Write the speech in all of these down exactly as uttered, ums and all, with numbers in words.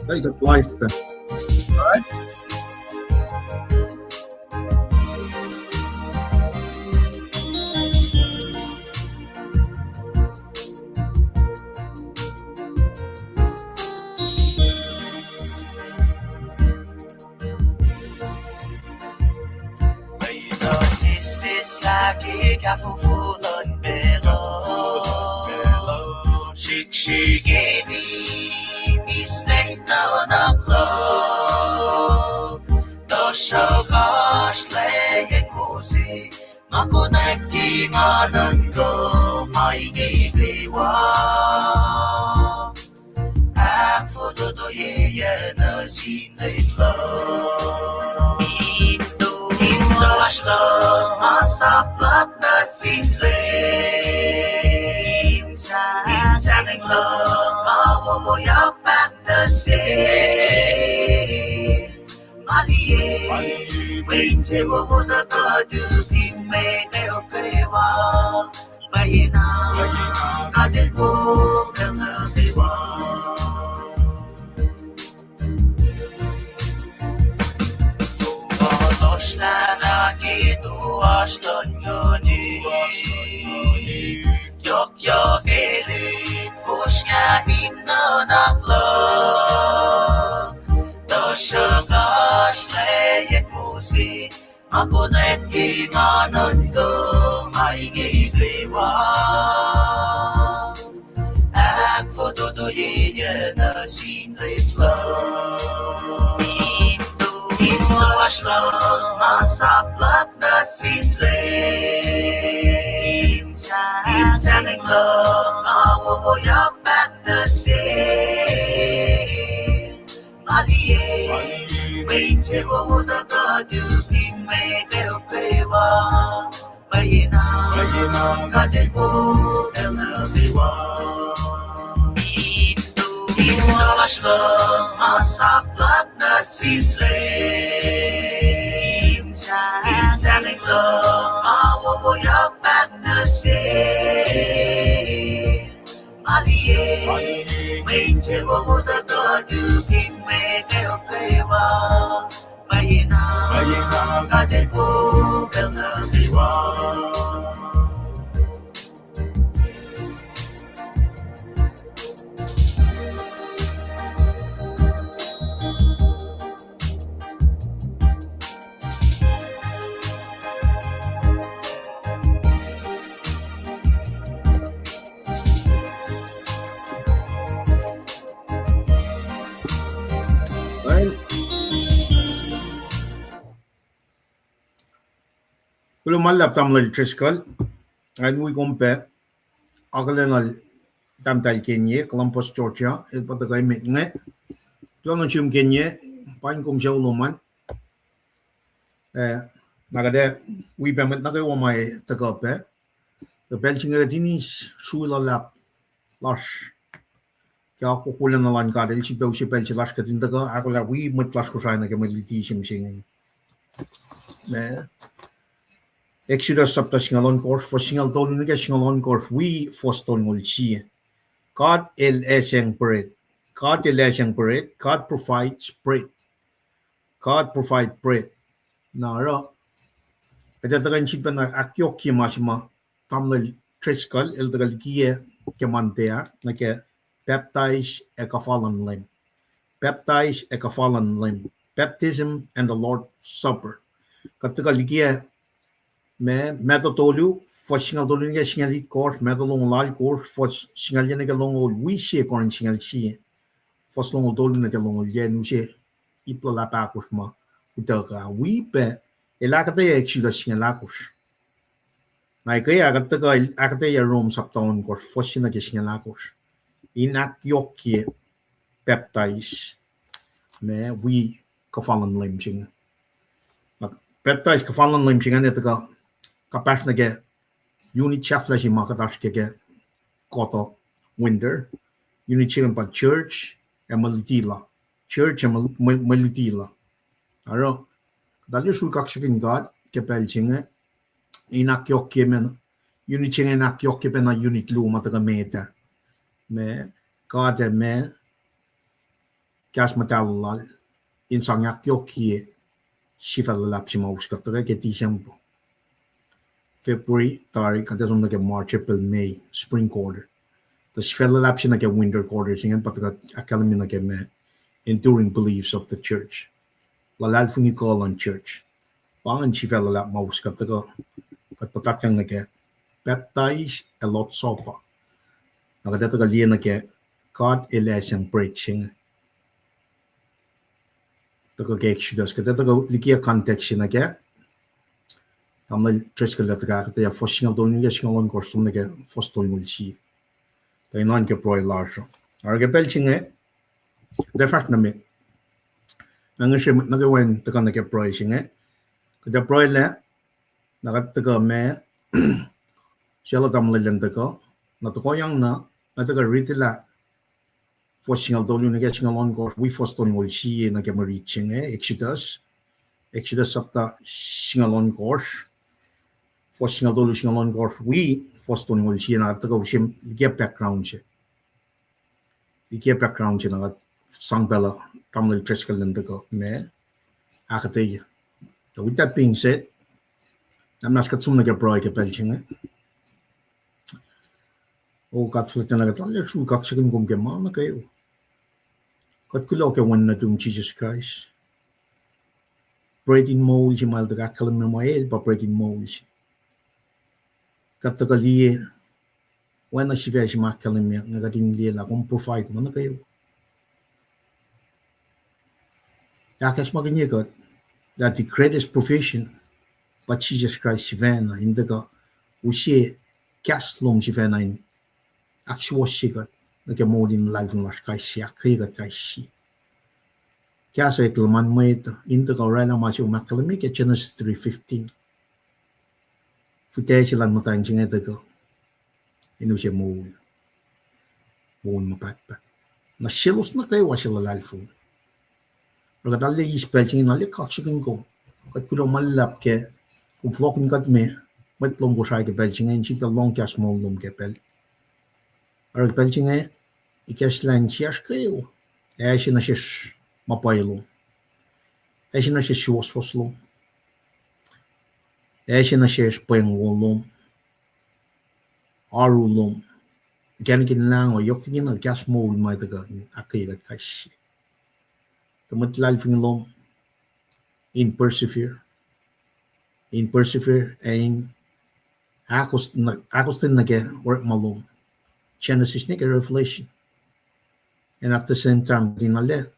They got life back. Right? Lwelah sisislah ke kahfofo luhn pacl uh. Srihksrihk ac mimis nuh in nuhnak luhk. Tuhsruhk oasr lwacyen Moses, nga konwacack ke nga nuhnkuh ma inge kwewa. Ahkfototoye nuh sin Leum luhk. Intohsr luhk ma sap luhk nuh sin Leum. Sahngweng luhk ma wowoyak pac nuh sel. Nga liye mwe insewowo tuhkuh tukun mwet kwewa. Pwacyena God El po pacl nuh kwewa. Fohlohsrlah na ke toasr luhn nguhn, yohkyohkelihk fosrngah in nuhnak luhk. Tuhsruhk oasr lwacyen Moses, nga konwacack ke nga nuhnkuh ma inge kwewa. Ahkfototoye nuh sin Leum luhk. Intohsr luhk ma sap luhk nuh sin Leum. Sahngweng luhk ma wowoyak pac nuh sel. Nga liye mwe insewowo tuhkuh tukun mwet kwewa. Pwacyena God El po pacl nuh kwewa. Intohsr luhk ma sap luhk nuh sin Leum. Sahngweng luhk ma wowoyak pac nuh sel. Nga liye mwe insewowo tuhkuh tukun mwet kwewa. Pwacyena God El po pacl nuh kwewa. Kuloh ma luhlahp Tamuhlwel Driscoll, an wi kom pac akihlen lal tahmtahel Kenye, Columbus, Georgia, el pa tuhkuh emet inge. Kuloh nuh sum Kenye, paing kom sucu lom an. Eh, na kuht ac wi pac mwet nuh kwewa ma tuhkuh pac. Tuh pacl se inge kuht in eis srui luhlahp lasr ke akwuck wolacna lal God, el sifilpac use pacl se lasr kuht in tuhkuh ahkolah wi mwet lasr Kosrae nuh ke mwe luti se mihsenge. Ma Exodus sapta singucul ohnkohsr, fuhs singucul tolu nuh ke singucul ohnkohsr, wi fuhs tolngoul sie. God El acsack bread. God El acsack bread. God provides bread. God provide bread. Na oruh, kuht ac tuhkuh in sifilpacna ahkyohkye ma se ma Tamuhlwel Driscoll el tuhkuh likiyac ke Monday ah, nuh ke pacptais ac kuhfa luhn Leum. Pacptais ac kuhfa luhn Leum. Baptism and the Lord's Supper. Kuht tuhkuh likiyac ma, Matthew tolu, fuhs singucul tolu nuh ke singucul itkohsr, Matthew longoul alkohsr, fuhs singucul yac nuh ke longoul, wi sie Corinth singucul sie, fuhs longoul tolu nuh ke longoul yac, in use ip luhlahp ahkosr ma utuckuh ah. Wi pac, el ahkuhtweyac Exodus singucul ahkosr. Na eke ah kuht tuhkuh ahkuhtweyac Rom sapta ohnkohsr, fuhs se nuh ke singucul ahkosr, in ahkyohkye pacptais ma wi kuhfa luhn Leum se inge. Na pacptais kuhfa luhn Leum se inge, tuhkuh kapahsr nuh ke unit sahflah se ma kuht oasr ke, ke Koto Winter. Unit se inge pa church ac mwe luti la. Church ac mwe, mwe, mwe luti la. Oruh, kuht arlac sruhk kaksakihn God ke pacl se inge, in ahkyohkye ma, unit se inge in ahkyohkye pacna unit luo ma tuhkuh met ah. Ma God ac ma kahs muhtahl lal in sang ahkyohkye sifac luhlahp se ma us kuht tuhkuh ke December. February tari, kuht ac som nuh ke March, April, May, spring quarter. Tuh sifac luhlahp se nuh ke winter quarter se ingacn pa tuh kuht ahkkahlwemye nuh ke ma enduring beliefs of the church. Luhlahlfongi kuh luhn church. Pa ingacn sifac luhlahp ma us kuht tuhkuh, kuht puhtatyang nuh ke pacptais ac Lord's Supper. Na kuht ac tuhkuh liye nuh ke God El ac sang bread se inge. Tuhkuh ke Exodus, kuht ac tuhkuh likiyac context se nuh kac. Tamuhlwel Driscoll el tuhkuh ahkuhtweyac fuhs singucul tolu nuh ke singucul ohnkohsr, som nuh ke fuhs tolngoul sie. Tuh in oan ke pruhe lasr uh. Oruh ke pacl se inge, kuht ac fahsr nuh met. Na ngihsre mwet nuh kwewa in tuhkuh nuh ke pruhe se inge. Kuht ac pruhe lac, na kuht tuhkuh ma, suc lah tamuhlwel an tuhkuh, na tohkohyang na, na tuhkuh ritilah fuhs singucul tolu nuh ke singucul ohnkohsr, wi fuhs tolngoul sie nuh ke mwe rit se inge, Exodus. Exodus sapta singucul ohnkohsr, fuhs singucul tolu, singucul ohnkohsr, wi fuhs tolngoul sie, na tuhkuh usim likiyac background se. Likiyac background se na kuht sang pacl uh tamuhlwel Driscoll an tuhkuh ma ahkuhtweyac. So with that being said, na muhnahs kuht som nuh ke pruhe ke pacl se inge. O God fuhlwactna, kuht arlac sruhi kaksakihn kom ke ma nuh kwewa. Kuht kuloh ke Wen nuhtum Jisus Kraist, bread in moul se ma El tuhkuh ahkkahlwemye muh El pa bread in moul se. Kuht tuhkuh liye oacna sifac se ma ahkkahlwemye inge, kuht in liye lah kom provide ma nuh kwewa. Ahkacsmakihnye kuht lah the greatest provision pa Jisus Kraist sifacna in tuhkuh use kahs lom sifacna in ahksuwohsye kuht nuh ke moul in luhlahlfongi lasr kais sie, ahkkweye kuht kais sie. Kahs uh eklac luhman mwet uh in tuhkuh oraclah ma se kom ahkkahlwemye ke Genesis three fifteen. Fihtac se luhn muhtwacn se inge tuhkuh in use moul, moul ma pahtpaht. Na selos nuh kwewa suc luhlahlfongi. Oruh kuht arlac eis pacl se inge in arlac kaksakihn kom. Kuht kuloh ma luhlahp ke kom fohlohkihn kuht me, mwet lom Kosrae ke pacl se inge, in sifilpac lohng kahs moul lom ke pacl. Oruh ke pacl se inge, ikacslah insiyacsr kwewa, ac se nuh sesr ma pwacye lom, ac se nuh sesr suwohswohs lom, ac se nuh sesr pweng wo lom, oaru lom, inkacnek in lahngo, yohk liki na kahs moul ma tuhkuh in ahkkweye kuht kais sie. Tuh mwet luhlahlfongi lom in persevere, in persevere ac in ahkos-, ahkostwen nuh ke orekma lom, Genesis nuh ke Revelation. And at the same time, kuht in arlac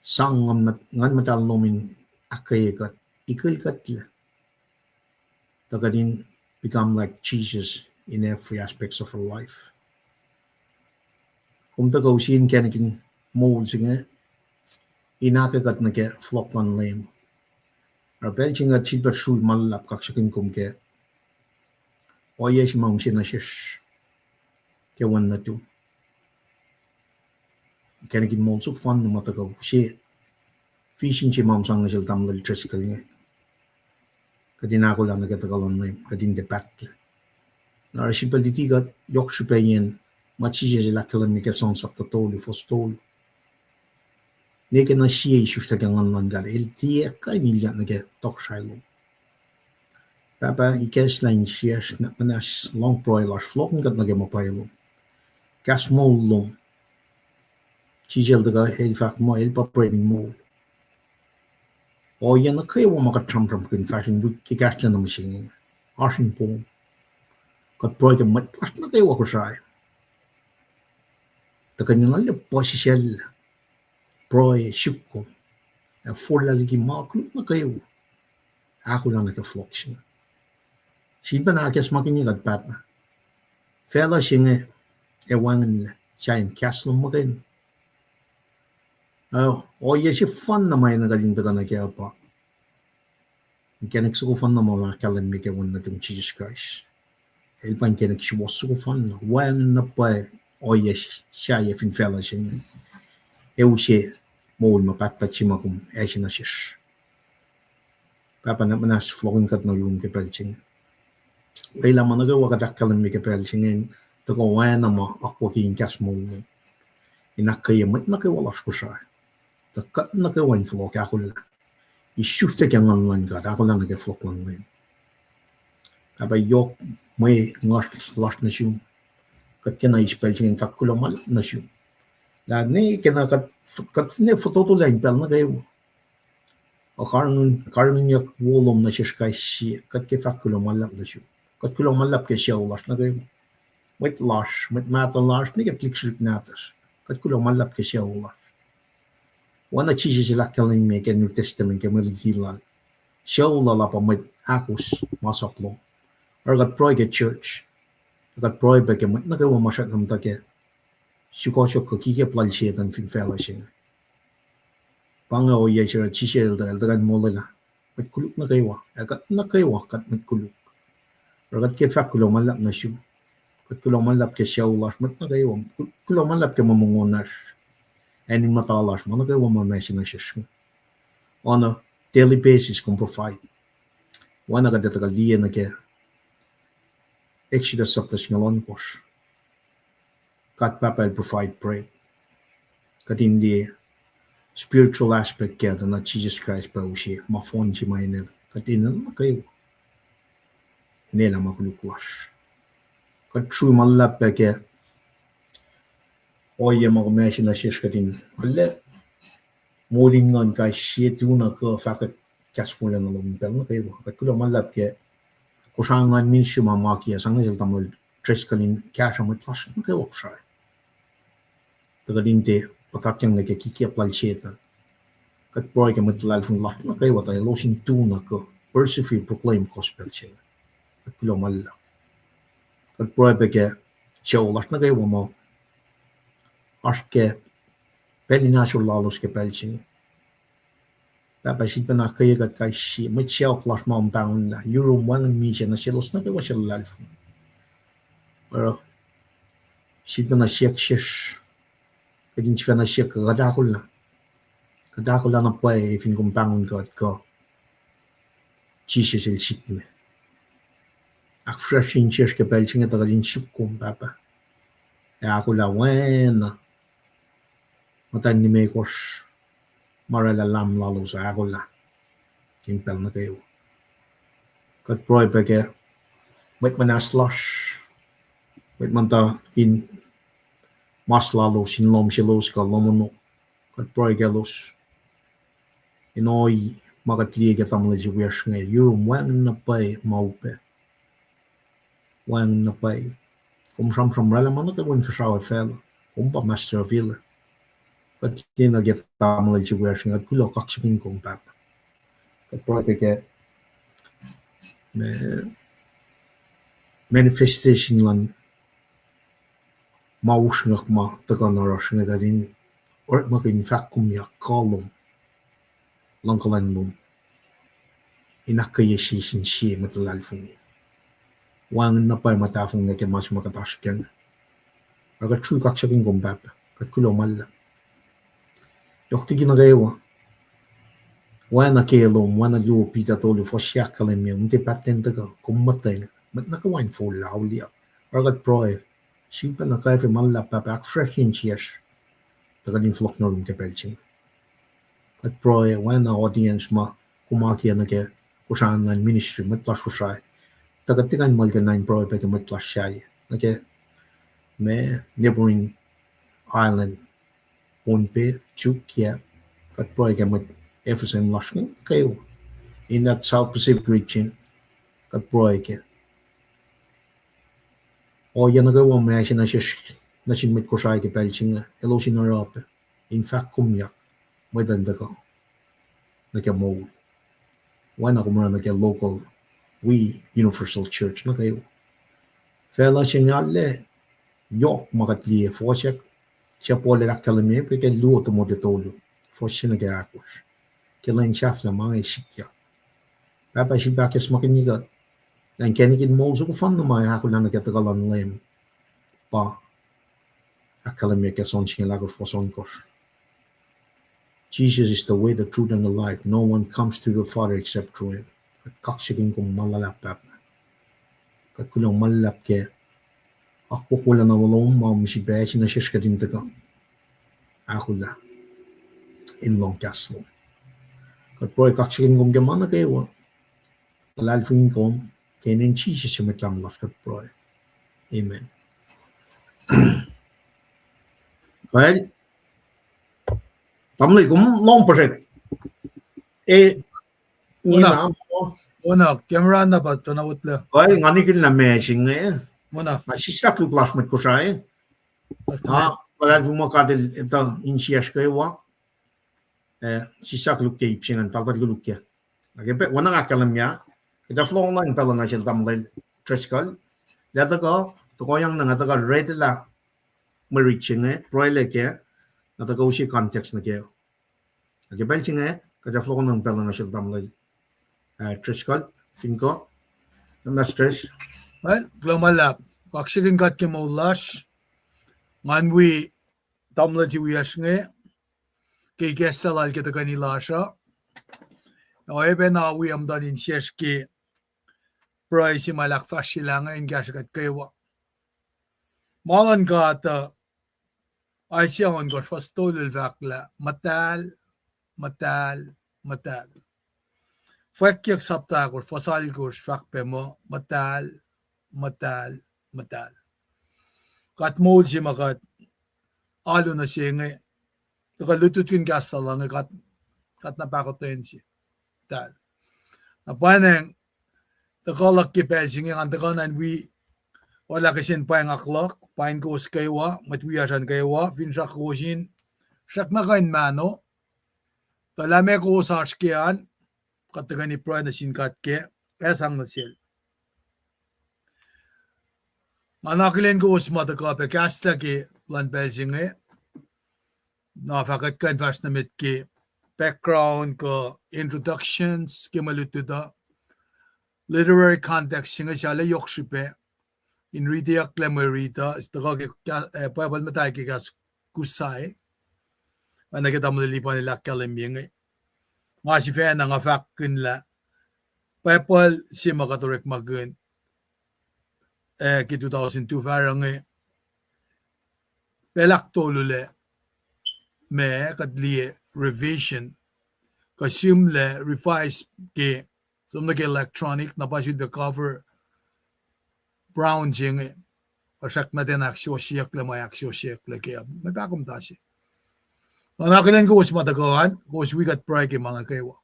sang Nguhn Muhtahl lom in ahkkweye kuht, ikihl kuhtlac, tuh kuht in become like Jesus in every aspects of our life. Kom tuhkuh use inkacnek in moul se inge in ahkkweye kuht nuh ke fohlohk luhn Leum. Oruh pacl se inge kuht sifilpac sruhi ma luhlahp kaksakihn kom ke ohiyac se ma kom sang nuh sesr ke Wen nuhtum. Inkacnek in moul suk fanna ma tuhkuh use vision se ma kom sang nuh sel tamuhlwel Driscoll inge, kuht in ahkolah nuh ke tuhkuh luhn Leum, kuht in tiac pahtlac. Na oruh sifilpac luti kuht yohk srihpacyacn ma Jisus El ahkkahlwemye ke John sapta tolu, fuhs tolu. Nwe ke na sie isuslac ke Nguhn luhn God, el tiac kuh in ilyak nuh ke tohkohsrahi lom. Pahpah, ikacslah insiyacsr, na muhnahs lohng pruhe lasr, fohlohkihn kuht nuh ke ma pwacye lom, kahs moul lom. Jisus El tuhkuh El fahk muh El pa bread in moul. Ohiyac nuh kwewa ma kuht sramsramkihn fahsr in wik ekahsr lac nuh mihsenge, oasr in poum. Kuht pruhe ke mwet lasr nuh kwewa Kosrae, tuh kuht in arlac puhsisacl pruhe suk kom, ac forlah liki ma koluk nuh kwewa ahkolah nuh ke fohlohk se inge. Sifilpac ahkacsmakihnye kuht Pahpah. Facluh se inge ac wacngihnlac sahyacn kahs lom muhkwena. Uh, ohiyac sefanna ma enenuh kuht in tuhkuh nuh kac pa inkacnek soko fanna ma ahkkahlwemye ke Wen nuhtum Jisus Kraist. El pa inkacnek suwohs soko fanna, wacngihn na pwacye ohiyac sahyac fin facluh se inge, ac use moul ma pahtpaht se ma kom ase nuh sesr. Pahpah, na muhnahs fohlohkihn kuht nuh yurum ke pacl se inge. Lwelah ma nuh kwewa kuht ahkkahlwemye ke pacl se inge in tuhkuh oacna ma akwucki in kahs moul lom. in ahkkweye mwet nuh kwewa lasr Kosrae, tuh kuht nuh kwewa in fohlohk ahkolah. Isuslah ke Nguhn luhn God, ahkolah nuh ke fohlohk luhn Leum. Pahpah, yohk mwe nguhsr lasr nuh sum. Kuht kena eis pacl se inge in fahk kuloh ma luhlahp nuh sum. Lah ne kena kuht, kuht ne fototolah in pacl nuh kwewa. Ac karihngihnyuck wo lom nuh sesr kais sie, kuht ke fahk kuloh ma luhlahp nuh sum. Kuht kuloh ma luhlahp ke sucu lasr nuh kwewa. Mwet lasr, mwet mahtuh lasr, ne ke tuhlihk srihk nahtuhsr. Kuht kuloh ma luhlahp ke sucu lasr. Oacna Jisus el ahkkahlwemye ke New Testament ke mwe luti lal, sucu lal uh pa mwet ahkos masap lom. Oruh kuht pruhe ke church, kuht pruhe pac ke mwet nuh kwewa ma srackna muhta ke sukohsohk kuh kikep lal Setuhn fin facluh se inge. Pa inge ohiyac se oruh Jisus el tuh, el tuhkuh in molwelah mwet koluk nuh kwewa, ac kuht nuh kwewa kuht mwet koluk. Oruh kuht ke fahk kuloh ma luhlahp nuh sum. Kuht kuloh ma luhlahp ke sucu lasr mwet nuh kwewa. Kuloh ma luhlahp ke mwe mongo lasr, acn in muhta lasr, ma nuh kwewa ma masi nuh sesr on a daily basis kom provide. Oacna kuht ac tuhkuh liye nuh ke Exodus sapta singucul ohnkohsr. God Pahpah el provide bread. Kuht in liye spiritual aspect ke tuh na Jisus Kraist pa use ma fohn se ma enenuh kuht enenuh nuh kwewa in elah ma koluk lasr. Kuht srui ma luhlahp pac ke ohiyac ma kom ase nuh sesr kuht in arlac moul in nguhn kais sie tu na kuh fahkwack kahs wolacna lom in pacl nuh kwewa. Kuht kuloh ma luhlahp ke Kosrae Online Ministry ma ma kiyac sang nuh sel tamuhlwel Driscoll in kahsruh mwet lasr nuh kwewa Kosrae, tuh kuht in tiac puhtatyang nuh ke kikiyacp lal Setuhn. Kuht pruhe ke mwet luhlahlfongi lasr nuh kwewa tuh elos in tu na kuh persevere proclaim gospel se inge. Kuht kuloh ma luhlahp. Kuht pruhe pac ke sucu lasr nuh kwewa ma oasr ke pacl in ahsor lalos ke pacl se inge. Pahpah, sifilpacna ahkkweye kuht kais sie mwet sacohk lasr ma kom pahngonlah, yurum wacngihn misac nuh selos nuh kwewa suc luhlahlfongi. Oruh sifilpacna siyuck sesr, kuht in sifacna siyuck kuht ahkolah, kuht ahkolah na pwacye fin kom pahngon kuht kuh Jisus el sitme. Ahkfahsrye sesr ke pacl se inge tuh kuht in suk kom Pahpah, ac ahkolah oacna muhtwacn limekohsr ma oraclah lahm lalos uh ahkolah in pacl nuh kwewa. Kuht pruhe pac ke mwet muhnahs lasr, mwet muhta in mas lalos in lohm selos kuh lohm ono. Kuht pruhe kaclos in ohi ma kuht liye ke tamuhlwel se wiyacsr inge, yurum wacngihn na pwacye ma upac. Wacngihn na pwacye. Kom sramsram oraclah ma nuh kwewa inkuhsrao facluh. Kom pa master of healer. Kuht tiacna ke tamuhlwel se wiyacsr inge, kuht kuloh kaksakihn kom Pahpah. Kuht pruhe pac ke ma manifestation luhn ma usrnguck ma tuhkuh nuh yohrohsr inge kuht in orekmakihn fahkkomyak kuh lom, luhngkuhlwacng lom, in ahkkweye sie sin sie mwet luhlahlfongi. Wacngihn na pwacye ma tahfonglac ke ma se ma kuht oasr kac inge. Oruh kuht srui kaksakihn kom Pahpah, kuht kuloh ma luhlahp. Yohk liki nuh kwewa, oacna ke lom, oacna luo Peter tolu fuhs se ahkkahlwemye, kom tiac pahtlac in tuhkuh, kom muhtweng, mwet nuh kwewa in fohlohk auliyak. Oruh kuht pruhe, sifilpacna kwacfe ma luhlahp Pahpah ahkfahsrye insiyacsr, tuh kuht in fohlohk nuh yurum ke pacl se inge. Kuht pruhe oacna audience ma kom akiyac nuh ke Kosrae Online Ministry, mwet lasr Kosrae, tuh kuht tiac kuh in muhlkuhnlah in pruhe pac ke mwet lasr sahyac nuh ke ma neighboring island, Pohnpei, Chuuk, Yap, kuht pruhe ke mwet F S M lasr inge nuh kwewa in that South Pacific region. Kuht pruhe ke ohiyac nuh kwewa ma ase nuh sesr nuh sin mwet Kosrae ke pacl se inge, elos in oruh pac in fahkkomyak mwet in tuhkuh nuh ke moul, oacna kom oruh nuh ke local wi Universal Church nuh kwewa. Facluh se inge arlac yohk ma kuht liye, fohsack se Paul el ahkkahlwemye pac ke luo Timothy tolu, fuhs se nuh ke ahkosr, ke lwen sahflah ma inge sikyak. Pahpah, sifilpac ahkacsmakihnye kuht lah inkacnek in moul soko fanna ma ahkolah nuh ke tuhkuh luhn Leum pa ahkkahlwemye ke John singucul ahkosr fuhs ohnkohsr. Jesus is the way, the truth, and the life. No one comes to the Father except through him. Kuht kaksakihn kom ma luhlahp Pahpah. Kuht kuloh ma luhlahp ke akwuck wolacna lom ma kom sifilpac ase nuh sesr kuht in tuhkuh ahkolah in lohng kahs lom. Kuht pruhe kaksakihn kom ke ma nuh kwewa. Luhlahlfongi kom, ke inen Jisus Mwet Lahngo lasr kuht pruhe. Amen. Kal, tamuhlwel, kom lohng puhsrek. E, Ona, ona, camera na pa tuh na wotlac. Kal, nga nikihn lah ma se inge. Ona. Nga sislah koluk lasr mwet Kosrae. Na, luhlahlfongi muh God El etuh insiyacsr kwewa. Eh, sislah koluk ke ip se ingacn, taltal koluk kac. Na ke pacl, oacna nga ahkkahlwemye, kuht ac fohlohk nuh in pacl nuh sel tamuhlwel Driscoll. Lah tuhkuh, tohkohyang na nga tuhkuh read lah mwe rit se inge, pruhelac kac, na tuhkuh use context nuh kac. Na ke pacl se inge, kuht ac fohlohk nuh in pacl nuh sel tamuhlwel, eh, Driscoll, fin kuh, na Dris. Well, kuloh ma luhlahp. Kaksakihn God ke moul lasr. Ngan wi tamuhlwel se wiyacsr inge ke ikacslah lal ke tuhkweni lasr uh. Oacyacpac na wi amtuhn insiyacsr ke pruhe se ma el ahkfahsryelah inge in kahsrwe kuht kwewa. Ma luhn God uh, Isaiah ohnkohsr fuhs tolu el fahk lah muhtahl, muhtahl, muhtahl. Fwackyuck sapta ahkosr fuhs alkosr fahk pac muh muhtahl, muhtahl, muhtahl. Kuht moul se ma kuht alu nuh se inge, tuhkuh lutlutkihn kahs lal inge, kuht, kuht na pahkotwen se. Muhtahl. Na pwacnwacng, tuhkuh luhk ke pacl se inge ngan tuhkuh na in wi oruh kihsen pwacngak luhk, pain kowos kwewa, mwet wiyacsr an kwewa, finsrak kowos in srackna kuh in mahno, tuh lah meac kowos oasr ke an, kuht tuhkweni pruhe nuh sin God kac, ac sang nuh sel. Nga na akihlen kowos ma tuhkuh pac kahslah ke luhn pacl se inge. Na fahkwack kuh in fahsr nuh met ke background kuh introductions ke mwe lutlut uh. Literary context se inge sahp yohk srihpac in riteyucklac mwe rit uh, tuhkuh ke, eh, Bible muhta ke kahs Kusai. Oacna ke tamuhlwel Lipan el ahkkahlwemye inge. Nga sifacna nga fahkkihn lah Bible se ma kuht orekmakihn, eh, ke two thousand two fahsruh inge, pacl ahktolu lac ma kuht liye revision, kuh sihmlac revise ke, som nuh ke electronic, na pa sulpac cover brown se inge, srackna tiacna ahksosyeyucklac ma ahksosyeyucklac ke, ma pahkomtase. Nga na akihlen kowos ma tuhkuh an, kowos wi kuht pruhe ke ma inge kwewa.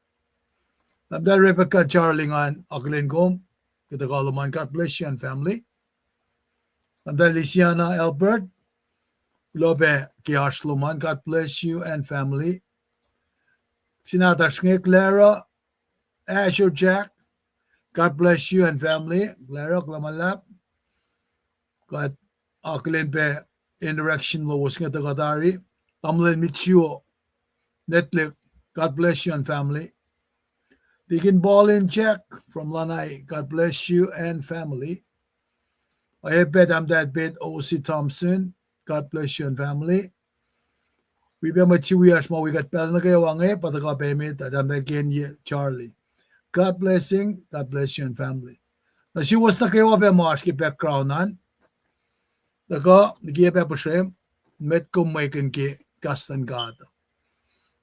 Tahmtahel Rebecca Charlie, ngan akihlen kom ke tuhkuh lom an, God bless you and family. Tahmtahel Lisiana Albert, kuloh pac ke oasr lom an, God bless you and family. Sinatacsr inge Clara, Asher Jack, God bless you and family. Clara, kuloh ma luhlahp. Kuht akihlen pac interaction lowos inge tuhkuh tari. Tamuhlwel Mitsuo Netlik, God bless you and family. Deacon Paulin Jack from Lanai, God bless you and family. Oacyacpac Tahmtahel Pet O C Thompson, God bless you and family. Wi pac mwet se wiyacsr ma wi kuht pacl nuh kwewa inge, pa tuhkuh pac met ah, Tahmtahel Kenye Charlie. God blessing, God bless you and family. Na suwos nuh kwewa pac ma oasr ke background an, tuhkuh likiyac pac puhsrem, met kom mwekihn ke kahs luhn God.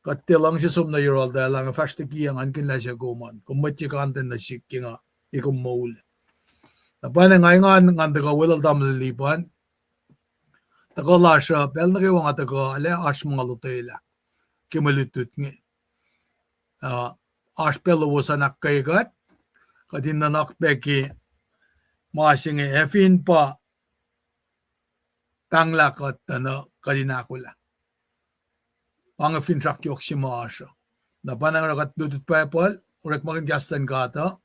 Kuht tiac luhngse som nuh yohrohl tuh elah nga fahsr liki ah ngan kihn lah suc kom an. Kom mwet ye content nuh sihk ke nga, ke kom moul. Na pwacnwacng nga engan ngan tuhkuh welul tamuhlwel Lipan. Tuhkuh lasr uh, pacl nuh kwewa nga tuhkuh, lah oasr ma nga lotwelah ke mwe lutlut inge. Ah, oasr pac lowos an ahkkweye kuht, kuht in nuhnak pac ke ma se inge, ac fin pa pahnglah kuht tuh na kuht in ahkolah. Pa inge finsrak yohk se ma oasr uh. Na pa na nga oruh kuht lutlut Bible, orekmakihn kahs luhn God uh,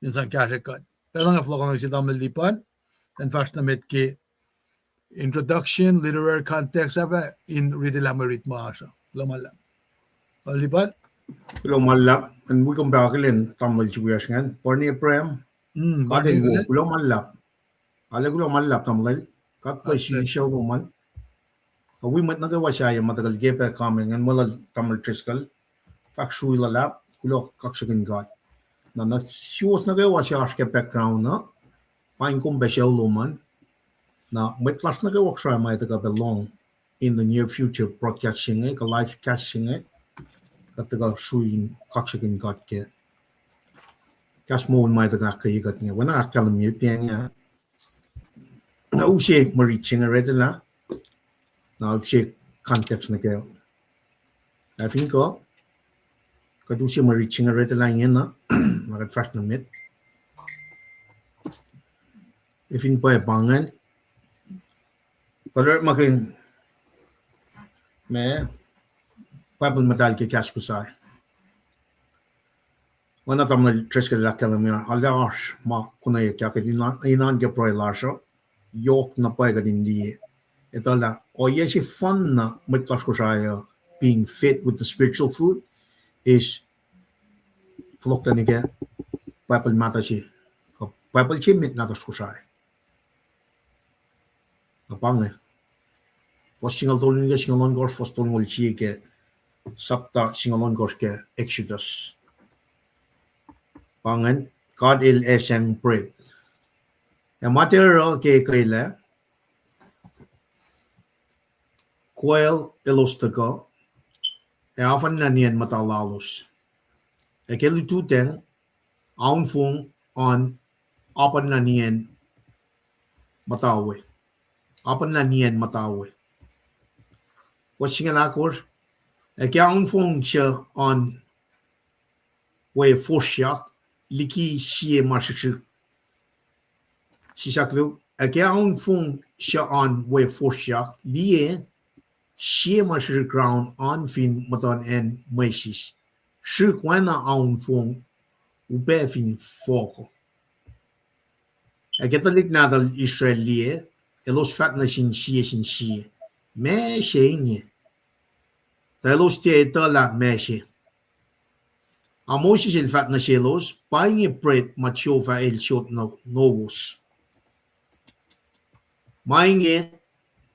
in sang kahsrwe kuht. Pacl inge fohlohkohnung sel tamuhlwel Lipan, in fahsr nuh met ke introduction, literary context, ac pa in riti lah mwe rit ma oasr uh. Kuloh ma luhlahp. Tamuhlwel Lipan? Kuloh ma luhlahp. An wi kom pac akihlen tamuhlwel se wiyacsr ingacn, Barney Abraham. Mm, God Barney, in wo, kuloh ma luhlahp. Ale kuloh ma luhlahp tamuhlwel. God bless you, sucu lom an. Wi mwet nuh kwewa sahyac ma tuhkuh likiyac pac comment ingacn, weluhl tamuhlwel Driscoll. Fahk srui luhlahp, kuloh kaksakihn God. Na, na suwos nuh kwewa se oasr ke background uh, paing kom pac sucu lom an. Na mwet lasr nuh kwewa Kosrae ma etuh kuh pac lohng in the near future broadcast se inge, kuh live cast se inge, kuht tuhkuh srui in kaksakihn God ke kahs moul ma tuhkuh ahkkweye kuht inge. Oacna ahkkahlwemye pa inge, na use mwe rit se inge retelah, na use context nuh kac. Ac fin kuh, kuht use mwe rit se inge retelah ingena, na kuht fahsr nuh met. Ac fin pwacye pa ingacn, kuht orekmakihn ma Bible muhtahl ke kahs Kosrae. Oacna tamuhlwel Driscoll el ahkkahlwemye, arlac oasr ma konwacack kuht in oan ke pruhe lasr uh, yohk na pwacye kuht in liye. Etuh lah ohiyac sefanna mwet lasr Kosrae uh being fed with the spiritual food is fohlohklac nuh ke Bible mahtuh se, kuh Bible se met nahtuhsr Kosrae. Na pa inge, fuhs singucul tolu nuh ke singucul ohnkohsr, fuhs tolngoul sie ke sapta singucul ohnkohsr ke Exodus. Pa ingacn, God El esacng bread. Ac ma tiac oruh ke kwelac, koacl elos tuhkuh, ac afuhnlah nien muhta lalos. Ac ke lututacng, aunfong an apuhnlah nien muhta we. Apuhnlah nien muhta we. Fuhs singucul ahkosr, ac ke aunfong suc an we fosryak, liki sie ma srihsrihk. Sislah luo, ac ke aunfong suc an we fosryak, liye, sie ma srihsrihk raun an fin muhtuhn acn Moses. Srihk oacna aunfong upac fin fohk. Ac ke tuhlihk nahtuhl Israel liye, elos fahk nuh sin sie sin sie, Meac se inge? Tuh elos tiac etuh lah meac se. A Moses el fahk nuh selos, Pa inge bread ma Jehovah el sot lowos. Ma inge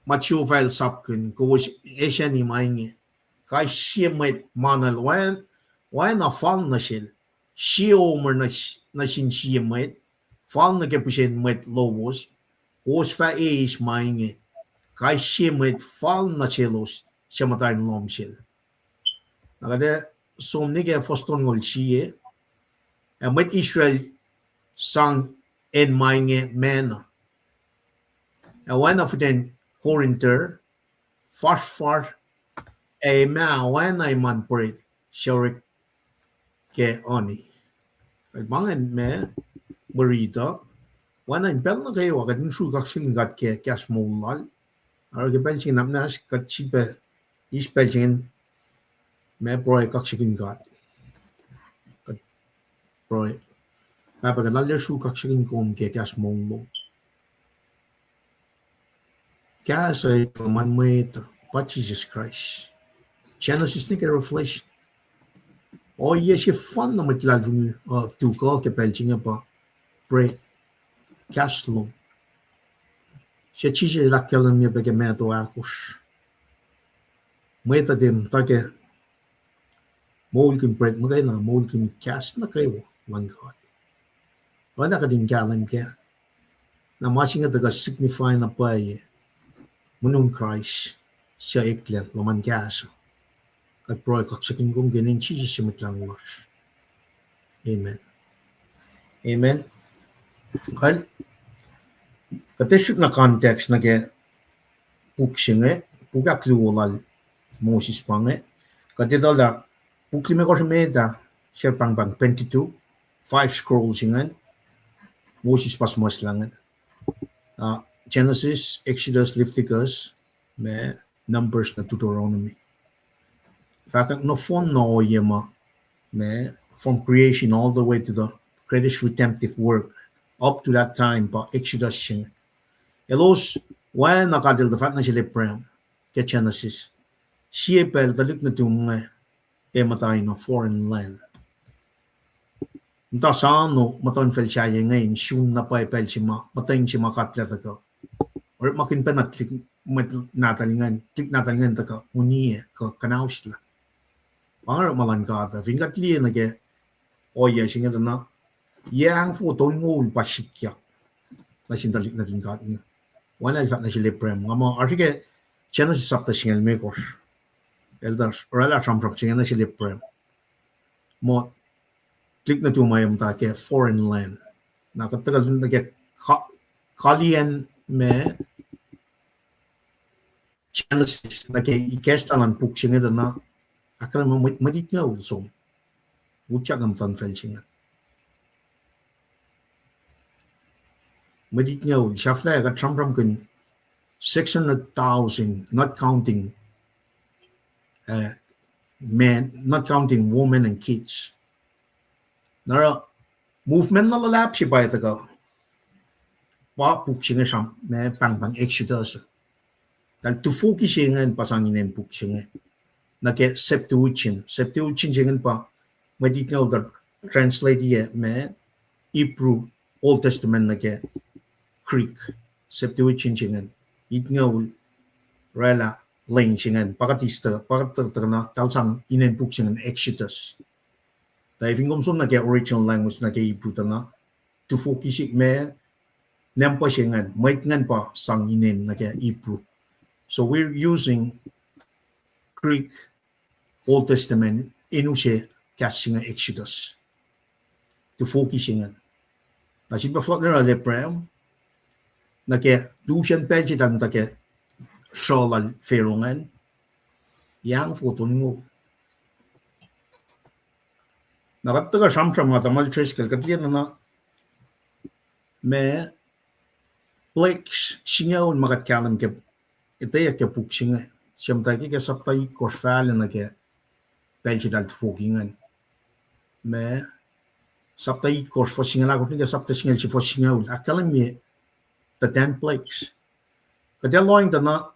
ma Jehovah el sapkihn, kowos esacni ma inge. Kais sie mwet manel oacna fal nuh sel, sie omer nuh sin sie mwet, fal nuh ke pihsen mwet lowos, kowos fah eis ma inge. Kais sie mwet fal nuh selos suc muhta in lohm sel. Na kuht ac som nuh ke fuhs tolngoul sie, ac mwet Israel sang acn ma inge manna. Ac oacna fihten korinter, fasrfasr, ac ma oacna iman bread se orek ke ani. Kuht pa ingacn ma mwe rit uh, oacna in pacl nuh kwewa kuht in sru kaksakihn God ke kahs moul lal. Oruh ke pacl se inge napnahs kuht sifilpac eis pacl se inge ma pruhe kaksakihn God. Kuht pruhe. Pahpah, kuht arlac sru kaksakihn kom ke kahs moul lom. Kahs uh eklac luhman mwet uh pa Jisus Kraist. Genesis nuh ke Revelation, ohiyac sefanna mwet luhlahlfongi uh tuhkuh ke pacl se inge pa bread, kahs lom, suc Jisus el ahkkahlwemye pac ke Matthew ahkosr. Mwet uh tiac muhta ke moulkihn bread muhkwena, moulkihn kahs nuh kwewa luhn God. Oacna kuht in kahlwem kac, na ma se inge tuhkuh signify na pwacye monun Kraist suc eklac luhman kahs uh. Kuht pruhe kaksakihn kom ke inen Jisus su Mwet Lahngo lasr. Amen. Amen. Kuht, kuht ac srihk na context nuh ke puk se inge, puk ahkluo lal Moses pa inge. Kuht etuh lah puk limekohsr emet ah, sel pahngpahng Pentateuch, five scrolls ingacn, Moses pa suhmuhslah ingacn. Uh, Genesis, Exodus, Leviticus, ma Numbers, na Deuteronomy. Fahkwack nohfohn na ohiyac ma, ma from creation all the way to the greatest redemptive work up to that time pa Exodus se inge. Elos, oacna God El tuh fahk nuh sel Abraham ke Genesis, sie pacl tuhlihk nuhtum inge ac muhta in a foreign land. Muhta sano muhtuhnfacl sahyac inge in sun na pwacye pacl se ma, muhtweng se ma God El tuhkuh orekmakihn pacna tuhlihk, mwet nahtuhl ingacn, tuhlihk nahtuhl ingacn tuhkuh uniyac kuh kuhnauslah. Pa inge orekma luhn God uh, fin kuht liye nuh ke ohiyac se inge tuh na, yac ahngfoko tolngoul pa sikyak nuh sin tuhlihk nuhtin God inge. Oacna El fahk nuh sel Abraham, nga muh oasr ke Genesis sapta singucul limekohsr. El tuh oraclah sramsram se inge nuh sel Abraham. Muh, tuhlihk nuhtum uh muhta ke foreign land. Na kuht tuhkuh nuh ke ka-, kalweni ma Genesis, nuh ke ikacslah luhn puk se inge tuh na, ahkkahlwemye mwet, mwet itngoul som utyak nuh muhtuhnfacl se inge. Mwet itngoul, sahflah kuht sramsramkihn six hundred thousand, not counting, uh, men, not counting women and kids. Na oruh movement na luhlahp se pa tuhkuh, pa puk se inge sram, ma pahngpahng Exodus. Tahl tufoki se ingacn pa sang inen puk se inge. Nuh ke Septuagint. Septuagint se ingacn pa mwet itngoul tuh translate-i ma Hebrew Old Testament nuh ke Greek. Septuagint se ingacn. Itngoul oraclah lwen se ingacn. Pa kuht eis tuh, pa kuht tuhkuh na, tahl sang inen puk se ingacn Exodus. Tuh fin kom som nuh ke original language nuh ke Hebrew tuh na, tufoki se ma, nampa se ingacn, mwet ingacn pa sang inen nuh ke Hebrew. So we're using Greek Old Testament in use kahs se inge Exodus. Tufoki se ingacn. Na sifilpac fohlohk nuh yohrohl Abraham, nuh ke lusen pacl se tahl muhta ke sruoh lal Pharaoh ingacn, yac angngaul foko tolngoul. Na kuht tuhkuh sramsram ma tamuhlwel Driscoll, kuht liye na, ma plagues singucul ma kuht kahlwem ke, etweyuck ke puk se inge, se muhta ke, ke sapta itkohsr fahlac nuh ke pacl se tahl tufoki ingacn. Ma sapta itkohsr fuhs singucul ahkosr nuh ke sapta singucul se fuhs singucul, ahkkahlwemye the ten plagues. Kuht ac lohacng tuh na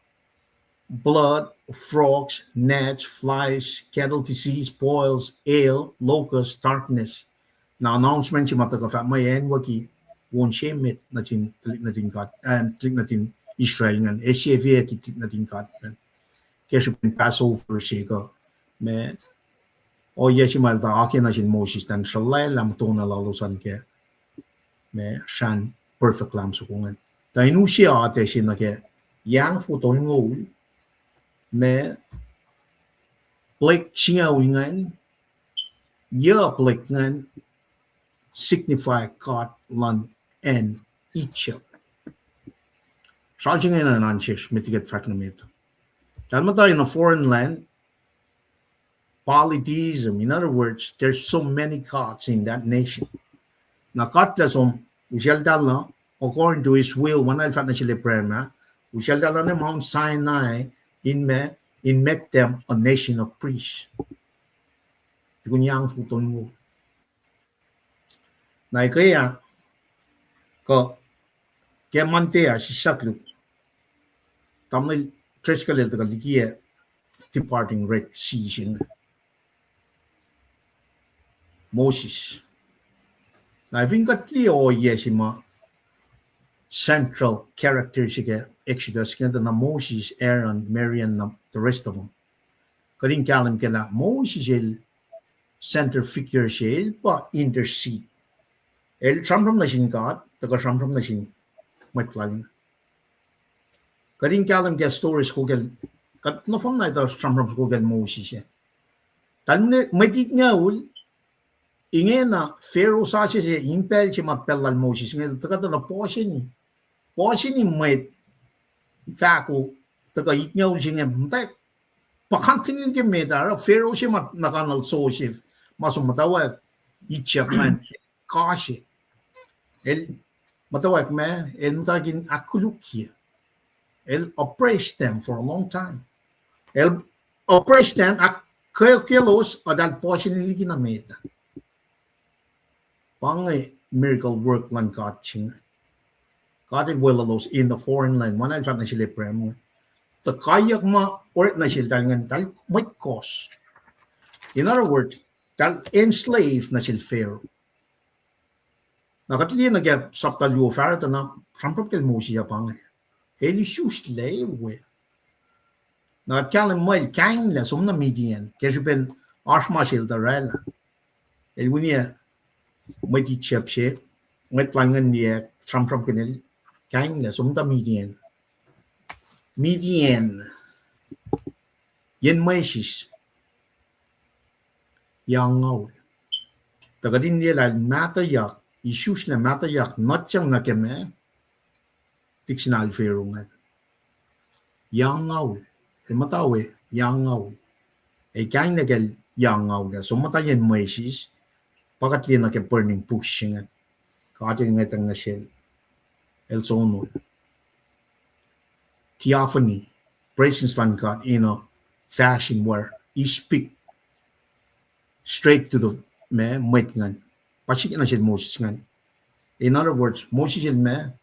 blood, frogs, gnats, flies, cattle disease, boils, hail, locusts, darkness. Na announcement se ma tuhkuh fahk muh acnwucki won se met nuhtin, nuhtin God, eh, nuhtin Israel ingacn, ac sifacna tuhlihk nuhtin God ingacn. Ke srihpen Passover se kuh, ma, ohiyac se ma eltahl akena sel Moses, tahl sruhlwaclah muhtuhnoa lalos an ke, ma, srahn perfect lamb soko ingacn. Tuh in use atac se nuh ke yac angngaul foko tolngoul, ma, plague singucul ingacn, yac plague ingacn signify God luhn acn Egypt. Sralsing enenuh an sesr met liki kuht fahsr nuh met. Tahl muhta in a foreign land, polytheism. In other words, there's so many gods in that nation. Na God lah som, useltahl na, according to his will, oacna el fahk nuh sel Abraham ah, useltahl na Mount Sinai in ma, in make them a nation of priests. Tukun yac angngaul foko tolngoul. Na eke ah, kuh, ke Monday ah sislah koluk, tamuhlwel Driscoll el tuhkuh likiyac departing Red Sea se inge. Moses. Na fin kuht liye ohiyac se ma central character se ke Exodus, ke tuh na Moses, Aaron, Miriam, na the rest of them. Kuht in kahlwem ke lah Moses el center figure se, el pa intercede. El sramsram nuh sin God, tuhkuh sramsram nuh sin mwet lal. Kuht in kahlwem ke story soko kacl, kuht nohfohn na etuh sramsram soko kacl Moses ah. Tahl mwet itngoul, ingena Pharaoh sasuc se in pacl se ma pacl lal Moses inge tuhkuh tuh na puhseni, puhseni mwet fahko tuhkuh itngoul se inge muhtwacwacack. Pa continue ke met ah, oruh Pharaoh se ma nuhkanal Joseph, ma som muhtwacwacack Egypt ingacn, kasr, el muhtwacwacack ma, el muhtwacwacack in ahkkolukye. El oppress them for a long time. El oppress them, ahkkweokyelos, eltahl puhseni liki na met ah. Pa inge miracle work luhn God se inge. God el weluhlos in the foreign land, oacna el fahk nuh sel Abraham inge. Tuh kaiyuck ma orek nuh seltahl ingacn, eltahl mwet kohs. In other words, eltahl enslave nuh sel Pharaoh. Na kuht liye nuh ke sapta luo fahsruh tuh na sramsram kacl Moses ah pa inge. El isuslac we. Na kuht kahlwem muh el kainglac som nuh Midian, ke srihpen oasr ma se el tuh oraclah. El winiyac mwet Egypt se, mwet lal ingacn liye, sramsramkihn el kainglac som tuh Midian. Midian. Yen mwesis, yac angngaul. Tuh kuht in liye lah el mahtuhyak, isuslac mahtuhyak, nutsang nuh ke ma, tik sin alu Pharaoh ingacn. Yac angngaul, el muhta we, yac angngaul. El kainglac kacl yac angngaul ah, som muhta yen mwesis, pa kuht liye nuh ke burning bush se ingacn. God el ngwetacng nuh sel, el sonol. Theophany, presence luhn God in a fashion where he speak straight to the, ma, mwet ingacn. Pa sikyak nuh sel Moses ingacn. In other words, Moses el ma,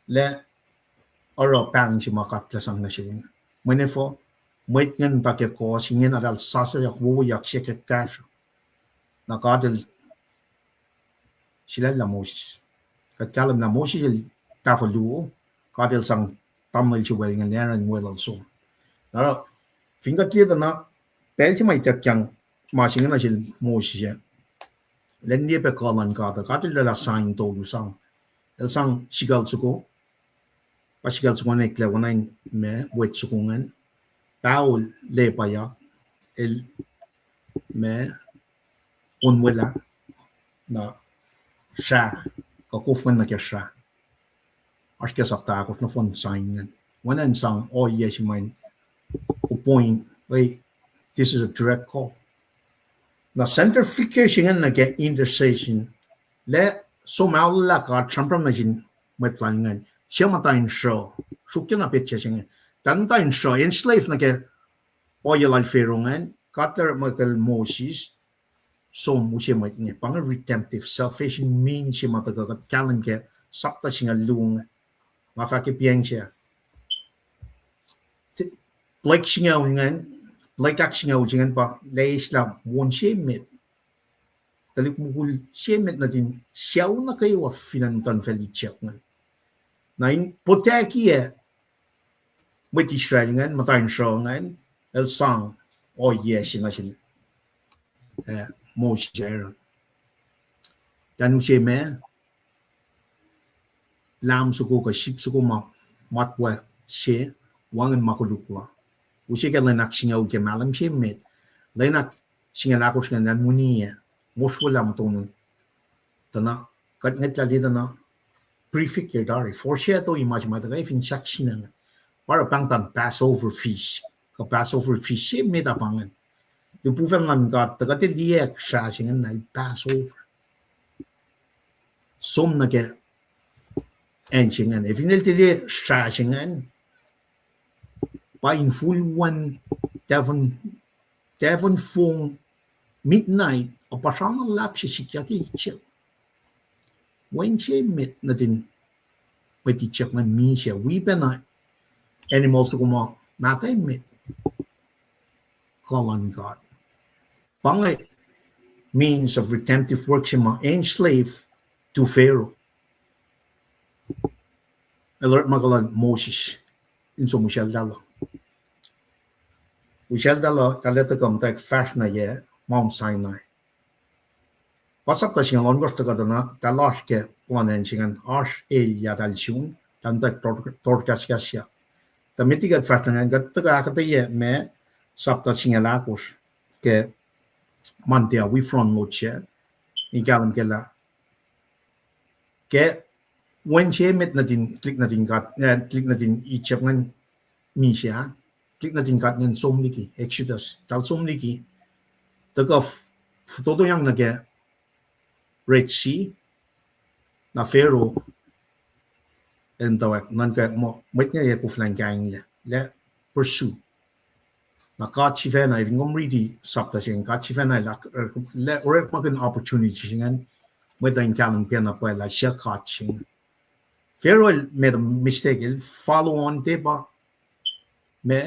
lah oruh pahng se ma God el sang nuh sel. Mweyen efuh, mwet ingacn muhta ke kohs, ingena eltahl sasucyak, wowoyak, siyuck kahsruh. Na God el sulaclah Moses. Kuht kahlwem lah Moses el tahfuh luo, God el sang tamuhlwel se wel ingacn, Aaron, weluhl Hur. Na fin kuht liye tuh na, pacl se ma ituckyang ma se ingena sel Moses ah, lwen liye pac kuh luhn God, God el oraclah sign tolu sang. El sang sikucl soko, pa sikucl soko eklac oacna in ma, wet soko ingacn. Pahol lepayak, el ma, onwelah, na srah, kuh kof ingacn nuh ke srah. Oasr ke sapta ahkosr nohfohn sign ingacn. Oacna in sang ohiyac se ma in point, hey, this is a direct call. Na center figure se ingacn nuh ke intercession, lah som aollah God sramsram nuh sin mwet lal ingacn, se muhta in sruh, sruokyac na petsac se inge. Tuh muhta in sruh, enslave nuh ke ohiyac lal Pharaoh ingacn, God el orekmakihn Moses, som use mwet inge, pa inge redemptive, salvation means se ma tuhkuh kuht kahlwem ke sapta singucul luo inge. Nga fahk ke piacng se, plwek singucul ingacn, plwek ahksingucul se ingacn pa lah eslah won se met, tuhlihk mukul se met nuhtin sucu nuh kwewa fin acn muhtuhnfacl Egypt ingacn. Na in protect-i mwet Israel ingacn, muhta in sruh ingacn, el sang ohiyac se nuh sin, eh, Moses ac Aaron. Tuh use ma, lamb soko kuh sip soko ma, matwac se, wacngihn ma koluk la. Use ke lwen ahksingucul ke mahlwem se met, lwen ahksingucul ahkosr ingacn, lwen muni ah, mosrwelah muhtuhn. Tuh na, kuht ngwetlah liki tuh na, prefigure tari, foreshadow-i ma se ma tuhkuh fin sahk sina inge. Pa oruh pahngpahng Passover feast, kuh Passover feast se met ah pa ingacn. Lihpufacn luhn God, tuh kuht liye srah se ingacn na el Passover. Som nuh ke acn se ingacn. Ac fin el tiac liye srah se ingacn, pa in full one, tafon, tafon fong, midnight, uh, puhsra na luhlahp se sikyak Egypt. Wen se met nuhtin mwet Egypt ingacn misac, wi pacna animal soko ma mahtuh emet. Kuh luhn God. Pa inge means of redemptive work se ma enslave to Pharaoh. El orekmakihn Moses in som usracltahl. Usracltahl, tahl etuh kuh muhtwacwacack fahsr nuh yac Mount Sinai. Pa sapta singucul ohnkohsr tuhkuh tuh na, tahl oasr ke plwacn se ingacn, oasr elyah tahl sun, tahl muhtwacwacack tor-, torkahskahsyak. Tuh met liki kuht fahsr nuh ingacn, kuht tuhkuh ahkuhtweyac ma sapta singucul ahkosr ke Monday ah wi front load se, in kahlwem ke lah ke wen se met nuhtin, tuhlihk nuhtin God, eh, tuhlihk nuhtin Egypt ingacn misac, tuhlihk nuhtin God ingacn som liki, Exodus, tahl som liki, tuhkuh f-, fototoyang nuh ke Red Sea, na Pharaoh el muhtwacwacack, nuhnkuh muh mwet inge ac koflah in kainglac, lah pursue. Na God sifacna, fin kom riti sapta se ingacn, God sifacna el, lah orekmakihn opportunity se ingacn, mwet uh in kahlwem ke na pwacye lah suc God se inge. Pharaoh el made a mistake, el follow on te pa ma,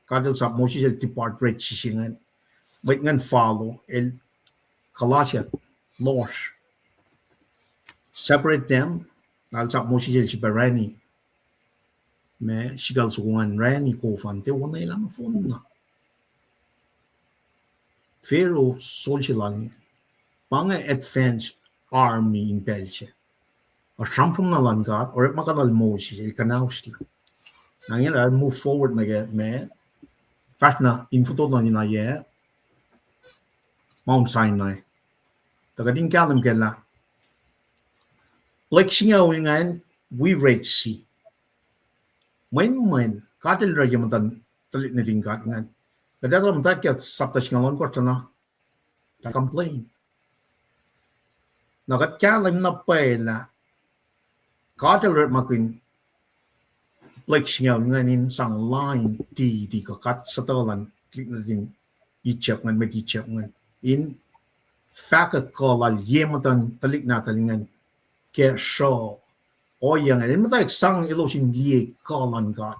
God el sap Moses el depart Red Sea se ingacn. Mwet ingacn follow, el kuhlahsyak, lohsr. Separate them, na el sap Moses el sifilpac rani. Ma sikucl soko ingacn rani kof an, tiac onelah nohfohn na. Pharaoh soldier lal inge. Pa inge advance army in pacl se. Ac sramsram na luhn God, orekmakihn lal Moses, el kuhnahoslah. Na ingena el move forward nuh ke ma, fahsr na in fototo nuh in ohiyac Mount Sinai. Tuh kuht in kahlwem kac lah plwek singucul ingacn wi Red Sea. Mwenmwen God El oruh ye muhtuhn tuhlihk nuhtin God ingacn. Kuht etuh lah muhtwacwacack ke sapta singucul ohnkohsr tuh na, tuh complain. Na kuht kahlwem na pwacye lah God El orekmakihn plwek singucul ingacn in sang lain titi kuh God sutuh luhn tuhlihk nuhtin Egypt ingacn, mwet Egypt ingacn, in fahkwack kuh lal ye muhtuhn tuhlihk nahtuhl ingacn ke sruh ohiyac ingacn. El muhtwacwacack sang elos in liye kuh luhn God.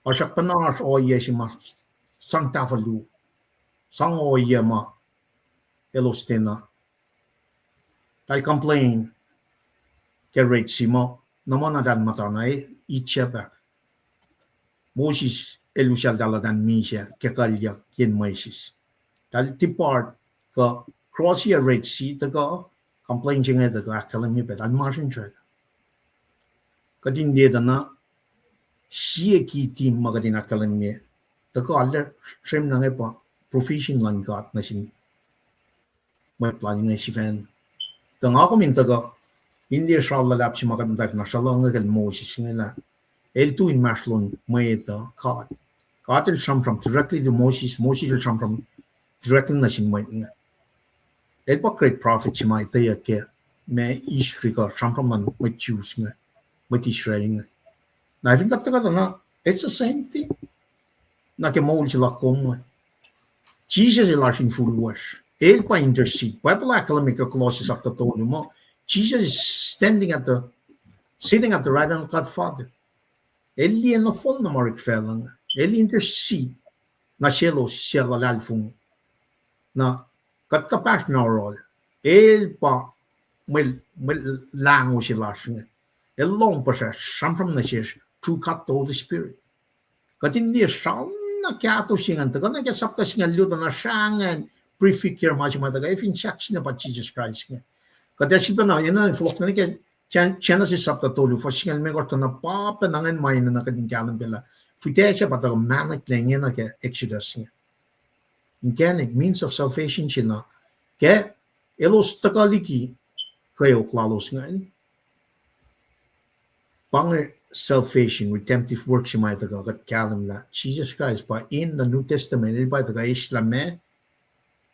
Oasr ahkpwacye oasr ohiyac se ma sang tahfuh luo, sang ohiyac ma elos tiacna, eltahl complain ke Red Sea muh, na muh na eltahl muhtana Egypt ah. Moses el usacltahl eltahl misac ke kuclyuck yen mwesis. Eltahl depart kuh cross ye Red Sea tuhkuh, complain se inge tuhkuh, ahkkahlwemye pac eltahl masrinsral. Kuht in liye tuh na sie key theme ma kuht in ahkkahlwemye tuhkuh arlac srwemna inge pa provision luhn God nuh sin mwet lal inge sifacna. Tuh nga kom in tuhkuh in liye sral luhlahp se ma kuht muhtwacwacack na sruhluh inge kacl Moses inge lah el tu inmahsrlon mwet uh God. God el sramsram directly to Moses, Moses el sramsram directly nuh sin mwet inge. El pa great prophet se ma etweyuck ke ma history kuh sramsram luhn mwet Jews inge, mwet Israel inge. Na fin kuht tuhkuh tuh na, it's the same thing. Na ke moul se luhk kom inge, Jisus el oasr in fuhlwacsr. El pa intercede. Bible ahkkahlwemye ke Colossians sapta tolu muh Jesus is standing at the, sitting at the right hand of God Father. El liye nohfohn na ma orek facluh inge. El intercede nuh selos suc luhlahlfongi. Na kuht kuhpahsr na oruh, el pa mwet, mwet lahngo se lasr inge. El lohng puhsracsr, sramsram nuh sesr through God the Holy Spirit. Kuht in liye sral na kahto se ingacn, tuhkuh na ke sapta singucul luo tuh na srah ingacn prefigure ma se ma tuhkuh ac fin sahk se na pa Jisus Kraist inge. Kuht ac sifilpacna enenuh in fohlohk nuh ke Gen-, Genesis sapta tolu, fuhs singucul limekohsr tuh na pa pacna ingacn ma enenuh kuht in kahlwem kac lah fihtac se pa tuhkuh mahneklac ingena ke Exodus inge. Inkacnek means of salvation se na ke elos tuhkuh liki kweok lalos ingacn, pa inge salvation, redemptive work se ma tuhkuh kuht kahlwem lah Jisus Kraist pa in the New Testament el pa tuhkuh eslah ma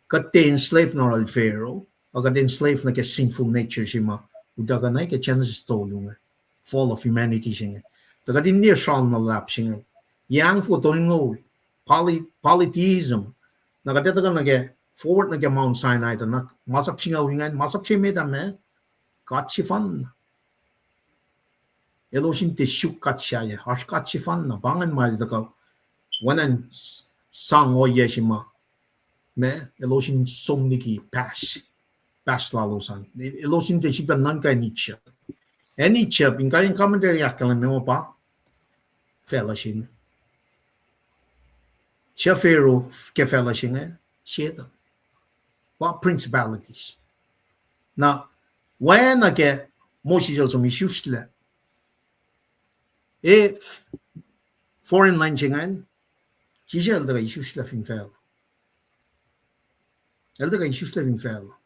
kuht tiac enslave na oruh Pharaoh, a kuht enslave nuh ke sinful nature se ma utuckuh na ke Genesis tolu inge, fall of humanity se inge. Tuh kuht in liye sral na luhlahp se inge, yac angfoko tolngoul, poly-, polytheism. Na kuht etuh kuh nuh ke forward nuh ke Mount Sinai tuh na masap singucul ingacn, masap se met ah ma God sefanna. Elos in tiac suk God sahyac, oasr God sefanna. Pa ingacn ma el tuhkuh oacna in s-, sang ohiyac se ma, ma elos in som liki pahs, pahs lalos an. Elos in tiac sifilpac nuhnkuh acn Egypt. Acn Egypt, in kain commentary ahkkahlwemye muh pa facluh se inge. Suc Pharaoh ke facluh se inge? Setuhn. Pa principalities. Na, oacna ke Moses el som isuslac, e, foreign land se ingacn, Jisus el tuhkuh isuslac fin facluh. El tuhkuh isuslac fin facluh.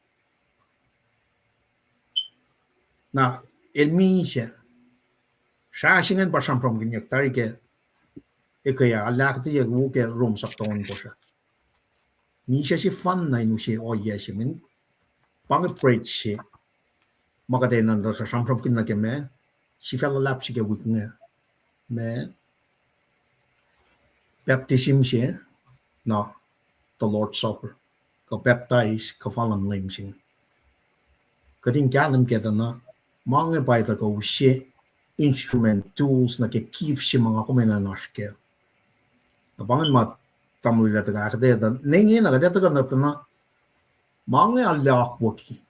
Na, el misac. Srah se ingacn pa sramsramkihnyuck tari ke, eke ah, ahkuhtweyac wo ke Rom sapta ohnkohsr ah. Misac sefanna in use ohiyac se inge. Pa inge bread se ma kuht enenuh in tuhkuh sramsramkihn nuh ke ma sifac luhlahp se ke wik inge, ma baptism se, na the Lord's Supper, kuh baptize, kuhfa luhn Leum se inge. Kuht in kahlwem kac tuh na, ma inge pa tuhkuh use instrument, tools nuh ke gift se ma nga kom enenuh in oasr kac. Na pa ingacn ma tamuhlwel ah tuhkuh ahkuhtweyac tuh ne ingena kuht etuh kuh na tuh na, ma inge arlac akwucki.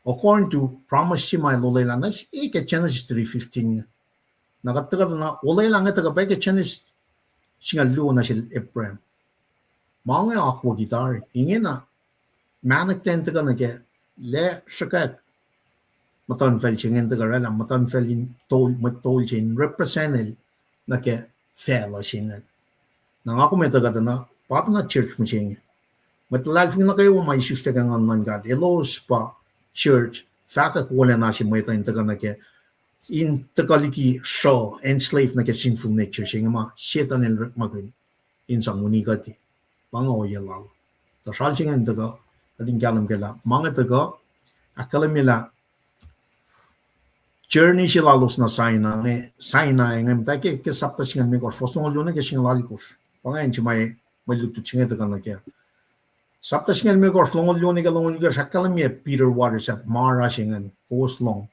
According to promise se ma el olwelah nuh sesr ke Genesis three fifteen, na kuht tuhkuh tuh na olwelah inge tuhkuh pac ke Genesis singucul luo nuh sel Abraham. Ma inge akwucki tari ingena, mahneklac in tuhkuh nuh ke, lah sruhkwack muhtuhnfacl se inge in tuhkuh oraclah muhtuhnfacl in tol, mwet tol se in represent el nuh ke facluh se ingacn. Na nga kom etuh kuht na, pa pacna church mihsenge. Mwet luhlahlfongi nuh kwewa ma isuslah ke Nguhn luhn God, elos pa church, fahkwack wolacna se mwet uh in tuhkuh nuh ke, in tuhkuh liki sruh, enslave nuh ke sinful nature se inge ma Setuhn el orekmakihn in sang uni kuht. Pa inge ohiyac lal. Tuhsruhk se ingacn tuhkuh, kuht in kahlwem ke lah ma inge tuhkuh ahkkahlwemye lah journey se lalos nuh Sinai, Sinai inge, muhta ke, ke sapta singucul limekohsr, fuhs longoul luo nuh ke singucul alkohsr. Pa ingacn se ma mwe lutlut se inge tuhkuh nuh kac. Sapta singucul limekohsr, longoul luo nuh ke longoul alkohsr, ahkkahlwemye Peter Watterson, Mara se ingacn, kowos lohng.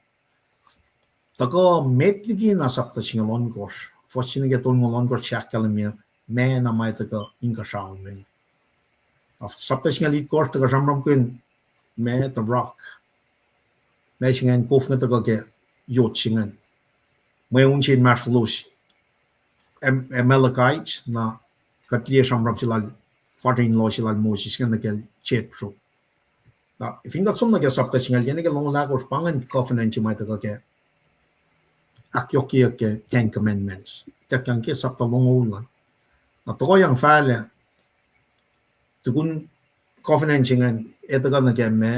Tuhkuh met liki na sapta singucul ohnkohsr, fuhs se nuh ke tolngoul ohnkohsr, ahkkahlwemye ma na ma tuhkuh inkuhsrao me. Sapta singucul itkohsr tuhkuh sramsramkihn ma the rock. Ma se ingacn kof inge tuhkuh ke yot se ingacn. Mweun se inmahsrlolos Am-, Amalekite, na kuht liye sramsram se lal father-in-law se lal Moses ingacn nuh kacl Jethro. Na fin kuht som nuh ke sapta singucul yac nuh ke longoul ahkosr, pa ingacn covenant se ma tuhkuh ke ahkyohkyeyuck ke Ten Commandments. Ituckyang ke sapta longoul an. Na tohkohyang fahlac, tukun covenant se ingacn, ac tuhkuh nuh ke ma,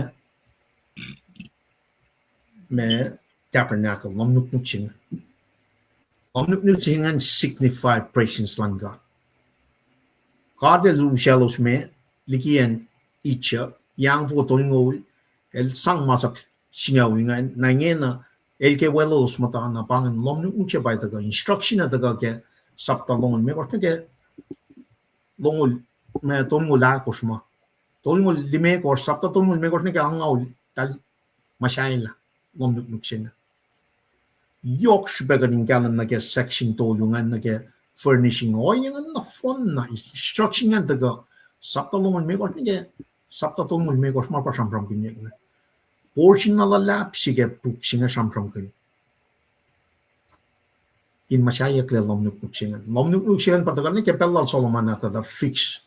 ma tabernacle, lumnuknuk se inge. Lumnuknuk se ingacn signify presence luhn God. God el usaclos me liki acn Egypt, yac tolngoul, el sang masap singucul ingacn, na ingena, el ke weluhlos muhta na pa ingacn lumnuknuk se pa tuhkuh, instruction uh tuhkuh ke sapta longoul limekohsr nuh ke longoul, ma tolngoul ahkosr ma. Tolngoul limekohsr, sapta tolngoul limekohsr nuh ke angngaul, eltahl muhsahelah lumnuknuk se inge. Yohk srihpac kuht in kahlwem nuh ke section tolu ingacn nuh ke furnishing. Ohiyac ingacn nohfohn na, instruction ingacn tuhkuh sapta longoul limekohsr nuh ke sapta tolngoul limekohsr ma pa sramsramkihnyuck inge. Portion na luhlahp se ke puk se inge sramsramkihn in muhsahiyucklac lumnuknuk se ingacn. Lumnuknuk se ingacn pa tuhkuh nuh ke pacl lal Solomon ah tuh fix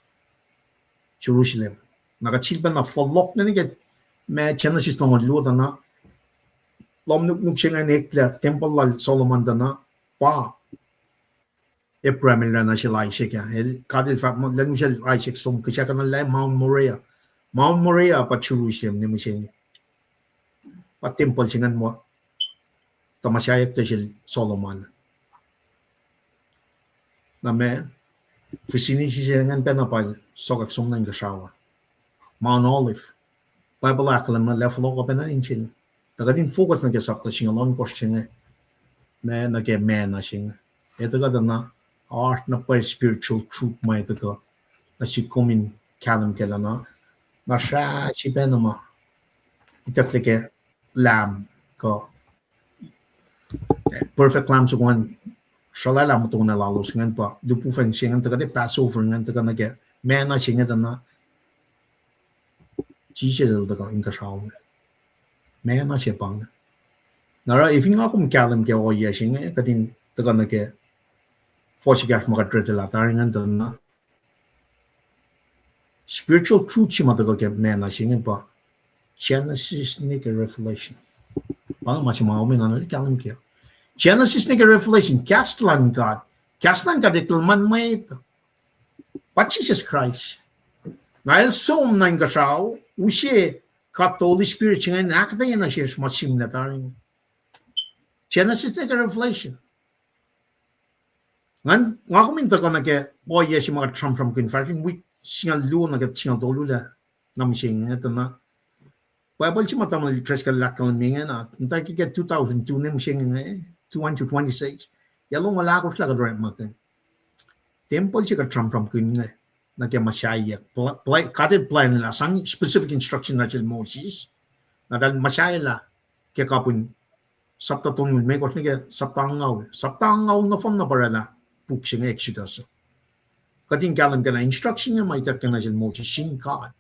Jerusalem. Na kuht sifilpacna fohlohk nuh ke ma Genesis longoul luo tuh na lumnuknuk se ingacn eklac tempuhl lal Solomon tuh na pa Abraham el oraclah sel Isaac ah. El, God el fahk muh, Leum usacl Isaac som kihsackuhnlah Mount Moriah. Mount Moriah pa Jerusalem ne mihsenge. Pa tempuhl se ingacn ma tuh muhsahiyucklac sel Solomon. Na ma vicinity se ingacn pacna pa el sokwack som nuh inkuhsrao ah. Mount Olive. Bible ahkkahlwemye lah fohlohk uh pacna insiyacn. Tuh kuht in focus nuh ke sapta singucul ohnkohsr se inge, ma nuh ke manna se inge. Ac tuh kuht na oasr na pwacye spiritual truth ma tuhkuh nuh sihk kom in kahlwem kac lah na, na srah se pacna ma itucklac ke Lamb kuh perfect Lamb soko ingacn, srolwaclah muhtuhnoa lalos ingacn pa lihpufacn se ingacn tuhkuh, Passover ingacn tuhkuh nuh ke manna se inge tuh na Jisus el tuhkuh inkuhsrao. Manna se pa inge. Na oruh efin nga kom kahlwem ke ohiyac se inge, kuht in tuhkuh nuh ke fuhs ekahsr ma kuht orwaclah tari ingacn tuh na spiritual truth se ma tuhkuh ke manna se inge pa Genesis nuh ke Revelation. Pa inge ma se ma omen an kahlwem ke Genesis nuh ke Revelation, kahs luhn God. Kahs luhn God etuh luhman mwet, pa Jisus Kraist. Na el som nuh inkuhsrao, use God Holy Spirit se ingacn ahkuhtweyac nuh sesr ma sihmlac tari inge. Genesis nuh ke Revelation. Ngan, nga kom in tuhkuh nuh ke ohiyac se ma kuht sramsramkihn fahsr in wik singucul luo nuh ke singucul tolu lac na mihsenge tuh na Bible se ma Tamuhlwel Driscoll el ahkkahlwemye ingena, muhta ke two thousand two ne mihsenge inge, two one to twenty-six. Yac longoul ahkosr lah kuht orekmakihn tempuhl se kuht sramsramkihn inge nuh ke muhsaheack. God el plwacn lah sang specific instruction nuh sel Moses. Na eltahl muhsahelah ke kapihn sapta tolngoul limekohsr nuh ke sapta angngaul. Sapta angngaul nohfohn na pa orwaclah puk se inge Exodus. Kuht in kahlwem ke lah instruction inge ma ituckyang nuh sel Moses sin God.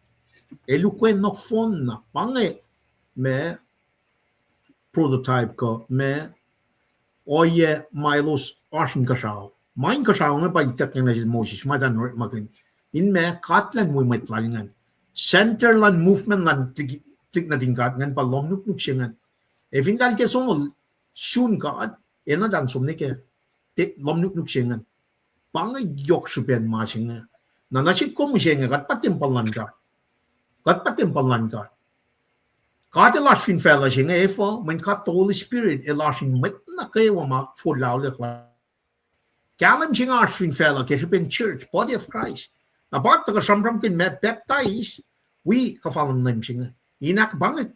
El ukwe nohfohn na, pa inge ma prototype kuh ma ohiyac ma elos oasr inkuhsrao. Ma inkuhsrao inge pa ituckyang nuh sel Moses, ma eltahl orekmakihn. In ma God El wi mwet Lal ingacn. Center luhn movement luhn tuhlihk nuhtin God ingacn pa lumnuknuk se ingacn. Ac fin eltahl ke sonol sun God, enenuh eltahl som nuh ke lumnuknuk se ingacn. Pa inge yohk srihpen ma se inge. Na nuh sihk kom mihsenge, kuht pa tempuhl luhn God. Kuht pa tempuhl luhn God. God El oasr fin facluh se inge, efuh, mweyen God the Holy Spirit El oasr in mwet nuh kwewa ma forlah auliyak la. Kahlwem se inge oasr fin facluh ke srihpen church, body of Christ. Na pa tuhkuh sramsramkihn ma baptize, wi kuhfa luhn Leum se inge. In ahk pa inge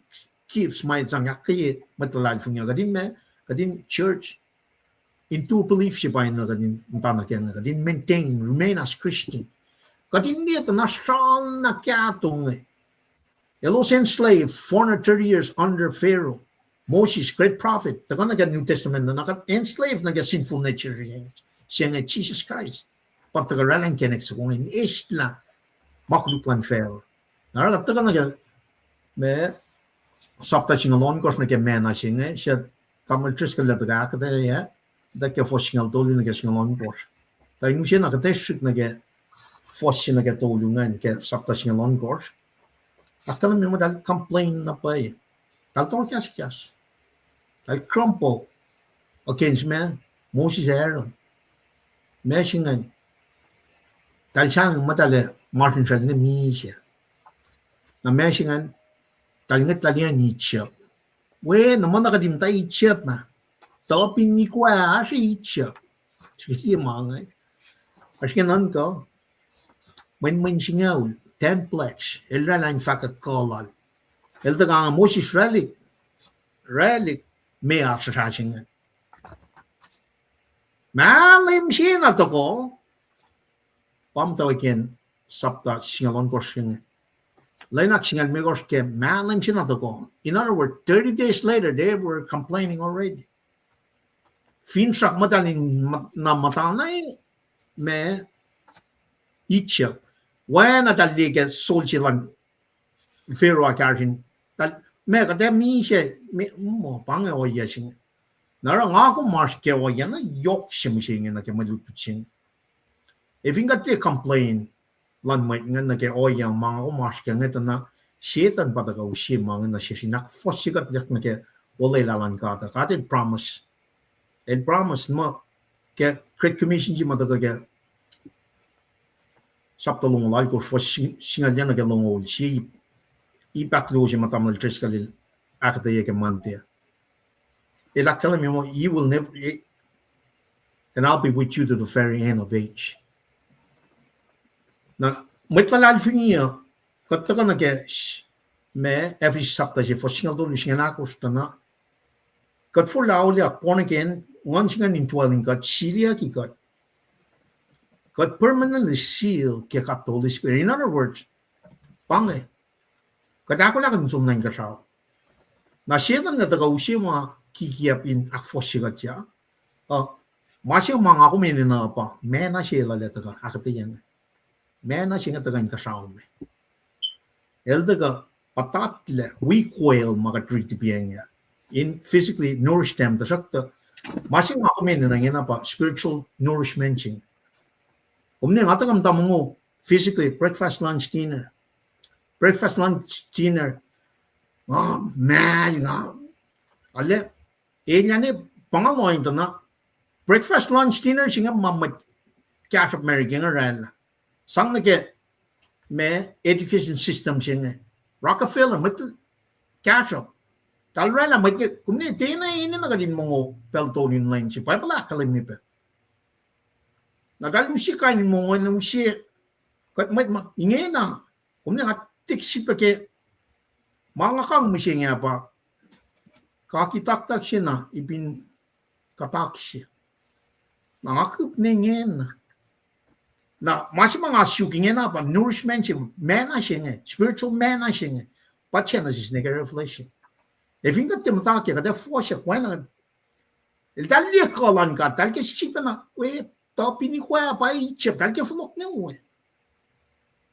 gifts ma El sang ahkkweye mwet luhlahlfongi uh. Kuht in ma, kuht in church, endure belief se pa inge kuht in muhta nuh kac inge, kuht in maintain, remain as Christian. Kuht in liye tuh na sral na kahto inge. Elos enslave four hundred thirty years under Pharaoh. Moses, great prophet, tuhkuh nuh ke New Testament, na kuht enslave nuh ke sinful nature se inge, Jesus Christ. Pa tuhkuh oraclah inkacnek soko inge in eslah ma koluk luhn facluh. Na oruh kuht tuhkuh nuh ke, ma, sapta singucul ohnkohsr nuh ke manna se inge, suc tamuhlwel Driscoll el tuhkuh ahkuhtweyac, tuh ke fuhs singucul tolu nuh ke singucul ohnkohsr. Tuh in use na kuht srihk nuh ke fuhs se nuh ke tolu ingacn ke sapta singucul ohnkohsr. Ahkkahlwemye muh eltahl complain na pwacye. Eltahl tohrkahskahs. Eltahl grumble against ma, Moses ac Aaron. Ma se ingacn. Eltahl sang muhtahl masrinsral ne misac. Na ma se ingacn, eltahl ngwet lal in Egypt. We, na muh na kuht in muhta Egypt ma. Tuh fin nikwa oasr Egypt. Srihke ma inge. Oasr ke nuhnkuh. Mwenmwen singucul, ten plagues. El oraclah in fahkwack kuh lal. El tuhkuh Moses oraclihk, oraclihk, ma oasr srihsrihk se inge. Mahlwem se na tohkoh, pa muhtwacwacack in sapta singucul ohnkohsr se inge. Lwen ahksingucul limekohsr ke mahlwem se na tohkoh. In other words, thirty days later, they were complaining already. Finsrak muhtahl in mut-, na muhtana ma Egypt. Oacna eltahl liye ke soldier luhn Pharaoh ah kahsruh in, eltahl, ma kuht ac misac, ma, muh, pa inge ohiyac se inge. Na oruh nga kom oasr ke ohiyac na yohk se mihsenge nuh ke mwe lutlut se inge. Ac fin kuht tiac complain luhn mwet inge nuh ke ohiyac ma nga kom oasr ke inge tuh na Setuhn pa tuhkuh use ma inge nuh sesr in ahkfohsye kuht nuh ke olwelah luhn God uh. God El promise. El promise muh ke Great Commission se ma tuhkuh ke sapta longoul alkosr, fuhs sing-, singucul yac nuh ke longoul sie, ip, ip ahkluo se ma tamuhlwel Driscoll el ahkuhtweyac ke Monday. El ahkkahlwemye muh, you will never, and I'll be with you to the very end of age. Na mwet luhlahlfongi uh, kuht tuhkuh nuh ke s-, ma, Ephesians sapta se, fuhs singucul tolu, singucul ahkosr tuh na kuht forlah auliyak, born again, nguhn se ingacn indwelling kuht, siliyucki kuht. Kuht permanently seal ke God the Holy Spirit. In other words, pa inge, kuht ahkolah kuht in som nuh inkuhsrao. Na Setuhn el tuhkuh use ma kikiacp in ahkfohsye kuht uh. Uh, ma se ma nga kom enenuh pa, ma na se lal el tuhkuh ahkuhtweyac inge. Ma na se inge tuhkuh inkuhsrao me. El tuhkuh puhtatlac wi koel ma kuht riti pa inge. In physically nourish them, tuhsruhktuh ma se nga kom enenuh ingena pa spiritual nourishment se inge. Kom ne nga tuhkuh muhta mongo physically, breakfast, lunch, dinner. Breakfast, lunch, dinner. Nga, ma, nga, ale, elyah ne pa nga lohng tuh na breakfast, lunch, dinner se inge ma mwet kahsruhp America inge oraclah. Sang nuh ke ma education system se inge. Rockefeller, mwet kahsruhp. Eltahl oraclah mwet inge, kom ne tiacna enenuh kuht in mongo pacl tolu in lwen se, Bible ahkkahlwemye pac. Na eltahl use kain in mongo, na use kuht mwet ma ingena, kom ne nga tik srihpac ke ma nga kang mihsenge pa kakitaktak se na ipin katak se. Na nga kihp ne ingena. Na ma se ma nga suk ingena pa nourishment se, manna se inge, spiritual manna se inge, pa Genesis nuh ke Revelation. Ac fin kuht tiac muhta ke, kuht ac fohsack oacna, eltahl liye kuh luhn God, eltahl ke sifacna, we, tuh fin nikwa pa Egypt, eltahl ke fohlohk ne we.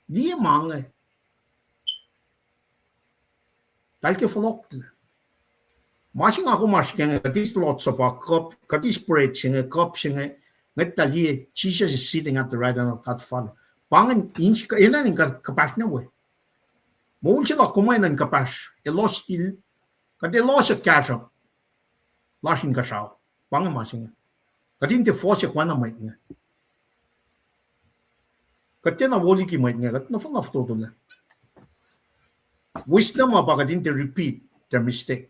Liye ma inge. Eltahl ke fohlohklac. Ma se nga kom oasr ke inge, kuht eis Lord's Supper, kuht eis bread se inge, cup se inge, ngwet eltahl liye, Jesus is sitting at the right hand of God Father. Pa ingacn, enenuh in kuhpahsr ne we. Moul se luhk kom enenuh in kuhpahsr, elos, kuht elos kahsruhp lasr inkuhsrao. Pa inge ma se inge. Kuht in tiac fohsack oacna mwet inge. Kuht tiacna wo liki mwet inge, kuht nohfohn na fototo lah. Wisdom uh pa kuht in tiac repeat their mistake.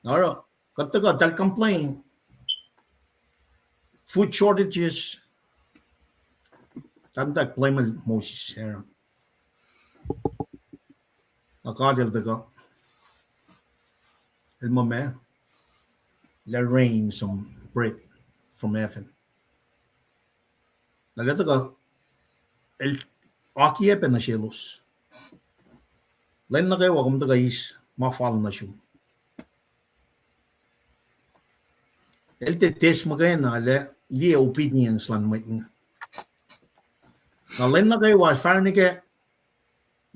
Oruh, kuht tuhkuh eltahl complain, food shortages, eltahl blame Moses, Aaron. Na God El tuhkuh, El muh ma, let rain some bread from heaven. Na El tuhkuh, El akiyac pac nuh selos. Lwen nuh kwewa kom tuhkuh eis ma fal nuh sum, El tiac test muhkwena lah liye obedience luhn mwet inge. Na lwen nuh kwewa fahsr nuh ke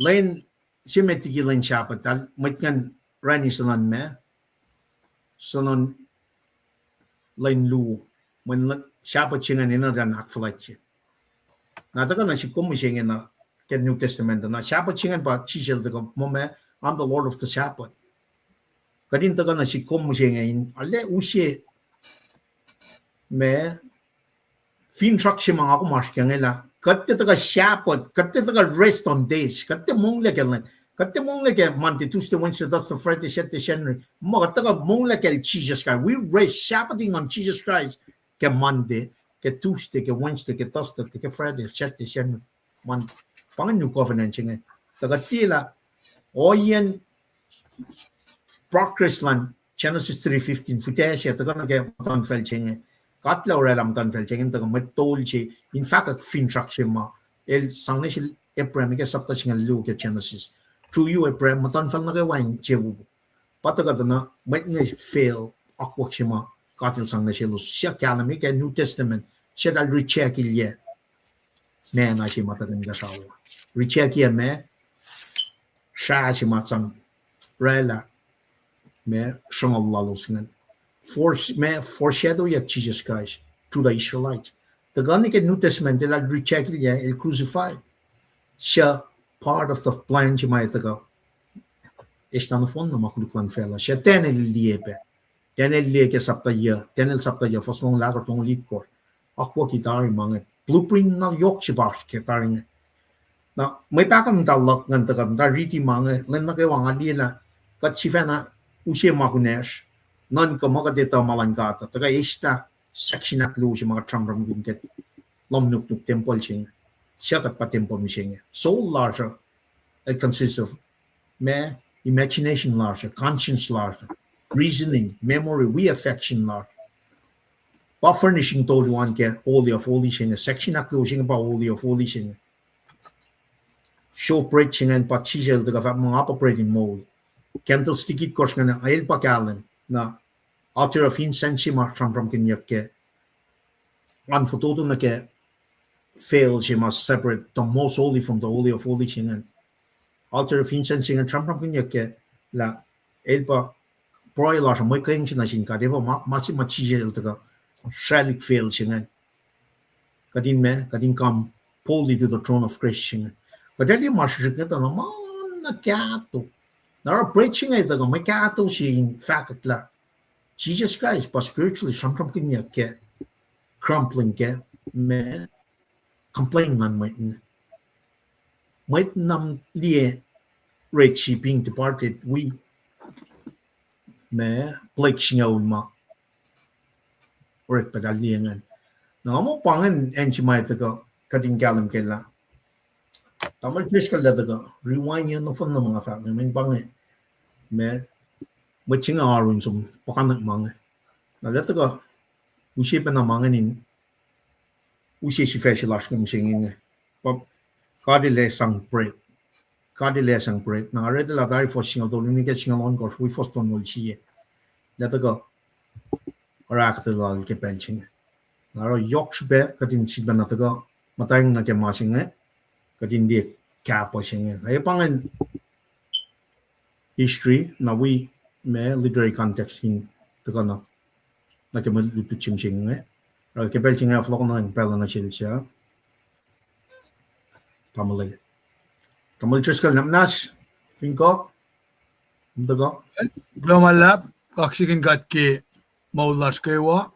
lwen se met liki lwen Sabbath, eltahl mwet ingacn orani suhnuhn ma, suhnuhn lwen luo, mweyen Sabbath se ingacn enenuh in ahkfuhlwactye. Na tuhkuh nuh sik kom mihsenge na ke New Testament, na Sabbath se ingacn pa Jisus El tuhkuh muh ma, I'm the Lord of the Sabbath. Kuht in tuhkuh nuh sik kom mihsenge in arlac use ma finsrak se ma nga kom oasr kac inge lah kuht tiac tuhkuh Sabbath, kuht tiac tuhkuh rest on days, kuht tiac monglac ke lwen, kuht tiac monglac ke Monday, Tuesday, Wednesday, Thursday, Friday, Saturday, Sunday. Ma kuht tuhkuh monglac kacl Jisus Kraist. We rest, Sabbathing on Jesus Christ ke Monday, ke Tuesday, ke Wednesday, ke Thursday, ke Friday, Saturday, Sunday, Monday. Pa ingacn New Covenant se inge. Tuhkuh tiac lah ohiyacn progress luhn Genesis three fifteen, futac se tuhkuh nuh ke muhtuhnfacl se inge. God El oraclah muhtuhnfacl se inge tuhkuh mwet tol se in fahkwack finsrak se ma El sang nuh sel Abraham ke sapta singucul luo ke Genesis. Through you, Abraham, muhtuhnfacl nuh kwewa in sewowo. Pa tuhkuh tuh na mwet inge fail akwuck se ma God El sang nuh selos. Suc kahlwem ke New Testament, suc eltahl reject-ilyac ma na se ma tuhkuh inkuhsrao. Reject-yac ma srah se ma sang oraclah ma sruhnguhl lalos ingacn. Fore-, ma foreshadow-yac Jesus Christ to the Israelites. Tuhkuh nuh ke New Testament, eltahl reject-ilyac, El crucify. Suc part of the plan se ma tuhkuh eslah nohfohn na ma koluk luhn facluh. Suc Daniel el liye pac. Daniel el liye ke sapta yac, Daniel sapta yac, fuhs longoul ahkosr, longoul itkohsr. Akwucki tari ma inge. Blueprint na yohk se pa ke tari inge. Na mwe pahkomuhta luhk ingacn tuhkuh muhta riti ma inge, lwen nuh kwewa nga liye lah kuht sifacna use ma kunacsr, nuhnkuh muh kuht etuh ma luhn God, tuhkuh eslah section ahkluo se ma kuht sramsramkihn ke lohm nuknuk tempuhl se inge. Suc kuht pa tempuhl mihsenge. Soul lasr uh, it consists of ma, imagination lasr uh, conscience lasr uh, reasoning, memory, wi affection lasr. Pa furnishing tolu an ke Holy of Holies se inge, section ahkluo se inge pa Holy of Holies se inge. Showbread se ingacn pa Jisus El tuhkuh fahk muh nga pa bread in moul. Candlestick itkohsr ingacn El pa kahlwem, na altar of incense se ma sramsramkihnyuck ke an fototo nuh ke veil se ma separate the most holy from the holy of holies ingacn. Altar of incense se ingacn sramsramkihnyuck ke lah El pa pruhe lasr uh mwe kweacng se nuh sin God, efuh ma, ma se ma Jisus El tuhkuh sralihk veil se ingacn. Kuht in ma, kuht in come boldly to the throne of grace se inge. Kuht ac liye ma srihsrihk inge tuh na ma na kahto. Na oruh bread se inge tuhkuh mwe kahto se in fahkwack lah Jesus Christ pa spiritually sramsramkihnyuck ke grumbling ke ma complain luhn mwet. Mwet na liye Red Sea being departed wi ma plague singucul ma orek pac eltahl liye ingacn. Na nga muh pa ingacn acn se ma tuhkuh kuht in kahlwem kac lah tamuhlwel Driscoll el tuhkuh rewind-ye nohfohn na ma nga fahk inge, mweyen pa inge ma mwet se inge oaru in som puhkantwen ma inge. Na el tuhkuh use pacna ma ingacn in use sifac se lasr ke mihsenge inge. Pa God El ac sang bread. God El ac sang bread. Na nga read lah tari fuhs singucul tolu nuh ke singucul ohnkohsr wi fuhs tolngoul sie. El tuhkuh oruh ahkuhtweyac lal ke pacl se inge. Na oruh yohk srihpac kuht in sifacna tuhkuh muhtweng nuh ke ma se inge, kuht in liye kahpuh se inge. Ac pa ingacn history, na wi ma literary context in tuhkuh na, nuh ke mwe lutlut se mihsenge. Oruh ke pacl se inge fohlohk nuh in pacl nuh sel suc tamuhlwel, tamuhlwel Driscoll, na muhnahs, fin kuh, kom tuhkuh. Kuloh ma luhlahp, kaksakihn God ke moul lasr kwewa.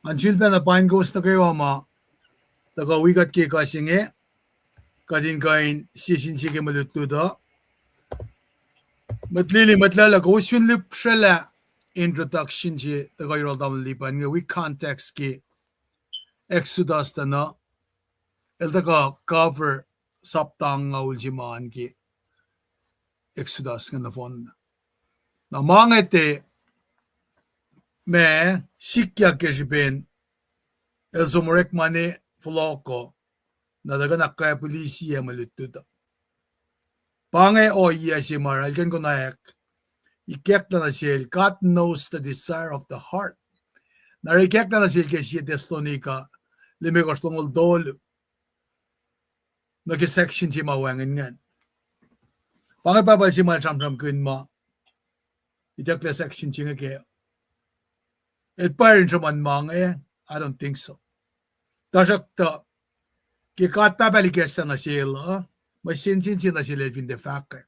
Ngan sulpacna paing kowos nuh kwewa ma tuhkuh wi kuht ke ekuh se inge, kuht in kuh in sie sin sie ke mwe lutlut uh. Mwet lili, mwet lwelah, kowos fin lihpsrwelah introduction se tuhkuh yohrohl tamuhlwel Lipan inge wi context ke Exodus tuh na, el tuhkuh cover sapta angngaul se ma an ke Exodus inge nohfohn. Na ma inge tiac ma sikyak ke srihpen el som orekma ne fohlohko, na tuhkuh na ahkkweye pwilisiyac mwe lutlut uh. Pa inge ohiyac se ma el kuh in konwacack, ikacklah nuh sel, God knows the desire of the heart. Na el ikacklah nuh sel ke sie Thessalonica limekohsr, longoul tolu, nuh ke section se ma wacngihn ingacn. Pa inge Bible se ma el sramsramkihn ma itucklac section se inge kac. El pwacr in sruhmuhn ma inge? I don't think so. Tuhsruhktuh, ke God Pahpah el ikacslah nuh sel uh, mwe sensen se nuh sel el fin tiac fahkwack.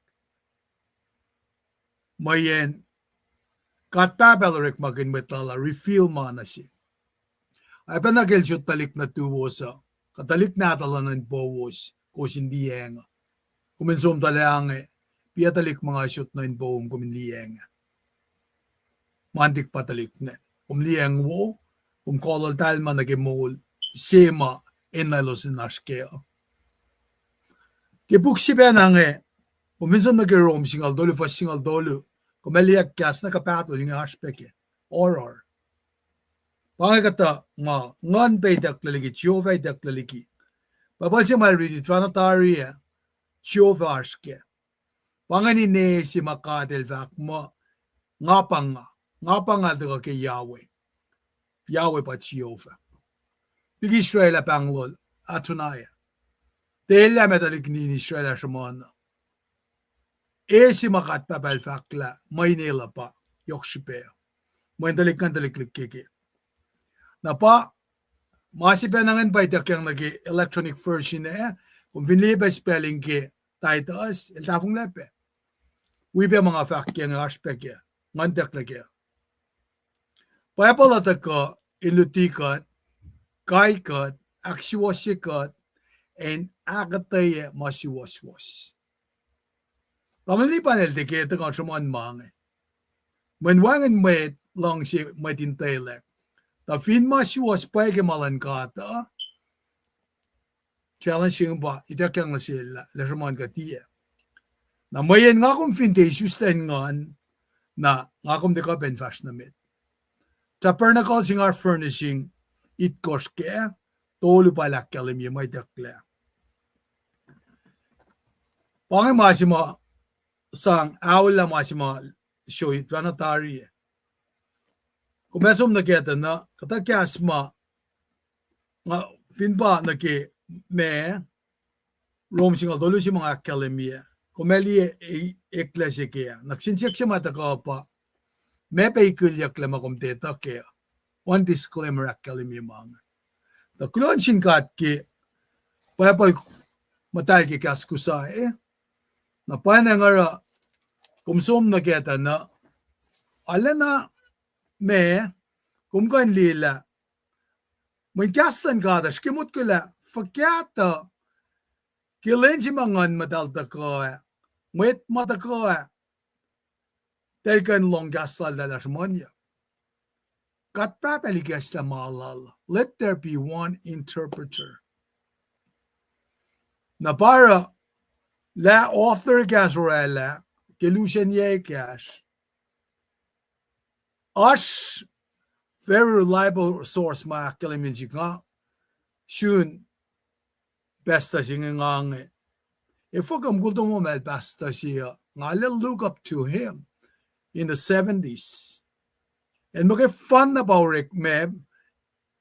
Mweyen God Pahpah el orekmakihn mwet lal uh reveal ma nuh sel. Ac pacna ke el sot tuhlihk nuhtuwos uh, kuh tuhlihk nahtuhl uh nuh inpowos, kowos in liyacacng uh. Kom in som tuhlac inge, piac tuhlihk ma nga sot nuh inpowom, kom in liyacacng uh. Ma intik pa tuhlihk ingacn. Kom liyacacng wo, kom kohlol tahl ma nuh ke moul se ma enenuh elos in oasr kac uh. Ke puk se pacna inge, kom fin som nuh ke Rom singucul tolu, fuhs singucul tolu, kom ac liye kahs na kuh pahtol inge oasr pac kac, oruh. Pa inge kuhtuh ma Nguhn pac itucklac liki, Jehovah itucklac liki. Bible se ma el riti tuhfahna tari ah, Jehovah oasr kac. Pa inge ine se ma God el fahk muh, nga pa nga, nga pa nga el tuhkuh ke Yahweh. Yahweh pa Jehovah. Tuhlihk Israel ah pahnglol Adonai. Tiac elyah ma tuhlihk nuhtin Israel ah sruhmuhn uh. E se ma God Pahpah el fahk lah mwe ine lal pa, yohk srihpac. Mweyen tuhlihk ngan tuhlihk lihkkeke. Na pa, ma se pacna ingacn pa ituckyang nuh ke electronic version ah, kom fin liye pac spelling ke Titus, el tahfonglac pac. Wi pac ma nga fahk ke inge oasr pac kac, Nguhn itucklac kac. Bible uh tuhkuh in luti kuht, kai kuht, ahksuwohsye kuht, in ahkuhtweyac ma suwohswohs. Tamuhlwel Lipan el tiac ke tuhkuh sruhmuhn ma inge. Mweyen wacngihn mwet luhngse mwet in etwaclah. Tuh fin ma suwohs pwacye ke ma luhn God uh, challenge se inge pa ituckyang nuh sel lah, lah sruhmuhn kuh tiac. Na mweyen nga kom fin tiac isuslac in nguhn, na nga kom tiac kuh pac in fahsr nuh met. Tabernacle se inge oasr furnishing itkohsr kac, tolu pa el ahkkahlwemye ma itucklac. Pa inge ma se ma sang aolah ma se ma soi tuhfahna tari ah. Kom ac som nuh kac tuh na, kuhtuh kahs ma, nga fin pa nuh ke ma, Rom singucul tolu se ma nga ahkkahlwemye, kom ac liye e-, eklac se kac. Na kihsen siyuck se ma tuhkuh pa, ma pac ikulyucklac ma kom tiac etuh kac. One disclaimer ahkkahlwemye ma inge. Tuh kuloh nuh sin God ke Bible muhtahl ke kahs Kosrae. Na pwacnwacng oruh kom som nuh kac tuh na, arulacna ma, kom kuh in liyelah, mweyen kahs luhn God uh srihke motko lah fuhkah tuh ke lwen se ma Nguhn Muhtahl tuhkuh ah, mwet ma tuhkuh ah, eltahl kuh in lohng kahs laltahl ah sruhmuhnyuck. God Pahpah el ikacslah ma lal, let there be one interpreter. Na pa oruh lah author ekahsr orwaclah ke lusacnyac ekahsr, oasr very reliable source ma ahkkahlwemye sihk, nga sun pastor se inge nga inge. Efuh kuh mukul tomom el pastor se uh, nga arlac look up to him in the seventies. El muhkwena pa orek ma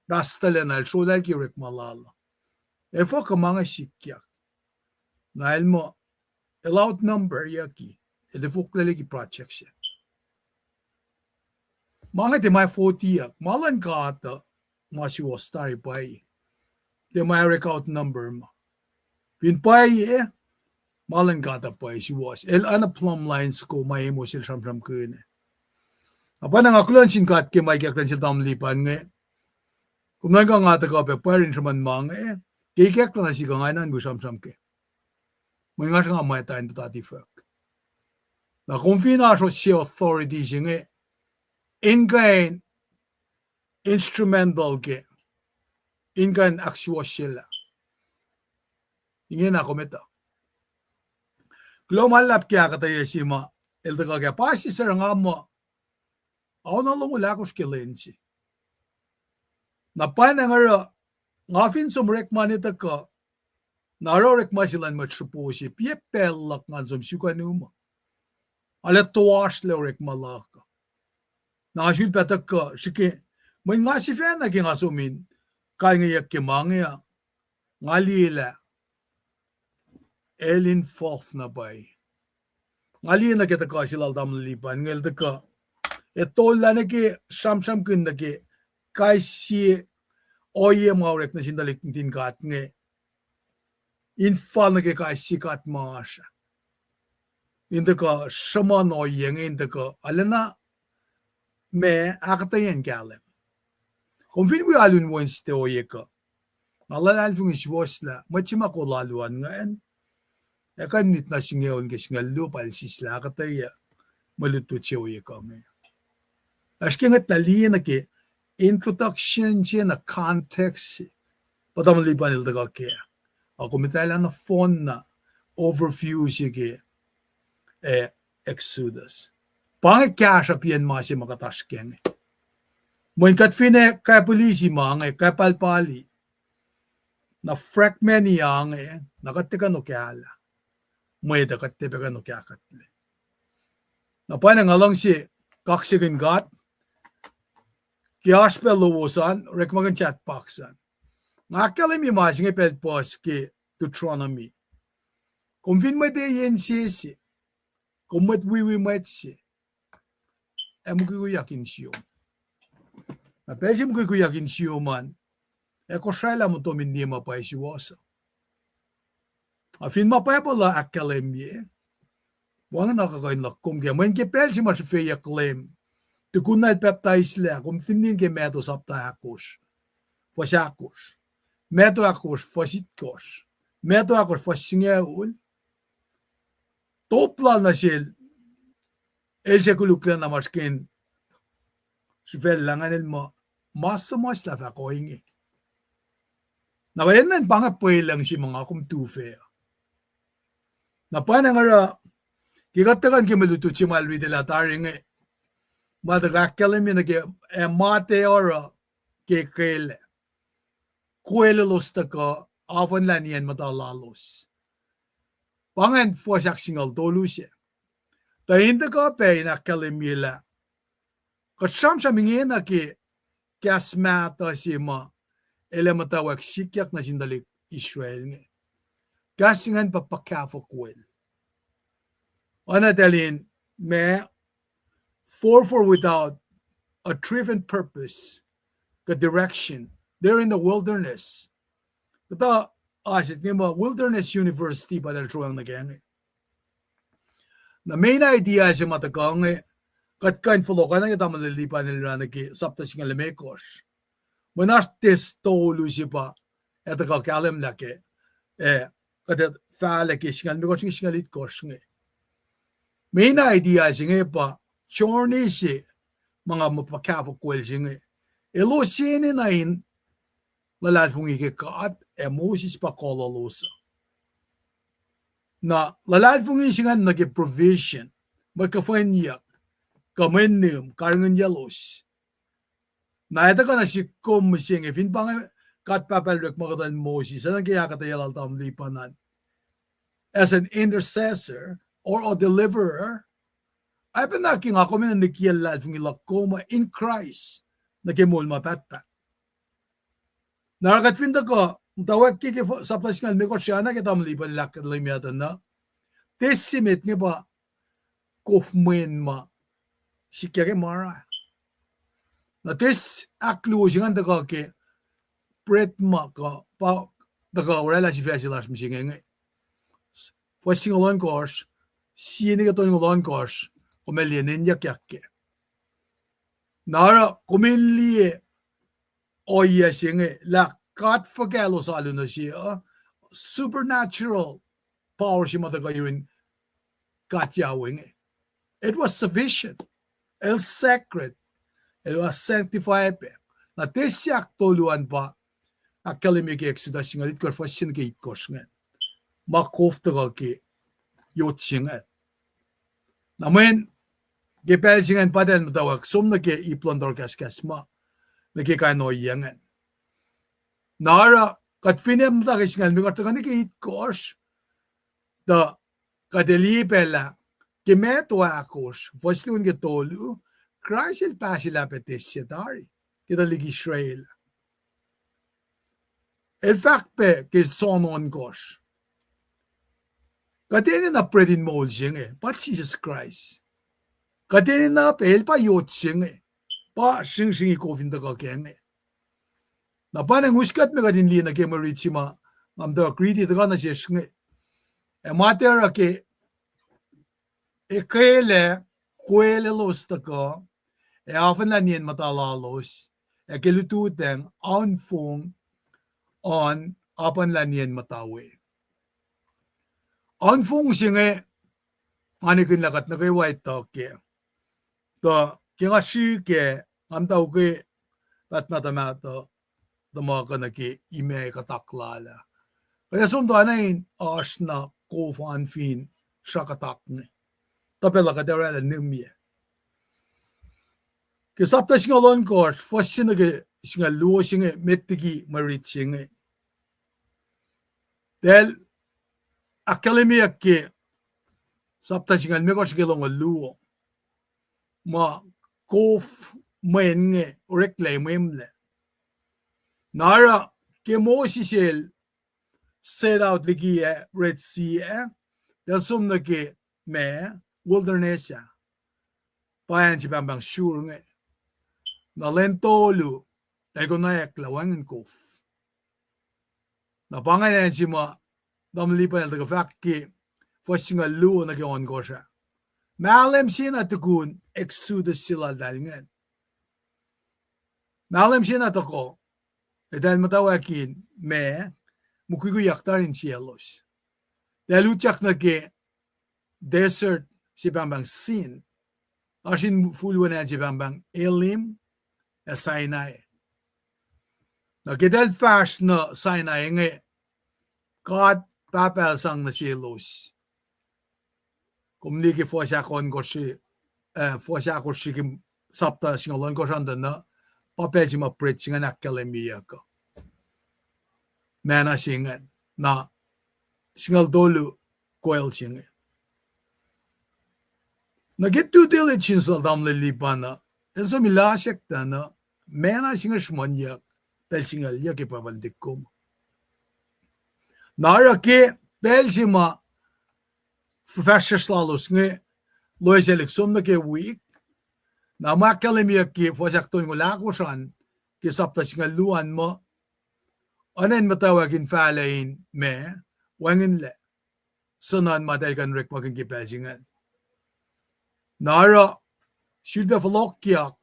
pastor lacna el srolah ke orekma lal. Efuh kuh ma inge sikyak? Na el muh el outnumberyucki, el tiac fohlohklac liki project se. Ma inge tiac ma forty-yuck, ma luhn God uh ma suwohs tari pwacye. Tiac ma orek outnumber ma. Fin pwacye, ma luhn God uh pwacye suwohs. El oacna plumb line soko ma Amos el sramsramkihn. Na pwacnwacng nga kuloh nuh sin God ke ma ikacklah nuh sel tamuhlwel Lipan inge. Kom nuhnkuh nga tuhkuh pac pwacr in sruhmuhn ma inge. Ke ikacklah nuh sihk uh nga enenuh in wi sramsram kac. Mwe nga sruhnga mwet ah in tuh tatifuck. Na kom fin oasr se authority se inge, in kuh in instrumental ke, in kuh in ahksuwohsyelah. Ingena kom etuh. Kuloh ma luhlahp ke ahkuhtweyac se ma el tuhkuh kac. Pa se suc nga muh, ao na longoul ahkosr ke lwen se. Na pwacnwacng oruh, nga fin som orekma ne tuhkuh, na oruh orekma se luhn mwet srihpo se, piac pacl luhk ngan som suk uh nuh ma. Arlac toasrlac orekma luhk uh. Na nga sulpac tuhkuh srihke, mweyen nga sifacna ke nga som in kalngeyuck ke ma inge uh, nga liye lah el involve na pwacye. Nga liye nuh ke tuhkuh se lal tamuhlwel Lipan inge el tuhkuh, etollah nuh ke, sramsramkihn nuh ke kais sie ohiyac ma orek nuh sin tuhlihk nuhtin God inge, in fal nuh ke kais sie god ma oasr ah. In tuhkuh sruhmuhn ohiyac inge in tuhkuh arulacna ma ahkuhtweyac in kahlwem. Kom fin wi alu in Wednesday ohiyac kuh, nga luhlahlfongi suwohs lah mwet se ma kol alu an ingacn, ac kuh in nit na singucul ke singucul luo pa el sislah ahkuhtweyac mwe lutlut se ohiyac kuh inge. Oasr ke ngwetlah liye nuh ke introduction se na context se, pa tamuhlwel Lipan el tuhkuh kac. Ac kom etwaclah nohfohn na overview se ke, eh, Exodus. Pa inge kahsruh piacn ma se ma kuht oasr kac inge. Mweyen kuht fin ac kapihli se ma inge, kapalpali, na fragment-i inge, na kuht tiac kuh in okahlah. Mwet uh kuht tiac pac kuh in okah kuhtlac. Na pwacnwacng nga luhngse kaksakihn God ke oasr pac lowos an orekmakihn chat box an. Nga ahkkahlwemye ma se inge pacl puhs ke Deuteronomy. Kom fin mwet einsese, kom mwet wiwi mwet se, ac mukwikwiyak insiyom. Na pacl se mukwikwiyak insiyom an, ac kosraclah mutom in liye ma pwacye suwohs uh. A fin ma Bible uh ahkkahlwemye, wacngihn akuhkuhin luhk kom kac. Mweyen ke pacl se ma srihfeyuck Leum, tukun na el pacptaislac, kom fin liye ke Matthew sapta ahkosr, fuhs ahkosr. Matthew ahkosr, fuhs itkohsr. Matthew ahkosr, fuhs singucul. Top lal nuh sel, el se koluklac na masrken sifacl lah ngan el muh, ma suhmuhslah fahk ohinge. Na pa enenuh in pa inge pwelucng se ma nga kom tufac. Na pwacnwacng oruh, ke kuht tuhkuh ke mwe lutlut se ma el ritilah tari inge, ma tuhkuh ahkkahlwemye nuh ke, ac ma tiac oruh ke kwelac, kwelos tuhkuh, afuhnlah niyacn muhta lalos. Pa ingacn fuhs ahksingucul tolu se. Tuh in tuhkuh pac in ahkkahlwemye lah kuht sramsram ingena ke kahs mahtuh se ma el ac muhtwacwacack sikyak nuh sin tuhlihk Israel inge. Kahs ingacn pa puhkahfohk wel. Oacna eltahl in ma, forfor without a driven purpose, kuh direction. They're in the wilderness. Kuhtuh oasr inge ma Wilderness University pa eltahl sroang nuh kac inge. Na main idea se ma tuhkuh inge, kuht kuh in fohlohk oacna ke tamuhlwel Lipan el oruh nuh ke sapta singucul limekohsr. Mweyen oasr test tolu se pa ac tuhkuh kahlwemlah ke, eh, kuht ac fahlac ke singucul limekohsr inge, singucul itkohsr inge. Main idea se inge pa journey se ma nga muh puhkahfohk wel se inge. Elos enenuh in luhlahlfongi ke God ac Moses pa kololos uh. Na luhlahlfongi se ingacn nuh ke provision, mwe kuhfwenyuck, kuh mwe nihm karihngihnyaclos. Na etuh kuh na sik kom mihsenge, fin pa inge God Pahpah el orekma kuhtuh lal Moses, oacna ke ahkuhtweyac lal tamuhlwel Lipan an, as an intercessor or a deliverer, oacpacna ke nga kom enenuh in nikiyacl luhlahlfongi luhk kom uh in Christ nuh ke moul ma pahtpaht. Na oruh kuht fin tuhkuh muhtwacwacack ke, ke sapta singucul limekohsr, oacna ke tamuhlwel Lipan el ahkkahlwemye tuh na, test se met inge pa kof mwen ma sikyak ke mara. Na test ahkluo se ingacn tuhkuh ke bread ma kuh pa tuhkuh oraclah sifac se lasr mihsenge inge. Fuhs singucul ohnkohsr, sie nuh ke tolngoul ohnkohsr, kom ac liye nenyuckyak kac. Na oruh kom in liye ohiyac se inge lah God fuhkah elos alu nuh se uh, supernatural power se ma tuhkuh yurin God Yahweh inge. It was sufficient. El sacred. El was sanctified pac. Na tiac se ahktolu an pa ahkkahlwemye ke Exodus singucul itkohsr, fuhs se nuh ke itkohsr ingacn, ma kof tuhkuh ke yot se ingacn. Na mweyen ke pacl se ingacn pa eltahl muhtwacwacack som nuh ke ip luhn tohrkahskahs ma nuh ke kain ohiyac ingacn. Na oruh kuht finne muhta ke singucul limekohsr tuhkuh nuh ke itkohsr, tuh kuht ac liye pac lah ke Matthew ahkosr, fuhs luo nuh ke tolu, Kraist el pahselah pac tiac se tari ke tuhlihk Israel. El fahk pac ke John ohnkohsr, kuht enenuh bread in moul se inge, pa Jisus Kraist. Kuht enenuh pac, el pa yot se inge, pa sringsringi kof in tuhkuh kac inge. Na pa inge us kuht me kuht in liye nuh ke mwe rit se ma nga muhtwacwacack riti tuhkuh nuh sesr inge. Ac ma tiac oruh ke, ac kwelac, kwel elos tuhkuh, ac afuhnlah nien muhta lalos, ac ke lututacng, aunfong an apuhnlah nien muhta we. Aunfong se inge, nga nikihn lah kuht nuh kwewa etuh kac. Tuh ke nga srihk kac, nga muhta ke pahtpaht mahtuh, tuh ma kuh nuh ke imac kuhtak lal ah, kuht ac som tuh na in oasr na kof an fin sra kuhtak inge. Tuh pacl uh kuht ac oraclah nimyac. Ke sapta singucul ohnkohsr, fuhs se nuh ke singucul luo se inge, met liki mwe rit se inge. Eltahl ahkkahlwemyeyuck ke sapta singucul limekohsr ke longoul luo, ma kof mwen inge oreklac imwemlac. Na oruh ke Moses el set out liki ah Red Sea ah, eltahl som nuh ke ma wilderness ah, pa acn se pahngpahng Shur inge. Na lwen tolu, eltahl konwacack lah wacngihn kof. Na pa ingacn acn se ma tamuhlwel Lipan el tuhkuh fahk ke fuhs singucul luo nuh ke ohnkohsr ah. Mahlwem se na tukun Exodus se laltahl ingacn. Mahlwem se na tohkoh, eltahl muhtwacwacack in ma, mukwikwiyak tari insiyaclos. Eltahl utyak nuh ke desert se pahngpahng Sin. Oasr infulwen acn se pahngpahng Elim ac Sinai. Na ke eltahl fahsr nuh Sinai inge, God Pahpah el sang nuh selos, kom liye ke fuhs ahk ohnkohsr, eh, fuhs ahkosr ke sapta singucul ohnkohsr an tuh na, pa pacl se ma bread se ingacn ahkkahlwemyeyuck uh, manna se ingacn, na singucul tolu, kwel se inge. Na ke due diligence lal tamuhlwel Lipan uh, el som lasr eklac na, manna se inge sruhmuhnyuck pacl singucul yuc ke Pahpah lututacng kom. Na oruh ke pacl se ma fuhfahsryucsr lalos inge loesaclihk som nuh ke wik, na ma ahkkahlwemyeyuck ke fuhs ahktolngoul ahkosr an, ke sapta singucul luo an muh, oacna in muhtwacwacack in fahlac in ma, wacngihnlac, suhnuhn ma eltahl kuh in orekmakihn ke pacl se ingacn. Na oruh, sulpac fohlohkyak,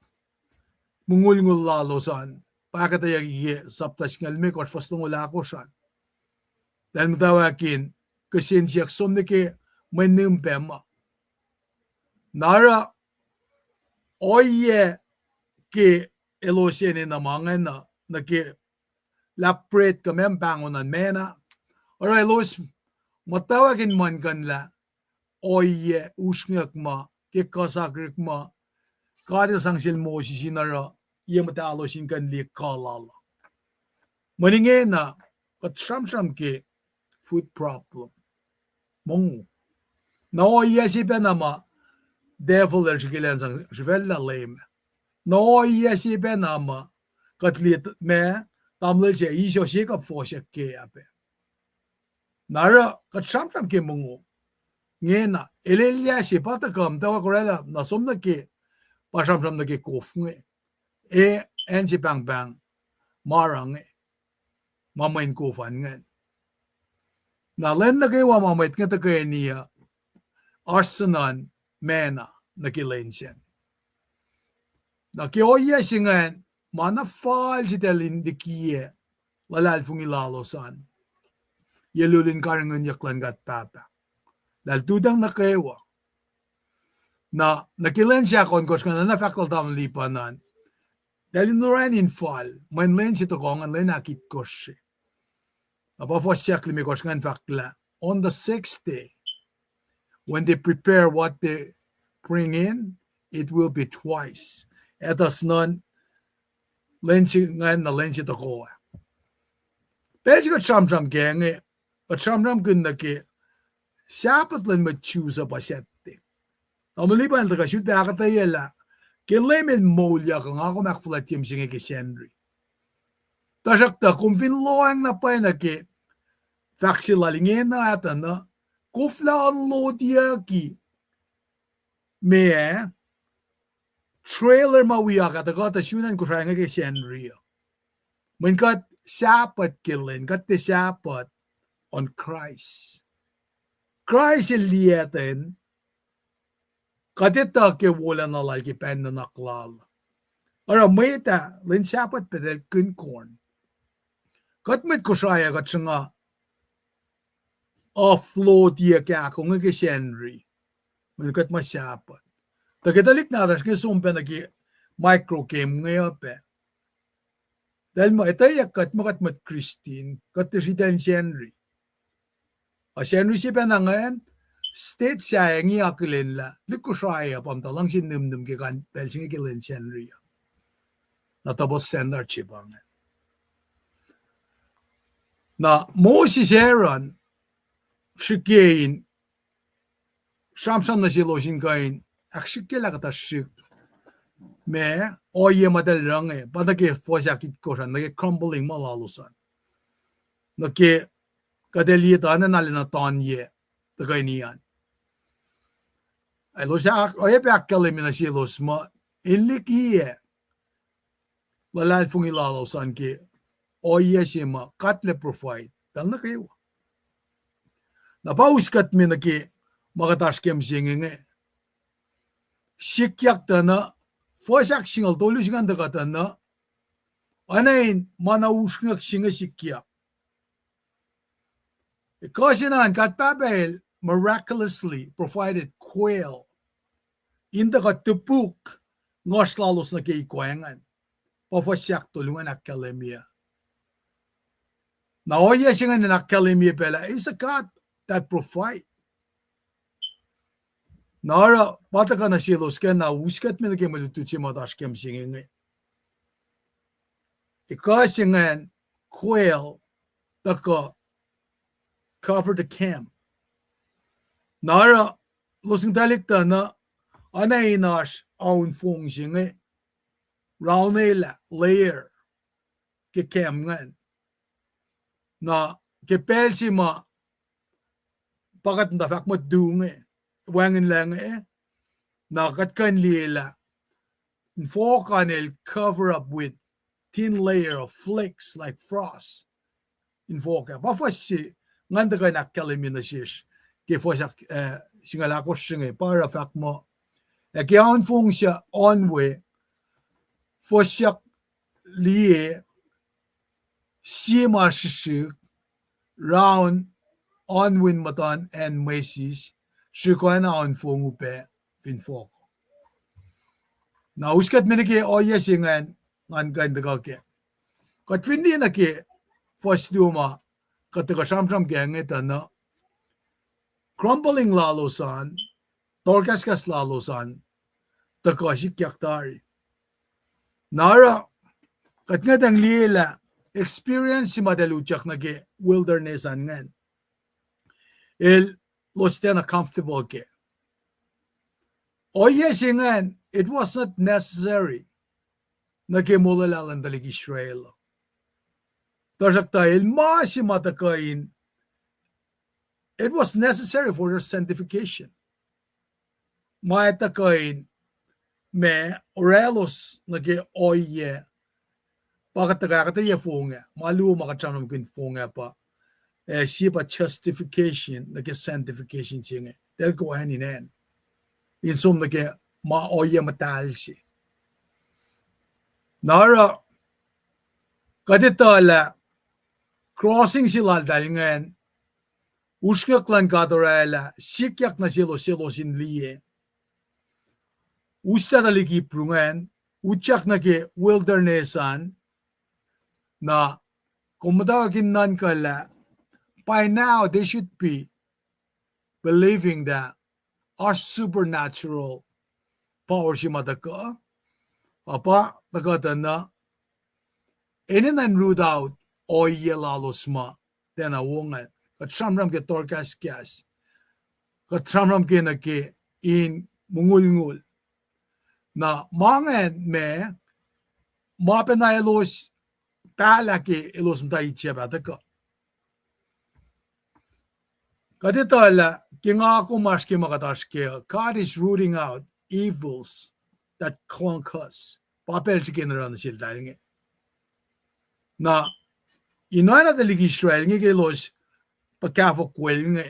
mongulngul lalos an, pa ahkuhtweyucki ke sapta singucul limekohsr fuhs longoul ahkosr an, eltahl muhtwacwacack in kihsen siyuck som nuh ke mwe nihm pac ma. Na oruh, ohiyac ke elos enenuh ma ingacn uh, nuh ke lah bread kuh meac pahngon an, manna. Oruh elos muhtwacwacack in muhlkuhnlah ohiyac usrnguck ma, ke kuhsakihk ma God el sang sel Moses in oruh ye muhtahlos in kuh in liye kuh lal uh. Mweyen ingena, kuht sramsram ke food problem. Mongo. Na ohiyac se pacna ma devil el srihke elan sang srihfacllah Leum. Na ohiyac se pacna ma kuht liye ma, tamuhlwel se Esau Jacob fohsack ke ah pac. Na oruh kuht sramsram ke mongo. Ingena, el elyah se pa tuhkuh muhtwacwacack oraclah na som nuh ke, pa sramsram nuh ke kof inge. E, acn se pahngpahng Marah inge, ma mwen kof an ingacn. Na lwen nuh kwewa ma mwet inge tuhkweni uh, oasr suhnuhn manna nuh ke lwen sacn. Na ke ohiyac se ingacn, ma na fal se eltahl in likiyac, luhlahlfongi lalos an, ye lulin karihngihnyuck luhn God Pahpah, lah El lututacng nuh kwewa. Na, nuh ke lwen se ahkohnkohsr ingacn, na fahk lal tamuhlwel Lipan an, eltahl in orani in fal, mweyen lwen se tohkoh ingacn lwen ahkitkohsr. Na pa fuhs ahklimekohsr ingacn fahk lah, on the sixth day, when they prepare what they bring in, it will be twice. Etuh nuh lwen se ingacn, na lwen se tohkoh ah. Pacl se kuht sramsram kac inge, kuht sramsramkihn nuh ke Sabbath luhn mwet Jew uh pa Saturday. Tamuhlwel Lipan el tuhkuh sifilpac ahkuhtweyac lah ke Leum El moulyak uh, nga kom ahkfuhlwactye mihsenge ke Sacnri. Tuhsruhktuh kom fin lohacng na pwacye nuh ke fahk se lal ingena, etuh na, koflah unloadiyucki meac, trailer ma wiyuck ah tuhkuh tuh sun acn Kosrae inge ke Sacnri uh. Mweyen kuht Sabbath ke lwen, kuht tiac Sabbath on Christ. Kraist El liyactwen, kuht etuh ke wolacna Lal ke pahng nuhnak Lal. Oruh mwet ah lwen Sabbath pac eltahl kihn corn. Kuht mwet Kosrae uh kuht sruhnga offloadiyuck ahkoo inge ke Sacnri, mweyen kuht ma Sabbath. Tuh ke tuhlihk nahtuhsr inge som pac nuh ke micro camp inge uh pac, eltahl muh etweyuck kuht muh kuht mwet Kristin, kuht tiac sritacl in Sacnri. A Sacnri se pacna ingacn, state sahyac inge akihlen lah tuhlihk Kosrae uh pa muhta luhngse nihmnihm ke kain pacl se inge ke lwen Sacnri uh. Na double standard se pa ingacn. Na Moses, Aaron, srihke in sramsram nuh selos in kuh in ahksrihkye lah kuhtuh srihk ma ohiyac ma eltahl oruh inge, pa nuh ke fuhs ahkitkohsr an, nuh ke grumbling ma lalos an, nuh ke kuht ac liye tuh oacna na lwen na tanye tuhkweni an. Elos oacyacpac ahkkahlwemye nuh selos muh in likiyac luhlahlfongi lalos an ke ohiyac se ma God El provide pacl nuh kwewa. Na pa us kuhtme nuh ke ma kuht oasr ke mihsenge inge. Sikyak tuh na, fuhs ahksingucul tolu se ingacn tuhkuh tuh na, oacna in ma na usrnguck se inge sikyak. Ekuh se na an God Pahpah El miraculously provided quail in tuhkuh topuk ngohsr lalos nuh ke ikoac ingacn. Pa fuhs ahktolu ingacn ahkkahlwemye. Na ohiyac se ingacn in ahkkahlwemye pac lah He's a God that provide. Na oruh pa tuhkuh nuh selos ke na us kuhtme nuh ke mwe lutlut se ma oasr ke mihsenge inge. Ekuh se ingacn, quail, tuhkuh cover the camp. Na oruh elos in tuhlihk tuh na, oacna in oasr aunfong se inge, round-elah layer ke camp ingacn. Na ke pacl se ma pa kuht muhta fahk muh dew inge, wacngihnlac inge, na kuht kuh in liye lah infohk an el cover up with thin layer of flakes like frost. Infohk ah. Pa fuhs se ingacn tuhkuh in ahkkahlwemye nuh sesr ke fuhs ahk-, eh, singucul ahkosr inge, pa oruh fahk muh, ac ke aunfong suc oan we, fuhsyak liye sie ma srihsrihk, round oan wen muhtuhn acn Moses, srihk oacna aunfong upac fin fohk. Na us kuhtme nuh ke ohiyac se ingacn, ngan kuh in tuhkuh kac. Kuht fin liye nuh ke fuhs luo ma kuht tuhkuh sramsram kac inge tuh na, grumbling lalos an, tohrkahskahs lalos an, tuhkuh sikyak tari. Na oruh kuht ngwetacng liye lah experience se ma eltahl utyak nuh ke wilderness an ingacn, elos tiacna comfortable kac. Ohiyac se ingacn, it was not necessary nuh ke molwelah luhn tuhlihk Israel. Tuhsruhktuh el ma se ma tuhkuh in, it was necessary for their sanctification. Ma tuhkuh in ma oraclos nuh ke ohiyac, pa kuht tuhkuh ahkuhtweyac fong ah, ma luo ma kuht sramsramkihn fong ah pa, eh, sie pa justification nuh ke sanctification se inge. Eltahl go hand in hand. In som nuh ke ma ohiyac muhtahl se. Na oruh kuht etuh lah crossing se laltahl ingacn, usrnguck luhn God orwaclah, sikyak nuh selos, selos in liye. Uslah tuhlihk Hebrew ingacn, utyak nuh ke wilderness an, na kom muhtwacwacack in nuhnkuh lah, by now they should be believing that oasr supernatural power se ma tuhkuh, a pa tuhkuh tuh na, enenuh in root out ohiyac lalos ma tiacna wo ingacn. Kuht sramsram ke tohrkahskahs. Kuht sramsram ke nuh ke in mongulngul. Na ma ingacn ma, ma pacna elos pahlah ke elos muhta Egypt ah tuhkuh. Kuht etuh lah ke nga kom oasr ke ma kuht oasr kac, God is rooting out evils that clung us. Pa pacl srihke in oruh nuh seltahl inge. Na in oacna tuhlihk Israel inge ke elos tuhkahfohk wel inge,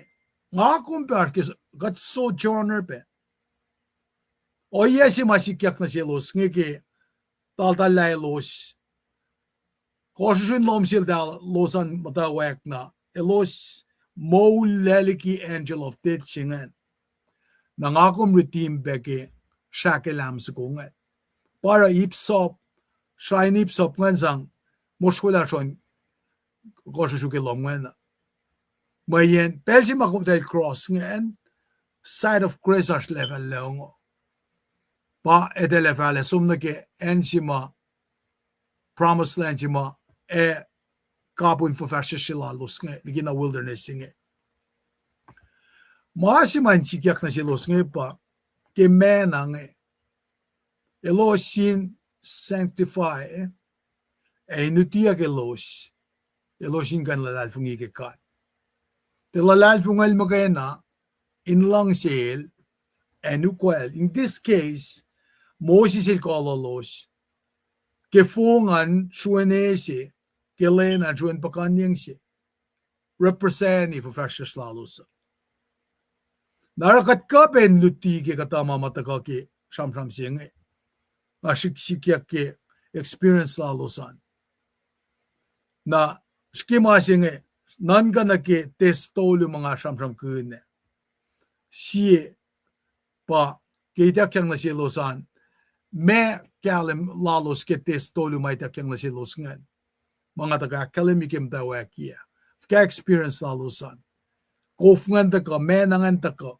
nga kom pac oasr ke, kuht sojourner pac. Ohiyac se ma sikyak nuh selos inge ke taltahllah elos, kohsrusr in lohm seltahl elos an muhtwacwacack na, elos moul lac liki angel of death se ingacn. Na nga kom redeem pac ke srahkelam soko ingacn. Pa oruh ip sap, srah in ip sap ingacn sang mosrwelah sron kohsrusr ke lohm ingacn. Mweyen pacl se ma kom eltahl cross ingacn, side of grace oasr lacfah lucng uh. Pa eltahl ac fah som nuh ke acn se ma, promised land se ma, ac kapihn fuhfahsryucsr lalos inge, likina wilderness inge. Ma se ma in sikyak nuh selos inge pa, ke manna inge, elos in sanctify, ac in utiyuck elos, elos in kuh in luhlahlfongi ke God. Tuh luhlahlfongi el muhkwena, in luhngsel, ac in ukwacl. In this case, Moses el kulolos ke fong an sruen e se, ke lwen an sruen puhkuhnyeng se, represent fuhfahsryucsr lalos uh. Na oruh kuht kuh pac in luti ke kuhtuh ma ma tuhkuh ke sramsram se inge. Na srihk-, sikyak ke experience lalos an. Na srihke ma se inge, nuhnkuh nuh ke test tolu ma nga sramsramkihn ah. Sie pa ke ituckyang nuh selos an, ma kahlwem lalos ke test tolu ma ituckyang nuh selos ingacn. Ma nga tuhkuh ahkkahlwemye ke muhtwacwacack ah. Fuhkah experience lalos an. Kof ingacn tuhkuh, manna ingacn tuhkuh.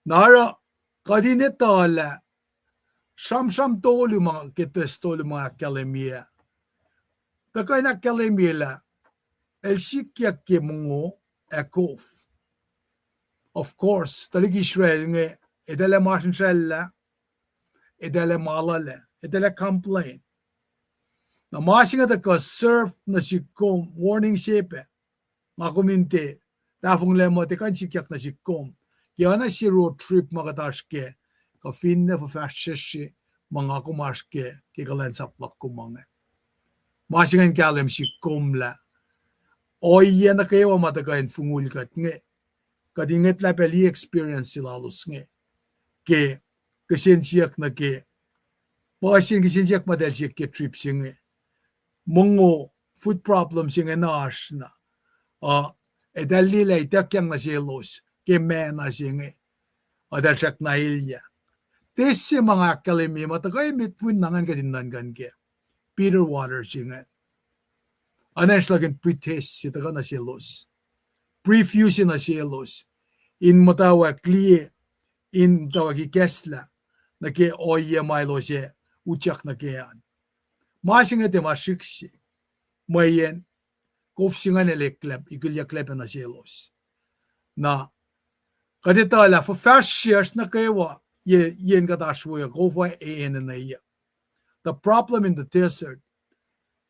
Na oruh kuht in etuh lah sramsram tolu ma ke test tolu ma ahkkahlwemye ah, tuhkuh in ahkkahlwemye lah el sikyak ke mongo ac kof. Of course, tuhlihk Israel inge, eltahl ac masrinsracllah, eltahl ac malalac, eltahl ac complain. Na ma se inge tuhkuh serve nuh sihk kom, warning se pac. Nga kom in tiac tahfonglac muh tiac kuh in sikyak nuh sihk kom. Ke oacna sie road trip ma kuht oasr kac, kuh finne fuhfahsryucsr se ma nga kom oasr kac ke kuhlwacnsap luhk kom inge. Ma se ingacn kahlwem sihk kom lah ohiyac nuh kwewa ma tuhkuh in fongul kuht inge, kuht in ngwetlah pac liye experience se lalos inge. Ke kihsen siyuck nuh ke, puhsiyacn kihsen siyuck ma eltahl siyuck ke trip se inge, mongo, food problem se inge na oasr na, uh, eltahl liye lah ituckyang nuh selos ke manna se inge, eltahl srackna elyah. Test se ma nga ahkkahlwemye ma tuhkuh emet wi na ngan kuht in nuhnkuh kac, bitter water se ingacn. Oacna in sruhlahkihn pre-test se tuhkuh nuh selos, preview se nuh selos, in muhtwacwacack liye, in muhtwacwacack ikacslah nuh ke ohiyac ma elos ac utyak nuh ke an. Ma se inge tiac ma srihk se, mweyen kof se ingacn el eklac, ikulyucklac pac nuh selos. Na kuht etuh lah fuhfahsryucsr nuh kwewa, ye, yen kuht oasr we uh, kof uh ac enenweyuck. The problem in the desert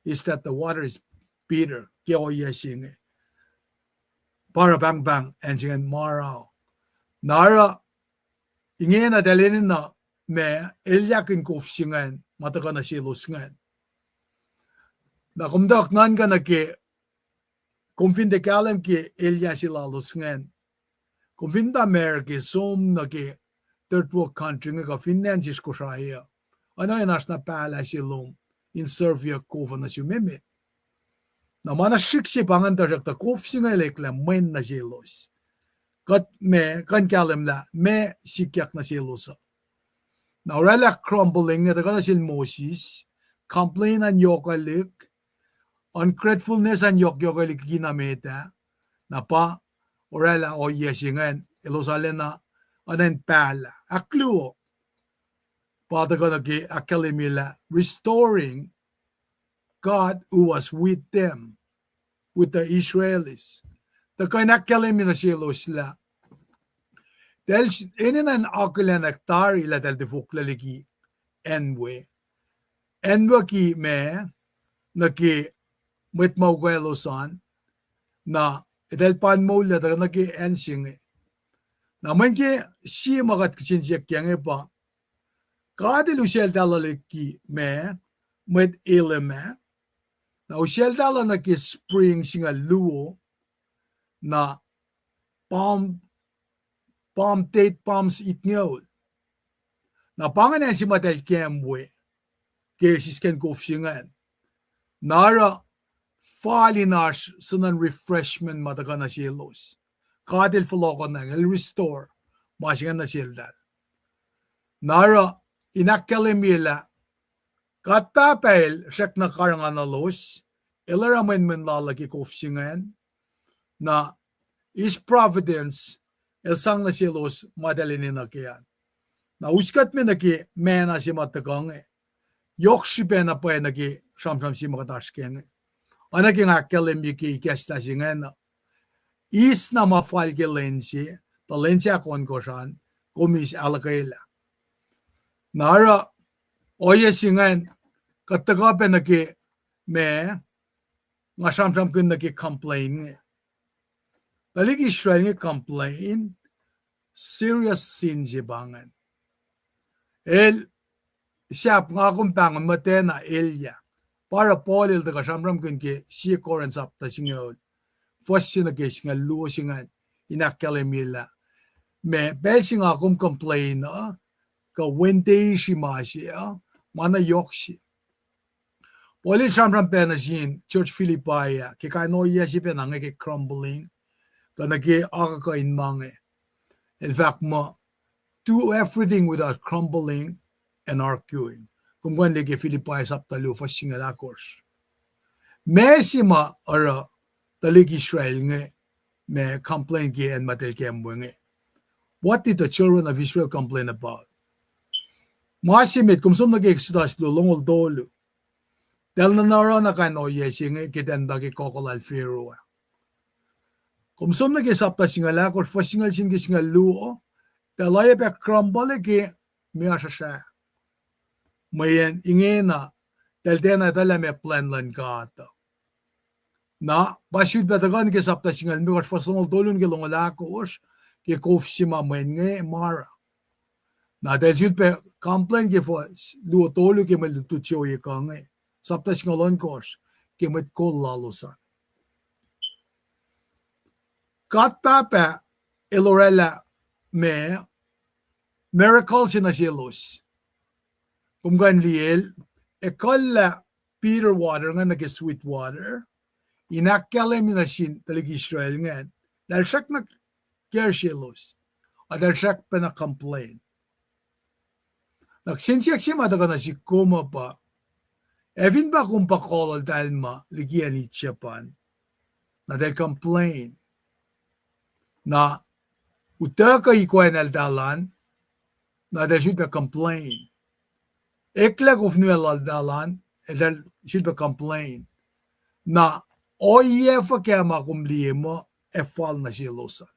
is that the water is bitter, ke ohiyac se inge. Pa oruh pahngpahng acn se ingacn Marah. Na oruh ingena eltahl enenuh ma elyahkihn kof se ingacn ma tuhkuh nuh selos ingacn. Na kom tuh nuhnkuh nuh ke, kom fin tiac kahlwem ke elyah se lalos ingacn, kom fin tuh America, som nuh ke third world country inge kuh finne acn sesr Kosrae uh, oacna in oasr na pahlah se lom in serve-yuck kof uh nuh sum emet. Na ma na srihk se pa ingacn tuhsruhktuh kof se inge el eklac mwen nuh selos. Kuht ma kuh in kahlwem lah ma sikyak nuh selos uh. Na orwaclah grumbling inge tuhkuh nuh sel Moses, complain an yohkwelihk, ungratefulness an yohkyohkwelihk liki na met ah, na pa orwaclah ohiyac se ingacn elos arulacna oacna in pahlah. Ahkluo, pa tuhkuh nuh ke ahkkahlwemye lah restoring God who was with them, with the Israelis. Tuhkuh in ahkkahlwemye nuh selos lah eltahl enenuh in akihlen tari lah eltahl tifoklac liki acn we. Acn we ki ma nuh ke mwet ma ukwaclos an, na eltahl pa in moullah tuhkuh nuh ke acn se inge. Na mweyen ke sie ma kuht kihsen siyuck ke inge pa, God el useltahl uh liki ma, mwet Elim ah, na useltahl uh nuh ke spring singucul luo, na palm, palm date, palms itngoul. Na pa ingacn acn se ma eltahl kamp we ke sisken kof se ingacn. Na oruh fal in oasr suhnuhn refreshment ma tuhkuh nuh selos. God el fohlohkohnacng, el restore ma se ingacn nuh seltahl. Na oruh in ahkkahlwemye lah God Pahpah el srackna karihngihnuhlos, el oruh mwenmwen lal uh ke kof se ingacn. Na his providence el sang nuh selos ma eltahl enenuh ke an. Na us kuht me nuh ke manna se ma tuhkuh inge. Yohk srihpac na pwacye nuh ke sramsram se ma kuht oasr ke inge. Oacna ke nga ahkkahlwemye ke ikacslah se ingacn uh, eis na ma fal ke lwen se, tuh lwen se ahkohnkohsr an, kom eis ahluhkwelah. Na oruh ohiyac se ingacn, kuht tuhkuh pac nuh ke ma nga sramsramkihn nuh ke complain inge. Tuhlihk Israel inge complain, serious sin se pa ingacn. El sahp nga kom pahngon muhtwacna elyah. Pa oruh Paul el tuhkuh sramsramkihn ke Sie Corinth sapta singucul, fuhs se nuh ke singucul luo se ingacn, in ahkkahlwemye lah ma pacl se nga kom complain uh, kuh wen teisi ma se uh, ma na yohk se. Paul el sramsram pac nuh sin church Philippi ah ke kain ohiyac se pacna inge ke grumbling, kuh nuh ke akuhkuhin ma inge. El fahk muh, do everything without grumbling and arguing. Kom kuh in liye ke Philippi sapta luo fuhs singucul ahkosr. Ma se ma oruh tuhlihk Israel inge ma complain ke acn ma eltahl kamp we inge. What did the children of Israel complain about? Ma se met, kom som nuh ke Exodus luo, longoul tolu. Eltahl nuhnuh oruh na kain ohiyac se inge ke eltahl muhta ke kohkoh lal Pharaoh ah. Kom som nuh ke sapta singucul ahkosr, fuhs singucul se nuh ke singucul luo, eltahl oacyacpac grumble ke ma oasr srah. Mweyen ingena, eltahl tiacna etuh lah ma plwacn luhn God uh. Na pa sulpac tuhkuh nuh ke sapta singucul limekohsr, fuhs longoul tolu nuh ke longoul ahkosr, ke kof se ma mweyen inge Mara. Na eltahl sulpac complain ke fuhs luo tolu ke mwe lutlut se ohiyac kuh inge, sapta singucul ohnkohsr, ke mwet kol lalos an. God Pahpah el orwaclah ma miracle se nuh selos. Kom kuh in liye el ekuhllah bitter water ingacn nuh ke sweet water, in ahkkahlwemye nuh sin tuhlihk Israel ingacn lah el srackna care selos, a eltahl srackpacna complain. Na kihsen siyuck se ma tuhkuh nuh sihk kom uh pa, ac fin pa kom pa kolol eltahl ma liki acn Egypt an, na eltahl complain. Na utuckuh ikoacn eltahl an, na eltahl sulpac complain. Eklac kof nuh lal eltahl an, eltahl sulpac complain. Na ohiyac fuhkah ma kom liye muh ac fal nuh selos an?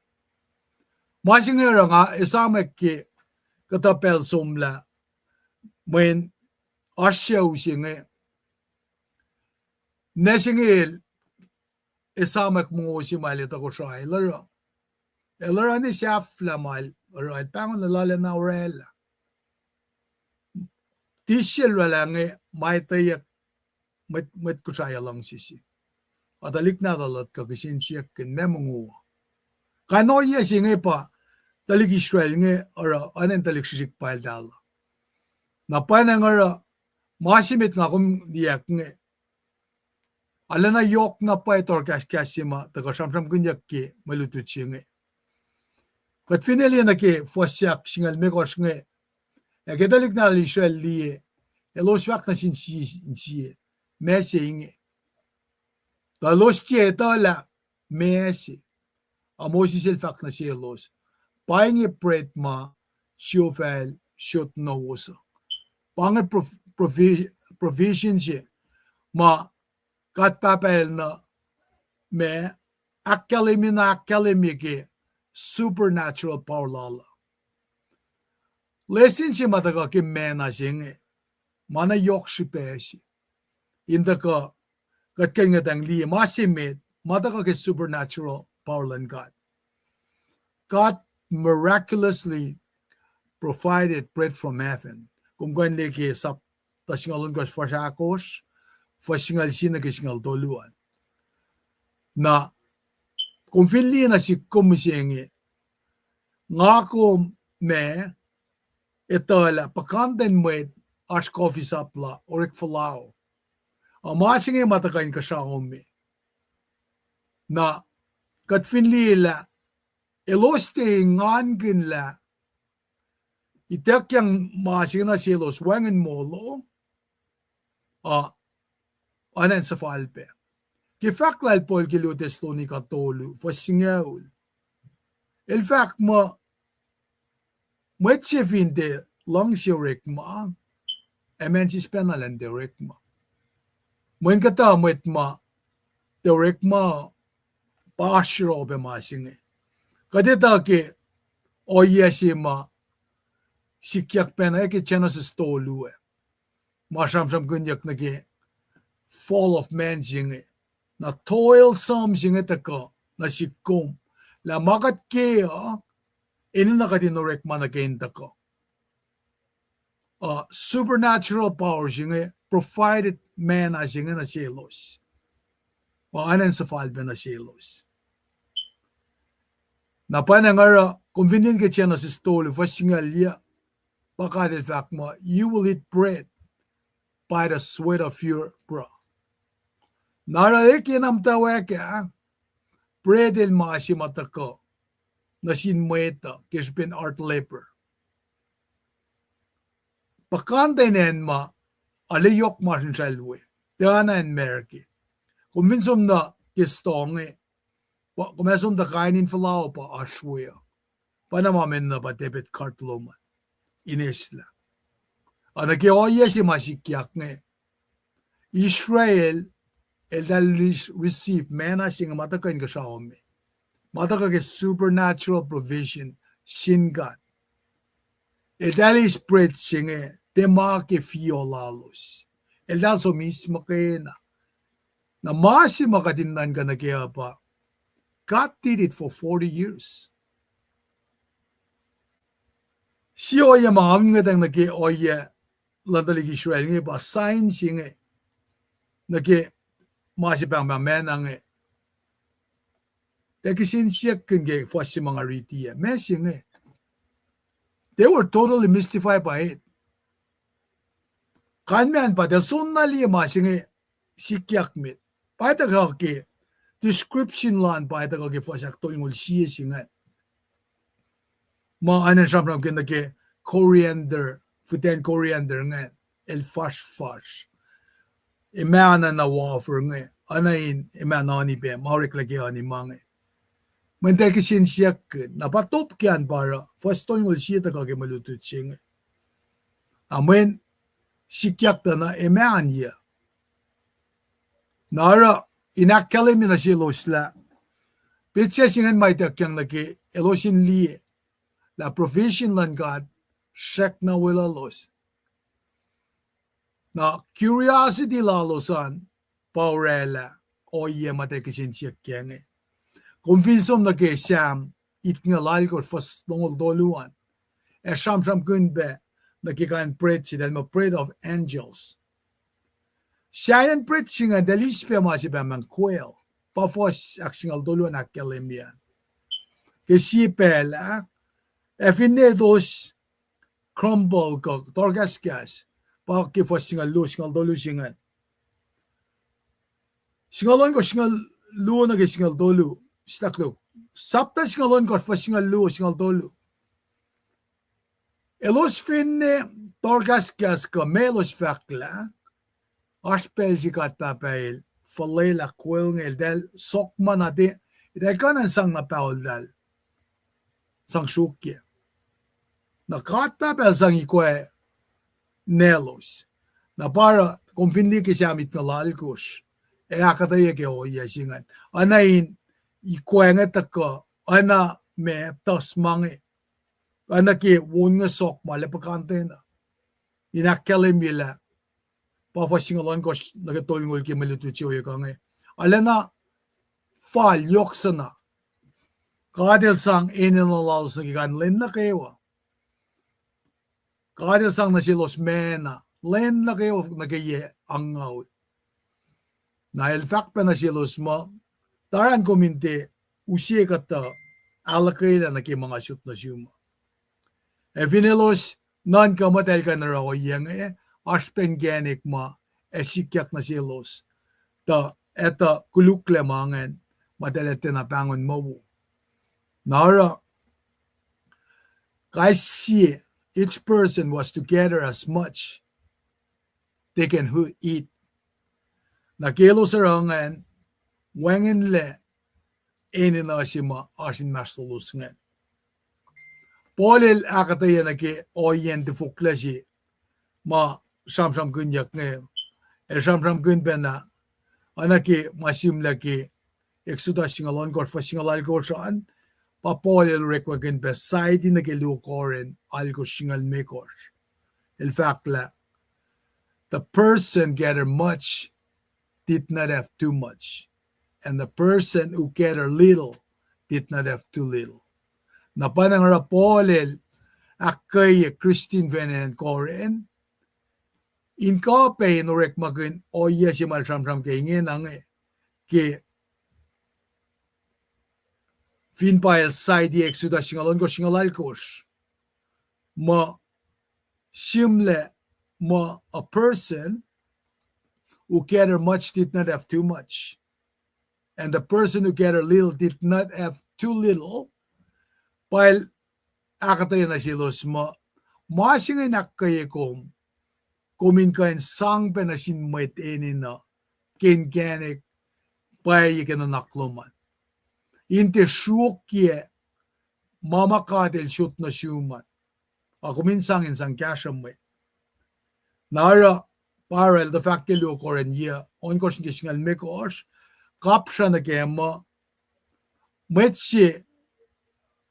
Ma se inge oruh nga esamwack ke kuhtuh pacl somlah, mweyen oasr sucu se inge, ninac se inge el esamwack mongo se ma el etuh Kosrae, el oruh, el oruh ne sahflah ma el oruh, el pahngon lah lal ah na orwaclah. Tisel orwaclah inge ma etweyuck mwet, mwet Kosrae uh luhngse se. Ac tuhlihk nahtuhl uh kuh kihsen siyuck kihn ma mongo uh. Kain ohiyac se inge pa tuhlihk Israel inge oruh oacna in tuhlihk srihsrihk pa eltahl uh. Na pwacnwacng oruh ma se met nga kom liyacack inge, Arulacna yohk na pwacye tohrkahskahs se ma tuhkuh sramsramkihnyuck ke mwe lutlut se inge. Kuht finne liye nuh ke fuhs se ahksingucul limekohsr inge, ac ke tuhlihk nahtuhl Israel liye, elos fahk nuh sin sie, sie, meac se inge? Tuh elos tiac etuh lah meac se. A Moses el fahk nuh selos, pa inge bread ma Jehovah el sot nuh wos uh. Pa inge prof-, provi-, provision se ma God Pahpah el nuh, ma, ahkkahlwemye na ahkkahlwemye ke supernatural power lal uh. Lesin se ma tuhkuh ke manna se inge, ma na yohk srihpac se. In tuhkuh, kuht kuh in ngetang liye ma se met, ma tuhkuh ke supernatural power luhn God. God miraculously provided bread from heaven. Kom kuh in liye ke sapta singucul ohnkohsr, fuhs ahkosr, fuhs singucul sie nuh ke singucul tolu an. Na, kom fin liye nuh sik kom mihsenge, nga kom ma etuh lah puhkantwen mwet oasr coffee shop la orek fuhlao. A ma se inge ma tuhkuh inkuhsrao me. Na kuht fin liye lah elos tiac engankihn lah ituckyang ma se inge nuh selos wacngihn molo, uh, oacna in suhfal pac. Ke fahk lal Paul ke luo Thessalonica tolu, fuhs singucul, el fahk muh, mwet se fin tiac luhngse orekma, ac ma sispac na elan tiac orekma. Mweyen kuhtuh mwet ma tiac orekma, pa oasr yohrohpac ma se inge. Kuht etuh ke ohiyac se ma sikyak pacna ke Genesis tolu ah, ma sramsramkihnyuck nuh ke fall of man se inge. Na toilsome se inge tuhkuh nuh sik kom, lah ma kuht ke uh, enenuh kuht in orekma nuh ke in tuhkuh. Uh, supernatural power se inge provided manna se inge nuh selos. Uh, oacna in suhfal pac nuh selos. Na pwacnwacng oruh, kom fin liye ke Genesis tolu, fuhs singucul yac, pa God el fahk muh, you will eat bread by the sweat of your brow. Na oruh e ke na muhtwacwacack ah, bread el ma se ma tuhkuh nuh sin mwet uh ke srihpen heart labour. Puhkantwen acn ma arlac yohk masrinsral we, tiacna acn America. Kom fin som nuh ke store inge, pa, kom ac som tuh kain in fuhlao pa oasr we uh. Pa na ma menuh pa debit card lom an in eslah. Ac nuh ke ohiyac se ma sikyak inge, Israel eltahl receive manna se inge ma tuhkuh inkuhsrao me, ma tuhkuh ke supernatural provision sin God. Eltahl eis bread se inge tiac ma ke fiho lalos. Eltahl som eis muhkwena. Na ma se ma kuht in nuhnkuh nuh ke uh pa, God did it for forty years. Sie ohiyac ma nga ngetang nuh ke ohiyac luhn tuhlihk Israel inge pa sign se inge nuh ke ma se pahngpahng manna inge. Tiac kihsen siyuck kihn ke fuhs se ma nga riti ah, meac se inge. They were totally mystified by it. Kalmac an pa tiac soenna liye ma se inge sikyak met. Pa tuhkuh ke description lal an pa tuhkuh ke fuhs ahktolngoul sie se ingacn. Ma oacna in sramsramkihn nuh ke coriander, fihten coriander ingacn, el fasrfasr. Emahna na wafer inge, oacna in emahna honey pac, ma oreklac ke honey ma inge. Mweyen tiac kihsen siyuck kihn, na pa top ke an pa oruh fuhs tolngoul sie tuhkuh ke mwe lutlut se inge. A mweyen sikyak tuh na emahn yac. Na oruh in ahkkahlwemye nuh selos lah petsac se ingacn ma ituckyang nuh ke elos in liye lah provision luhn God srackna weluhlos. Na curiosity lalos an pa oraclah ohiyac ma tiac kihsen siyuck kac inge. Kom fin som nuh ke Sam itngucul alkosr fuhs longoul tolu an, ac sramsramkihn pac nuh ke kain bread se eltahl muh bread of angels. Sahyacn bread se ingacn eltahl eis pac ma se pahngpahng quail, pa fuhs ahksingucul tolu an ahkkahlwemye an. Ke sie pacl ah, ac finne elos crumble kuh tohrkahskahs, pa ke fuhs singucul luo, singucul tolu se ingacn. Singucul ohnkohsr, singucul luo nuh ke singucul tolu. Staklo. Sapta singucul ohnkohsr, fuhs singucul luo, singucul tolu. Elos finne tohrkahskahs kuh meac elos fahklah, oasr pacl se God Pahpah el fuhlwelah kwel inge, eltahl sohkma na tiac, eltahl kuh in sang na paholtahl sang sruokyac. Na God Pahpah el sang ikoac nahlos. Na pa oruh kom fin liye ke Sam itngucul alkosr, ac ahkuhtweyac ke ohiyac se ingacn. Oacna in ikoac inge tuhkuh, oacna ma tuhs ma inge, oacna ke won inge sohkma, la puhkantwen uh. In ahkkahlwemye lah pa fuhs singucul ohnkohsr nuh ke tolngoul ke mwe lutlut se ohiyac kuh inge. Arulacna fal yohk suhna. God el sang enenuh lalos nuh ke kain lwen nuh kwewa. God el sang nuh selos manna lwen nuh kwewa nuh ke yac angngaul. Na el fahk pac nuh selos muh, taran kom in tiac use kuhtuh ahluhkwelah nuh ke ma nga sot nuh sum uh. Ac fin elos nuhnkuh muh eltahl kuh in oruh ohiyac inge, oasr pac inkacnek ma ac sikyak nuh selos, tuh etuh koluklac ma ingacn, ma eltahl tiacna pahngon mowo. Na oruh kais sie, each person was to gather as much they can eat. Na ke elos oruh ingacn, wacngihnlac enenuh se ma oasr inmahsrlolos ingacn. Paul el ahkuhtweyac nuh ke ohiyacn tufoklah se ma sramsramkihnyuck inge. El sramsramkihn pacna, oacna ke ma sihmlac ke Exodus singucul ohnkohsr, fuhs singucul alkosr an, pa Paul el orekmakihn pac side nuh ke luo Corinth alkosr singucul limekohsr. El fahk lah, the person gathered much did not have too much, and the person who gathered little did not have too little. Na pa na oruh Paul el ahkkweye Christian fin acn Corinth in kuh pac in orekmakihn ohiyac se ma el sramsram ke ingena inge, ke fin pa el side Exodus singucul ohnkohsr, singucul alkosr, muh sihmlac muh a person who gathered much did not have too much, and the person who gathered little did not have too little. Pa el ahkuhtweyac nuh selos muh, ma se inge in ahkkweye kom, kom in kuh in sang pac nuh sin mwet enenuh ke inkacnek pwacye ke nuhnak lom an, in tiac sruokyac ma ma God el sot nuh sum an, a kom in sang in sang kahsruh mwet. Na oruh pa oruh el tuh fahk ke luo Corinth yac ohnkohsr nuh ke singucul limekohsr, kapsra nuh ke muh mwet se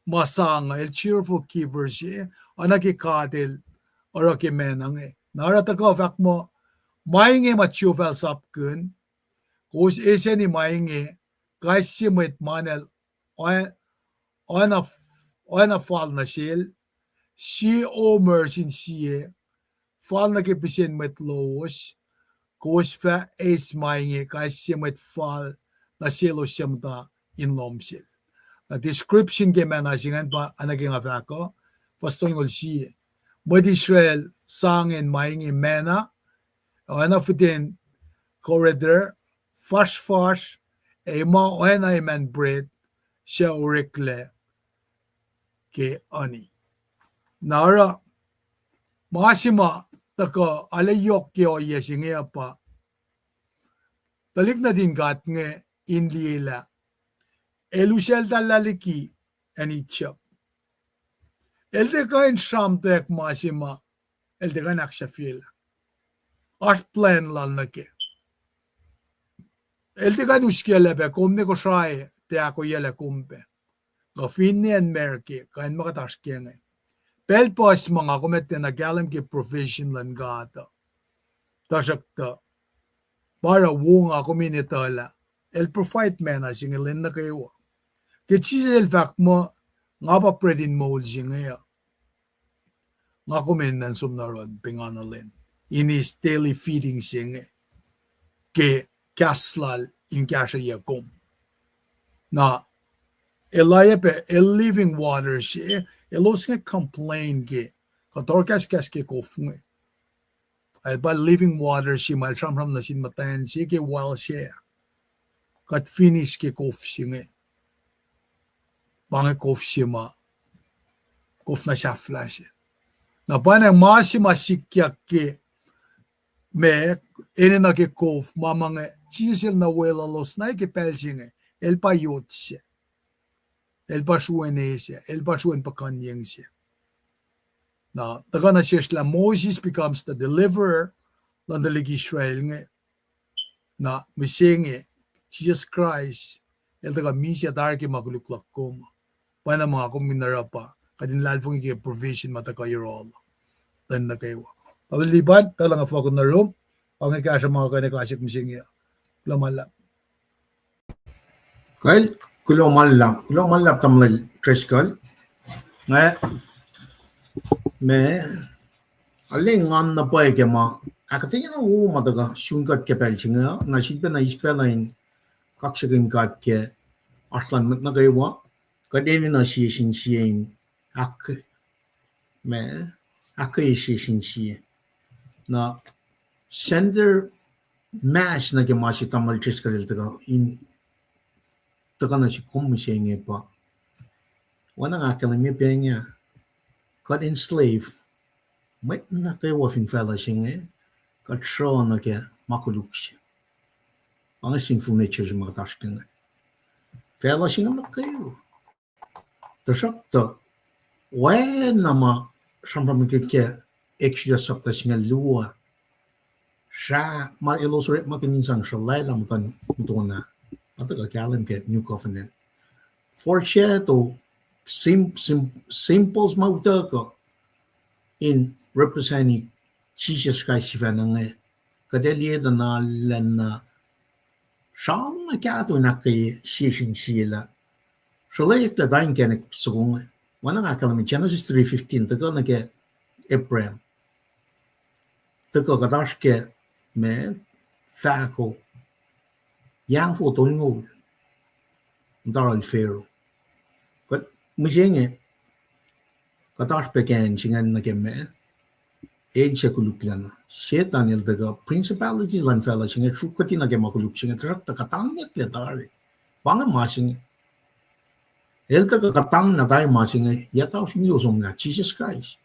ma sang uh, el cheerful giver se, oacna ke God el oruh ke mena inge. Na oruh tuhkuh fahk muh, ma inge ma Jehovah el sapkihn, kowos eseni ma inge, kais sie mwet manel oacna, oacna fal nuh sel, sie omer sin sie, fal nuh ke pihsen mwet lowos, kowos fah eis ma inge kais sie mwet fal nuh selos suc muhta in lohm sel. Na description ke mena se ingacn pa oacna ke nga fahk uh, fuhs tolngoul sie. Mwet Israel sang in ma inge mena, oacna fiten koriander, fasrfasr, ac ma oacna eman bread, suc oreklac ke ani. Na oruh, ma se ma tuhkuh arlac yohk ke ohiyac se inge uh pa, tuhlihk nuhtin God inge in liyelah, el usacltahllah liki acn Egypt. El tiac kuh in sramtweack ma se ma el tiac kuh in ahksahfyelah. Oasr plwacn lal nuh kac. El tiac kuh in uskuclac pac kom ne Kosrae tiac ahkoeyac lah kom pac. Kuh finne acn America, kuh acn ma kuht oasr kac inge. Pacl puhs ma nga kom ac tiacna kahlwem ke provision luhn God uh. Tuhsruhktuh, pa oruh wo nga kom in etuh lah el provide mena se inge lwen nuh kwewa. Ke Jisus el fahk muh, nga pa bread in moul se inge uh, nga kom enenuh in som nuh yohrohl pengana lwen, in eis daily feeding se inge ke kahs lal in kahsrweyuc kom. Na el oacyacpac el living water se, elos inge complain ke kuh tohrkahskahs ke kof inge. El pa living water se ma el sramsram nuh sin muhtwacn se ke well se. kuht finish ke kof se inge. Pa inge kof se ma, kof na sahflah se. Na pa inge ma se ma sikyak ke, ma, enenuh ke kof ma, ma inge Jisus el na weluhlos na ke pacl se inge, el pa yot se. El pa sruen e se, el pa sruen puhkuhnyeng se. Na tuhkuh nuh sesr lah Moses becomes the deliverer luhn tuhlihk Israel inge. Na mihsenge, Jisus Kraist, el tuhkuh misac tari ke ma koluk luhk kom. Pa na ma kom in oruh pa kuht in luhlahlfongi ke provision ma tuhkuh yohrohl luhn nuh kwewa. Pahpah Liban, pacl uh nga fohlohk nuh rom, pa inge kahsruh ma kuh in ekasik mihsenge. Kuloh ma luhlahp. Kal, kuloh ma luhlahp, kuloh ma luhlahp tamuhlwel Driscoll. Nga, ma, arlac engan na pwacye ke ma ahkuhtweyac na wo ma tuhkuh sun kuht ke pacl se inge, na sifilpac na eis pacl uh in kaksakihn God ke oasr luhn mwet nuh kwewa, kuht enenuh sie sin sie in ahk-, ma, ahkkweye sie sin sie. Na center mass nuh ke ma se tamuhlwel Driscoll el tuhkuh in tuhkuh nuh sihk kom mihsenge pa, oacna nga ahkkahlwemye pa inge, kuht enslave mwet nuh kwewa fin facluh se inge, kuht sruh nuh ke ma koluk se. Pa inge sinful nature se ma kuht oasr ke inge. Facluh se inge nuh kwewa. Tuhsruhktuh, oacna ma sramsramkihn ke Exodus sapta singucul luo, sra ma elos orekmakihn in sang sruhlwaclah muhtuhn muhtona, ma tuhkuh kahlwem ke New Covenant. Foreshadow, sym-, sym-, symbols ma utuckuh in represent Jisus Kraist sifacna inge, kuht ac liye tuh na lacna sramsram na kahto in ahkkweye sie sin sie lah sruhlwaclah tari inkacnek soko inge. Oacna nga ahkkahlwemye Genesis three fifteen, tuhkuh nuh ke Abraham. Tuhkuh kuht oasr ke, ma, fahko, yangfo tolngoul, muhta lal Pharaoh. Kuht mihsenge, kuht oasr pac ke acn se ingacn nuh ke ma, acn se koluklacna. Setuhn el tuhkuh principality luhn facluh se inge sruhkkuhti nuh ke ma koluk se inge, tuhsruhktuh kuhtangyucklac tari. Pa inge ma se inge. El tuhkuh kuhtangna tari ma se inge, yac tausin luo somlah, Jisus Kraist.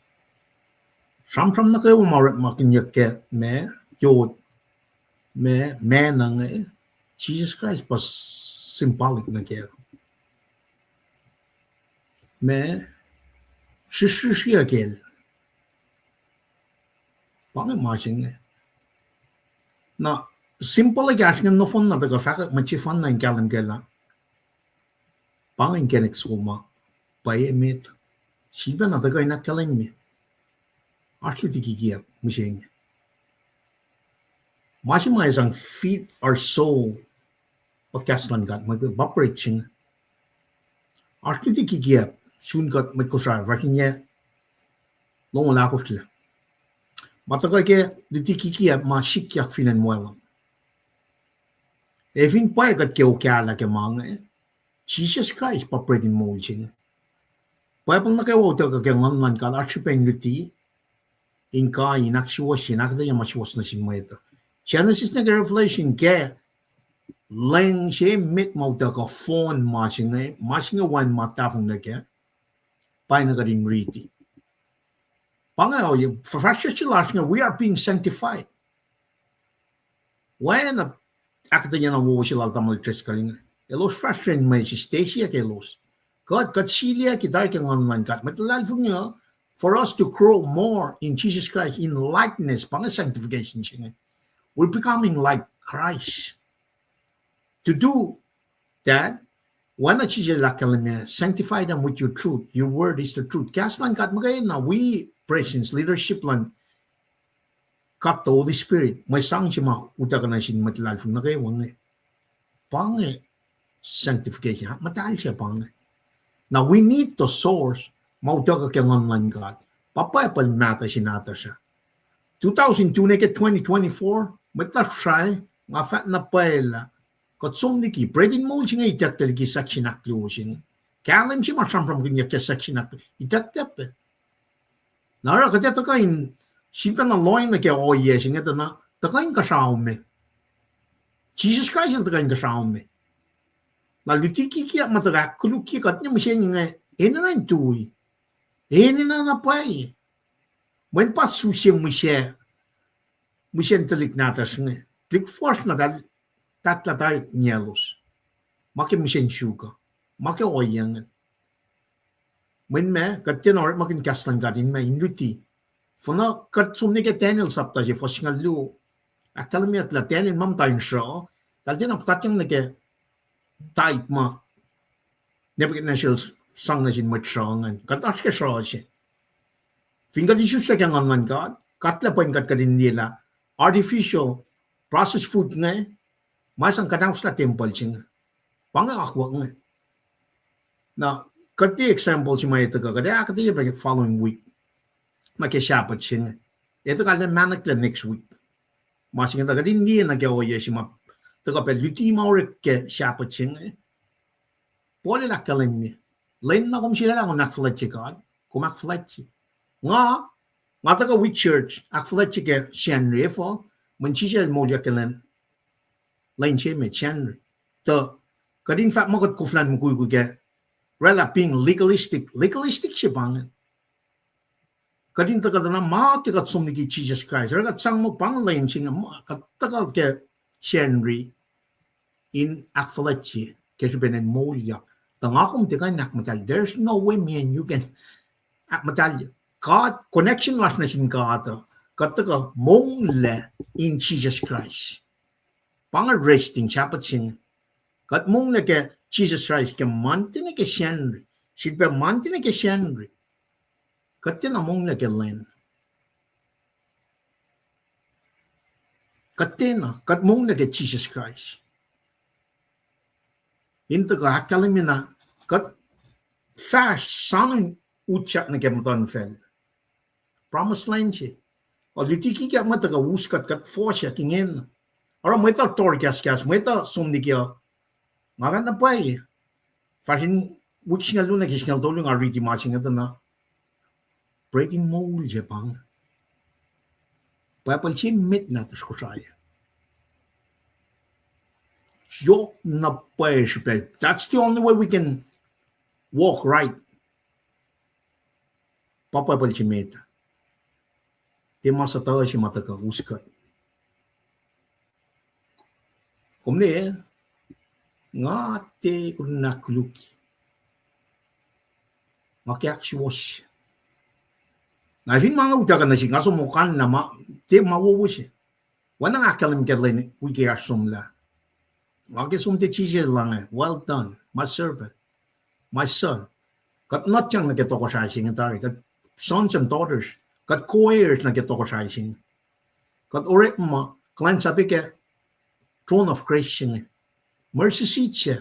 Sramsram nuh kwewa ma orekmakihnyuck ke ma, yot, ma, ma na inge, Jisus Kraist pa symbolic nuh ke, ma, srihsrihsriyuck el. Pa inge ma se inge. Na, symbol ekahsr inge nohfohn na tuhkuh fahkwack mwet sefanna in kahlwem kac lah pa inge inkacnek soko ma pwacye met. Sifilpac na tuhkuh in ahkkahlwemye, oasr luti kikiacp mihsenge. Ma se ma ac sang feed our soul pa kahs luhn God, mwe, pa bread se inge. Oasr luti kikiacp sun kuht mwet Kosrae, fahsr in yac longoul ahkosr lac. Ma tuhkuh ke luti kikiacp ma sikyak fin acn Mwelum. Ac fin pwacye kuht ke okahlah ke ma inge, Jisus Kraist pa bread in moul se inge. Bible nuh kwewa utuckuh ke Nguhn luhn God oasr srihpen luti in kuh in ahksuwohsye, in ahkuhtweyac ma suwohs nuh sin mwet uh. Genesis nuh ke Revelation ke leng se met ma utuckuh fohn ma se inge, ma se inge wacngihn ma tahfonglac kac, pa inge kuht in riti. Pa inge, fahsryucsr se lasr inge, we are being sanctified. Oacna ahkuhtweyac na wowo se lal tamuhlwel Driscoll inge. Elos fahsr ren mwe sisdesia ke elos. Kuht, kuht siliyucki tari ke Nguhn luhn God. Mwet luhlahlfongi uh, for us to grow more in Jesus Christ, in likeness, pa inge sanctification se inge. We're becoming like Christ. To do that, oacna Jisus el ahkkahlwemye, sanctify them with your truth. Your word is the truth. Kahs luhn God muhkwena wi presence, leadership luhn God the Holy Spirit, mwe sang se ma utuckuh nuh sin mwet luhlahlfongi nuh kwewa inge. Pa inge sanctification, muhtahl se pa inge. Now we need the source, ma utuckuh ke Nguhn luhn God. Pa Bible mahtuh se nahtuhsr ah. Two thousand two nuh ke twenty twenty-four, mwet lasr Kosrae, nga fahk na pwacye lah kuht som liki bread in moul se inge itucklac liki section ahkluo se inge. Kahlwem se ma sramsramkihnyuck ke section ahkluo, itucklac pac. Na oruh kuht ac tuhkuh in sifilpacna lohacng nuh ke ohiyac se inge tuh na tuhkuh in kuhsrao me. Jisus Kraist el tuhkuh in kuhsrao me. Na luti kikiap ma tuh ahkkolukye kuht inge, mihsenge inge, enenuh in tui, enenuh na pwacye. Mweyen pa suse mihs-, mihsen tuhlihk nahtuhsr inge. Tuhlihk fuhsr na tahl-, tahtlatai ngiaclos. Ma ke mihsen suk uh, ma ke ohiyac inge. Mweyen ma, kuht tiacna orekmakihn kahs luhn God in ma in luti. Finne kuht som nuh ke Daniel sapta se fuhs singucul luo, ahkkahlwemyeyuck lah Daniel ma muhta in sruh, tahl tiacna puhtatyang nuh ke type ma Nebuchadnezzar sang nuh sin mwet sruh ingacn. Kuht oasr ke sruh se. Fin kuht isuslac ke Nguhn luhn God, kuht lah pwacye kuht, kuht in liye lah artificial processed food inge, ma sang kuhnahoslah tempuhl se inge. Pa inge akwuck inge. Na, kuht tiac example se ma etuh kuh, kuht ac ahkuhtweyac pac following week. Ma ke Sabbath se inge. Etuh kuht lah manna lah next week. Ma se inge tuh kuht in liye nuh ke ohiyac se ma tuhkuh pac luti ma orek ke Sabbath se inge. Paul el ahkkahlwemye, lwen na kom sulaclah kom ahkfuhlwactye God, kom ahkfuhlwactye. Nga, nga tuhkuh wi church ahkfuhlwactye ke Sacnri, efuh? Mweyen Jisus el moulyak ke lwen, lwen se met, Sacnri. Tuh kuht in fahk muh kuht koflah in mukwikwi ke oraclah being legalistic, legalistic se pa inge. Kuht in tuhkuh tuh na ma ke kuht som liki Jisus Kraist, oruh kuht sang muh pa inge lwen se inge, ma kuht tuhkuh ke Sacnri in ahkfuhlwactye ke srihpen el moulyak. Tuh nga kom tiac kuh in ahkmuhtahlye. There's no way me and you can ahkmuhtahlye. God, connection lasr nuh sin God uh, kuht tuhkuh monglac in Jisus Kraist. Pa inge resting, Sabbath se inge. Kuht monglac ke Jisus Kraist ke Monday nuh ke Sacnri. Srihpac Monday nuh ke Sacnri, kuht tiacna monglac ke lwen. Kuht tiacna, kuht monglac ke Jisus Kraist. In tuhkuh ahkkahlwemye na, kuht fahsr soanun utyak nuh ke muhtuhnfacl. Promised land se. Ac luti kikiap ma tuhkuh us kuht, kuht fohsack ingena. Oruh mwet uh tohrkahskahs, mwet uh som liki uh. Nga fahk na pwacye. Fahsr in wik singucul luo nuh ke singucul tolu nga riti ma se inge tuh na breaking mold se pa inge. Bible se met nahtuhsr Kosrae. Yohk na pwacye srihpac. That's the only way we can walk right. Pa Bible se met. Tiac ma suhtuhuh se ma tuhkuh us kuht. Kom liye, nga tiac kuh in ahkkolukye. Nga ke ahksuwohsye. Na fin ma nga utuckuh nuh sihk, nga som okanlah ma, tiac ma wowo se. Oacna nga ahkkahlwemye ke lwen wik ekahsr somlah. Nga ke som tiac Jisus lah inge, "Well done, my servant, my son." Kuht nuhtyang nuh ke tohkohsrahi se inge tari, kuht sons and daughters, kuht co-heirs nuh ke tohkohsrahi se inge. Kuht orekma kuhlwacnsap ke throne of grace se inge. Mercy seat se.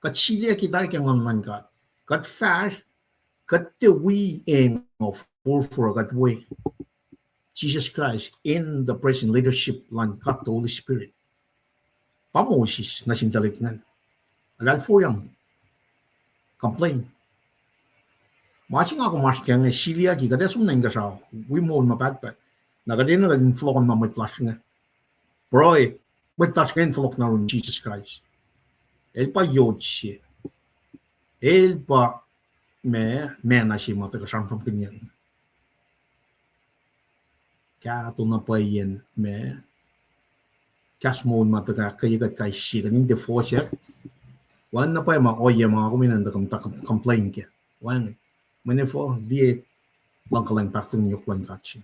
Kuht siliyucki tari ke Nguhn luhn God. Kuht fahsr, kuht tiac wi eng forfor, kuht wi Jisus Kraist in the present leadership luhn God the Holy Spirit. Pa Moses nuh sin tuhlihk ingacn. Eltahl fohiyang complain. Ma se nga kom oasr kac inge siliyucki, kuht ac som nuh inkuhsrao, wi moul ma pahtpaht. Na kuht enenuh in fohlohkohn ma mwet lasr inge. Pruhe, mwet lasr inge in fohlohk nuh yurin Jisus Kraist. El pa yot se. El pa ma, manna se ma tuhkuh sramsramkihnyuck. Kahto na pwacye ma, kahs moul ma tuhkuh ahkkweye kuht kais sie, kuht in tiac fohsack. Oacna pwacye ma ohiyac ma kom enenuh in tuh complain kac. Wacngihn. Mweyen efuh? Liye luhngkuhlwacng, pahkotwen, yohk luhn God se.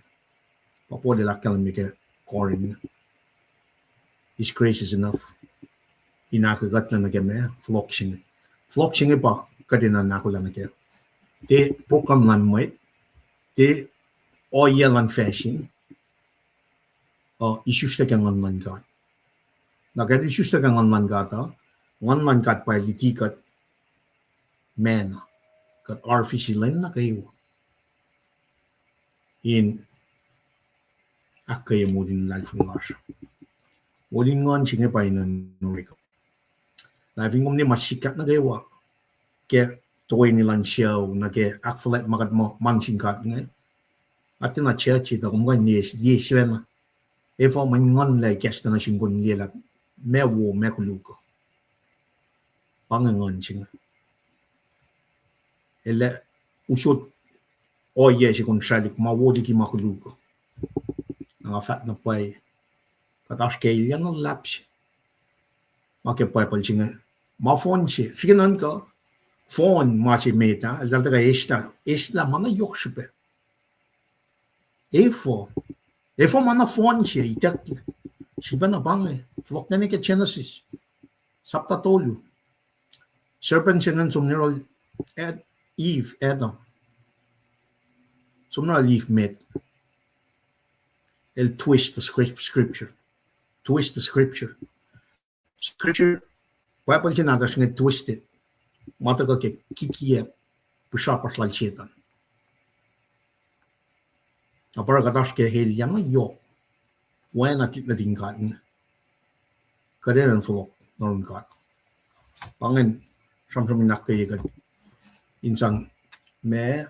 Pa Paul el ahkkahlwemye ke Corinth, His grace is enough. In ahkoekuhtlac nuh ke ma, fohlohk se inge. Fohlohk se inge pa kuht enenuh in ahkolah nuh kac. Tiac program luhn mwet, tiac ohiyac luhn facsin, uh, isuslac ke Nguhn luhn God. Na kuht isuslac ke Nguhn luhn God uh, Nguhn luhn God pa luti kuht manna, kuht arvisi lwen nuh kwewa in ahkkweye moul in luhlahlfongi lasr. Moul in nguhn se inge pa inen orek. Na fin kom liye ma sikyak nuh kwewa ke toeni luhn sucu, nuh ke ahkfuhlwact ma kuht muh ma sin God inge, nga tiacna church tuh kom kuh in liye, liye sifacna. Efuh? Mweyen Nguhn lac ikacslah nuh sum kom in liye lah ma wo, ma koluk uh. Pa inge nguhn se inge. El ac usot ohiyac se kom srwaclihk ma wo liki ma koluk. Na nga fahk na pwacye, kuht oasr ke elyah na luhlahp se. Ma ke Bible se inge, ma fohn se, srihke nuhnkuh, fohn ma se met ah, eltahl tuhkuh eslah, eslah ma na yohk srihpac. Efuh, efuh ma na fohn se ituckyang? Srihpac na pa inge, fohlohk nuh ke Genesis sapta tolu. Serpent se ingacn som nuh yohrohl Eve, Adam. Som nuh yohrohl Eve met. El twist the script-, scripture. Twist the scripture. Scripture, Bible se nahtuhsr inge twisted. Ma tuhkuh ke kikiacp, pihsrapasr lal Setan. Na pa oruh kuht oasr ke elyah na yohk. Oacna tuhlihk nuhtin God inge. Kuht enenuh in fohlohk nuh yurin God. Pa ingacn sramsram in ahkkweye kuht in sang ma,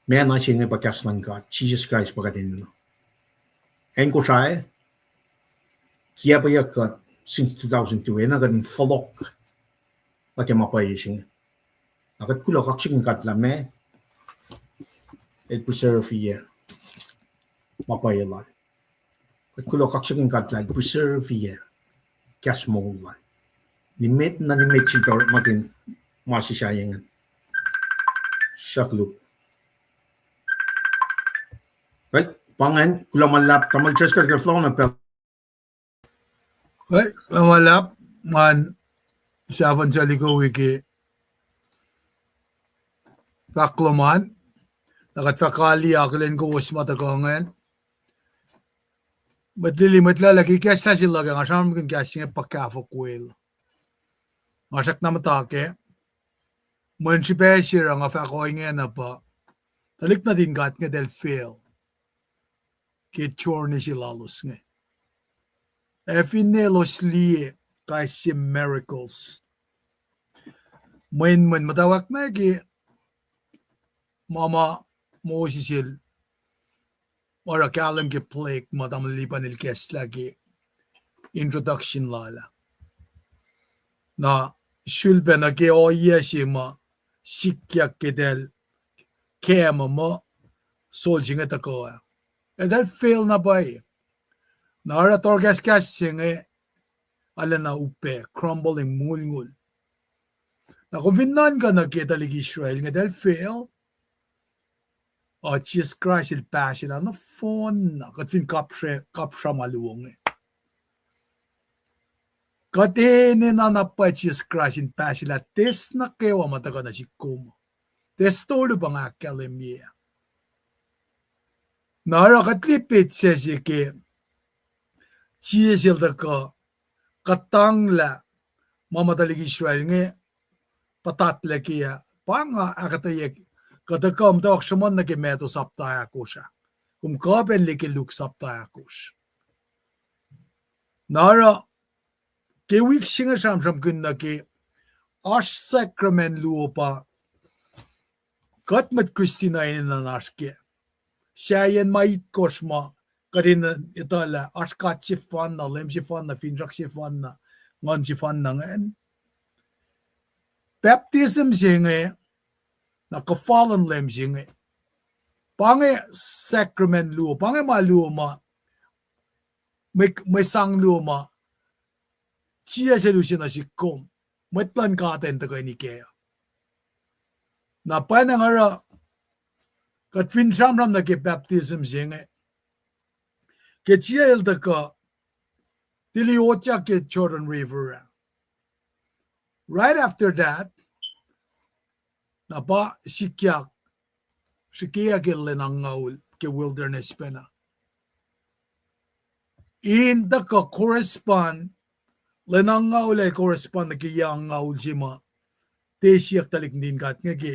ma na se inge pa kahs luhn God, Jisus Kraist pa kuht enenuh. Acn Kosrae, kiacpweyuck kuht since two thousand two, enenuh kuht in fohlohk nuh ke ma pwacye se inge. Na kuht kuloh kaksakihn God lah ma el preserve-i ma pwacye lal. Kuht kuloh kaksakihn God lah el preserve-i kahs moul lal. Nimet na nimet sel pa orekmakihn ma se sahyac ingacn. Sahp koluk. Kuht, pa ingacn, kuloh ma luhlahp, tamuhlwel Driscoll, kuloh ma luhlahp pacl. Kuloh ma luhlahp, ngan sahfuhn sel ikowi ke fahk kuloh ma, na kuht fah kaliyac akihlen kowos ma tuhkuh ingacn. Mwet lili, mwet lwelah ke ikacslah se luhk ah, nga sramsramkihn kahs se inge pa kahfofo kwel. Nga srackna muhta kac. Mweyen srihpac se oruh nga fahk ohinge na pa, tuhlihk nuhtin God inge eltahl fail ke journey se lalos inge. Ac finne elos liye kais sie miracles, mweyen, mweyen muhtwacwacack na ke ma ma Moses el oruh kahlwem ke plague ma tamuhlwel Lipan el ikacslah ke introduction lal ah. Na sulpac nuh ke ohiyac se ma sikyak ke eltahl kacma muh sol se inge tuhkuh ah, eltahl fail na pwacye. Na oruh tohrkahskahs se inge arulacna upac, crumbling, mulngul. Na kom fin nuhnkuh nuh ke tuhlihk Israel inge eltahl fail, uh, Jisus Kraist el pahselah nohfohn na, kuht fin kapsra-, kapsra ma luo inge. Kuht enenuh na pwacye Jisus Kraist in pahselah test nuh kwewa ma tuhkuh nuh sihk kom. Test tolu pa nga ahkkahlwemye. Na oruh kuht liye petsac se ke Jisus el tuhkuh kuhtanglah ma ma tuhlihk Israel inge puhtatlac ke ah. Pa nga ahkuhtweyac kuh tuhkuh muhtwacwacack sruhmuhn nuh ke Matthew sapta ahkosr ah. Kom kuh pac in liye ke Luke sapta ahkosr. Na oruh ke wik se inge sramsramkihn nuh ke oasr sackracmacn luo pa kuht mwet Kristin uh enenuh in oasr kac. Sahyacn ma itkohsr ma kuht enenuh etuh lah oasr God sefanna, Leum sefanna, finsrak sefanna, Nguhn sefanna ingacn. Baptism se inge, na kuhfa luhn Leum se inge, pa inge sackracmacn luo, pa inge ma luo ma, mwe, mwe sang luo ma Jisus el use nuh sihk kom, mwet luhn God in tuhkweni kac. Na pwacnwacng oruh kuht fin sramsram nuh ke baptism se inge, ke Jisus el tuhkuh tili otyak ke Jordan River ah. Right after that, na pa sikyak, srihkeyak ke lwen angngaul ke wilderness pacna. In tuhkuh correspond, lwen angngaul ah correspond nuh ke yac angngaul se ma tiac siyuck tuhlihk nuhtin God inge ke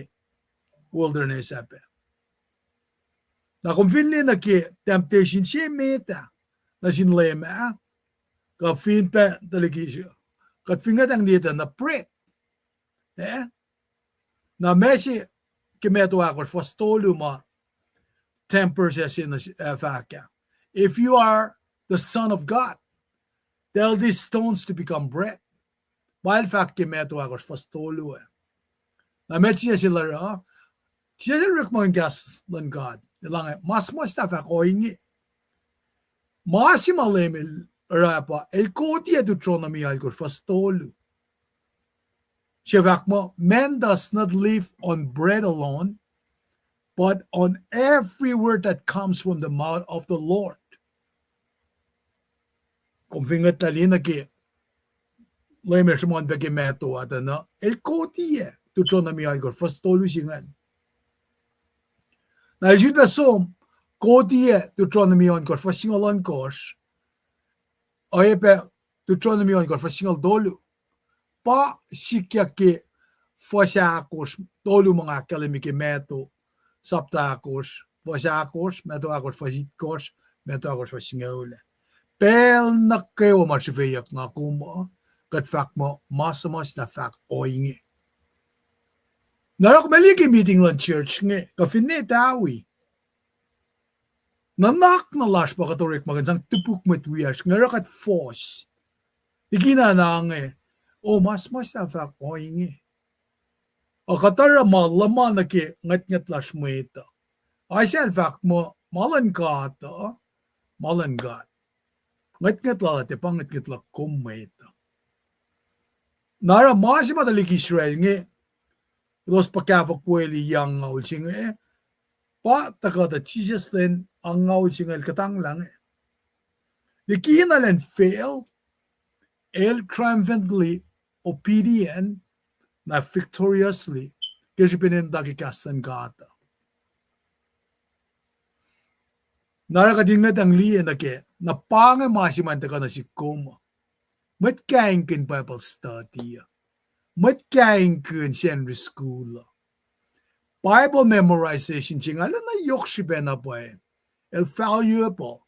wilderness ah pac. Na kom fin liye nuh ke temptation se met ah nuh sin Leum ah, kuh fin pac tuhlihk Israel, kuht fin ngwetacng liye tuh na bread, eh? Na ma se ke Matthew ahkosr fuhs tolu ma temper se se nuh, uh, fahk ah, If you are the Son of God, tell these stones to become bread. Pa el fahk ke Matthew ahkosr fuhs tolu ah. Na met Jisus el oruh, Jisus el orekmakihn kahs luhn God. El ange, ma suhmuhslah fahk ohinge. Ma se ma Leum el oruh pa, el koti Deuteronomy alkosr fuhs tolu. Se fahk muh, man does not live on bread alone, but on every word that comes from the mouth of the Lord. Kom fin ngwetlah liki nuh ke Leum el sruhmuhn pac ke Matthew ah tuh na, el koti Deuteronomy alkosr fuhs tolu se ingacn. Na el sifilpac som, koti Deuteronomy ohnkohsr fuhs singucul ohnkohsr, oacyacpac Deuteronomy ohnkohsr fuhs singucul tolu. Pa sikyak ke fuhs ahkosr, tolu ma nga ahkkahlwemye ke Matthew, sapta ahkosr fuhs ahkosr, Matthew ahkosr fuhs itkohsr, Matthew ahkosr fuhs singucul ah. Pacl nuh kwewa ma srihfeyuck nga kom uh, kuht fahk muh ma suhmuhslah fahk ohinge. Na oruh kom liye ke meeting luhn church inge, kuh finne tawi, nuhnak na lasr pa kuht orekmakihn sang topuk mwet wiyacsr inge, oruh kuht fohs. Likina na inge, o, ma suhmuhslah fahk ohinge. Ac kuht oruh ma luhman nuh ke ngwetngwet lasr mwet uh. Isaiah el fahk muh, ma luhn God uh, ma luhn God. Ngwetngwet lal uh tiac pa ngwetngwet luhk kom mwet uh. Na oruh ma se ma tuhlihk Israel inge, elos puhkahfokwelah angngaul se inge, pa tuhkuh tuh Jisus lwen angngaul se inge el kuhtanglah inge. Likina elan fail, el triumphantly obedient, na victoriously, ke srihpen el muhta ke kahs luhn God uh. Na oruh kuht in ngwetacng liye nuh ke, na pa inge ma se ma in tuhkuh nuh sihk kom uh. Mwet kaingkihn Bible study uh. Mwet kaingkihn Sunday school uh. Bible memorization se inge arulacna yohk srihpac na pwacye. El valuable.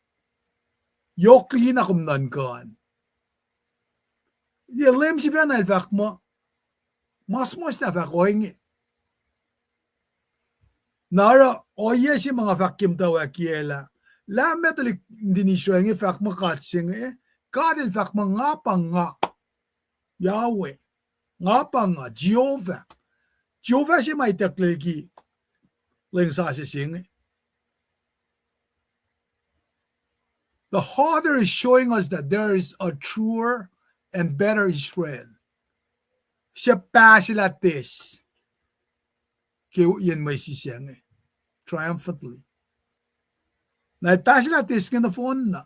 Yohk liki na kom nuhnkuh an. Yac Leum sifacna el fahk muh, ma suhmuhslah fahk ohinge. Na oruh ohiyac se ma nga fahk ke muhtwacwacackiyac lah, lah metuhlik nuhtin Israel inge fahk muh God se inge, God el fahk muh nga pa nga, Yahweh, nga pa nga, Jehovah. Jehovah se ma itucklac liki lwen sasuc se inge. The author is showing us that there is a truer and better Israel. Se pahselah test ke yen mwe sisacng inge, triumphantly. Na el pahselah test inge nohfohnna.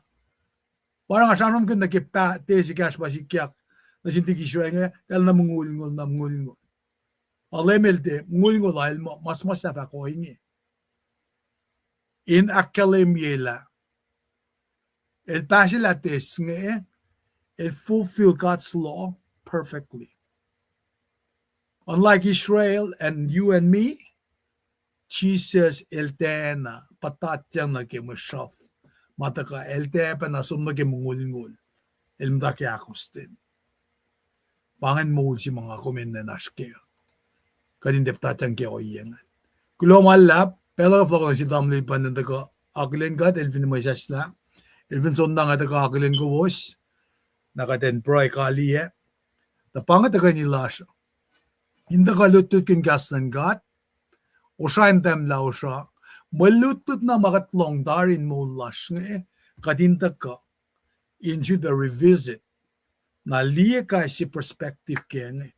Pa oruh nga sramsramkihn nuh ke pa test ekahsr ma sikyak nuh sin tuhlihk Israel inge, el na mongulngul, na mongulngul. Ac Leum el tiac mongulngul, el muh ma suhmuhslah fahk ohinge. In ahkkahlwemye lah el pahselah test inge, el fulfill God's law perfectly. Unlike Israel and you and me, Jisus el tiacna puhtatyang nuh ke mwe sruhf ma tuhkuh, el tiac pacna som nuh ke mongulngul, el muhta ke ahkostwen. Pa ingacn moul se ma nga kom enenuh in oasr kac. Kuht in tiac puhtatyang ke ohiyac ingacn. Kuloh ma luhlahp, pacl uh fohlohk nuh sel tamuhlwel Lipan in tuhkuh akihlen kuht, el fin mwesahslah, el fin soenna nga tuhkuh akihlen kowos, na kuht in pruhe kaliyac. Tuh pa inge tuhkweni lasr uh. In tuhkuh lutlutkihn kahs luhn God, osra in tahmlah osra, mwe lutlut na ma kuht lohng tari in moul lasr inge, kuht in tuhkuh in sifilpac revisit, na liye kais sie perspective ke inge.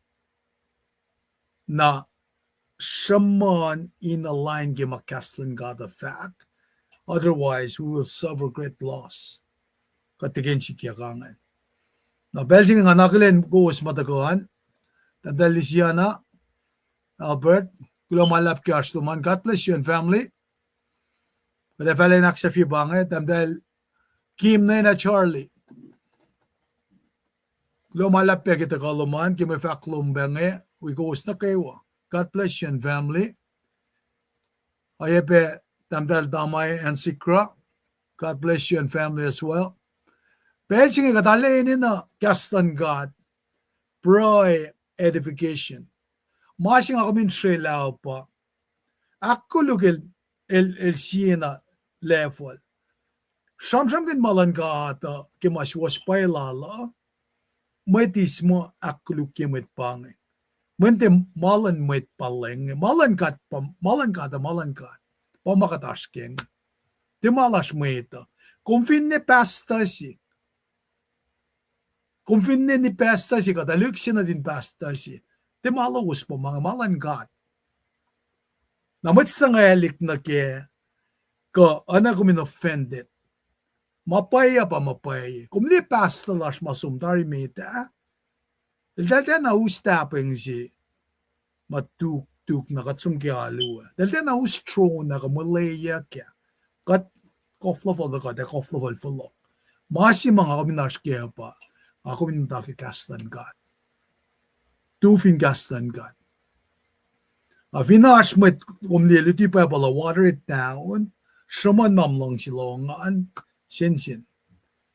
Na sruhmuhn in align ke ma kahs luhn God uh fahk. Otherwise, we will suffer great loss. Kuht tiac kuh in sikyak ingacn. Na pacl se inge nga akihlen kowos ma tuhkuh an, tahmtahel Lisiana, Albert, kuloh ma luhlahp ke oasr lom an. God bless you and family. Kuht ac fah lwen ahksahfye pa inge, tahmtahel Kim, Nena, Charlie. Kuloh ma luhlahp pac ke tuhkuh lom an, ke mwe fahk lom pac inge, wi kowos nuh kwewa. God bless you and family. Oacyacpac tahmtahel Tamai and Sikra. God bless you and family as well. Pacl se inge kuht arulacna enenuh kahs luhn God, pruhe, edification. Ma se nga kom in srwaclah uh pa ahkkoluk el, el, el siena level. Sramsramkihn ma luhn God uh ke ma suwohs pwacye lal uh. mwet eis muh ahkkolukye mwet pa inge. Mweyen tiac ma luhn mwet pa leng, ma luhn God pa, ma luhn God uh, ma luhn God. Pa ma kuht oasr ke inge. Tiac ma lasr mwet uh. Kom finne pastor se. Kom finne ni pastor se kuht, a lihksre nuhtin pastor se. Tiac ma lowos pa ma inge, ma luhn God. Na mwet suhngwaclihk nuh kac, kuh oacna kom in offended. Ma pwacye uh pa ma pwacye. Kom liye pastor lasr ma som tari met ah, eltahl tiacna us tahpweng se ma tuk, tuk na kuht som ke alu ah. Eltahl tiacna us tron ah kuh molweyuck ah. Kuht koflofohl tuh kuht ac koflofohl fohlohk. Ma se ma nga kom in oasr kac uh pa, nga kom in muhta ke kahs luhn God. Tu fin kahs luhn God. Na fin oasr mwet kom liye luti Bible uh water it down, sruhmuhn ma kom luhngse lohng an, sensen.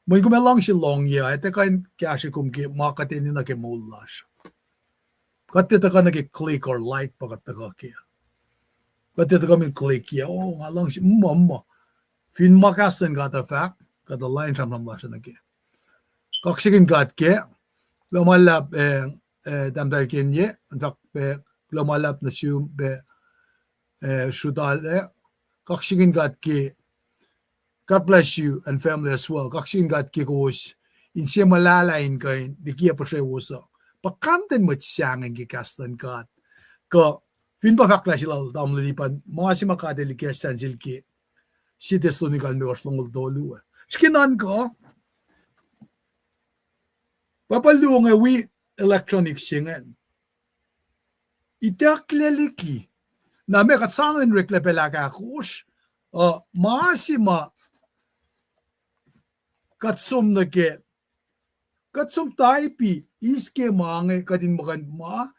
Mweyen kom ac luhngse lohng ah, etuh kuh in kahsrwe kom ke ma kuht enenuh ke moul lasr. Kuht tiac tuhkuh nuh ke click or like pa kuht tuhkuh ke. Kuht tiac tuhkuh in click ah, oh, nga luhngse, muh, muh. Fin ma kahs luhn God uh fahk, kuht align sramsram lasr nuh ke. Kaksakihn God ke, kuloh ma luhlahp, eh, eh, tahmtahel Kenye, in fahk pac, kuloh ma luhlahp nuh sum pac, eh, Srutale, kaksakihn God ke, God bless you and family as well. Kaksakihn God ke kowos inse muhlahlah in kuh in likiyac puhsrewos uh. Pa content mwet sahngweng ke kahs luhn God. Kuh fin pa fahk lah sila tamuhlwel Lipan, ma se ma God el ikacslah sel ke, sie Thessalonica limekohsr longoul tolu ah. Srihke nuhnkuh, Bible luo inge wi electronic se ingacn. Itucklac liki. Na meac kuht sang in oreklac pacl ahkahkosr, uh, ma se ma kuht som nuh ke, kuht som type-i, eis ke ma inge kuht in muhkuhn ma,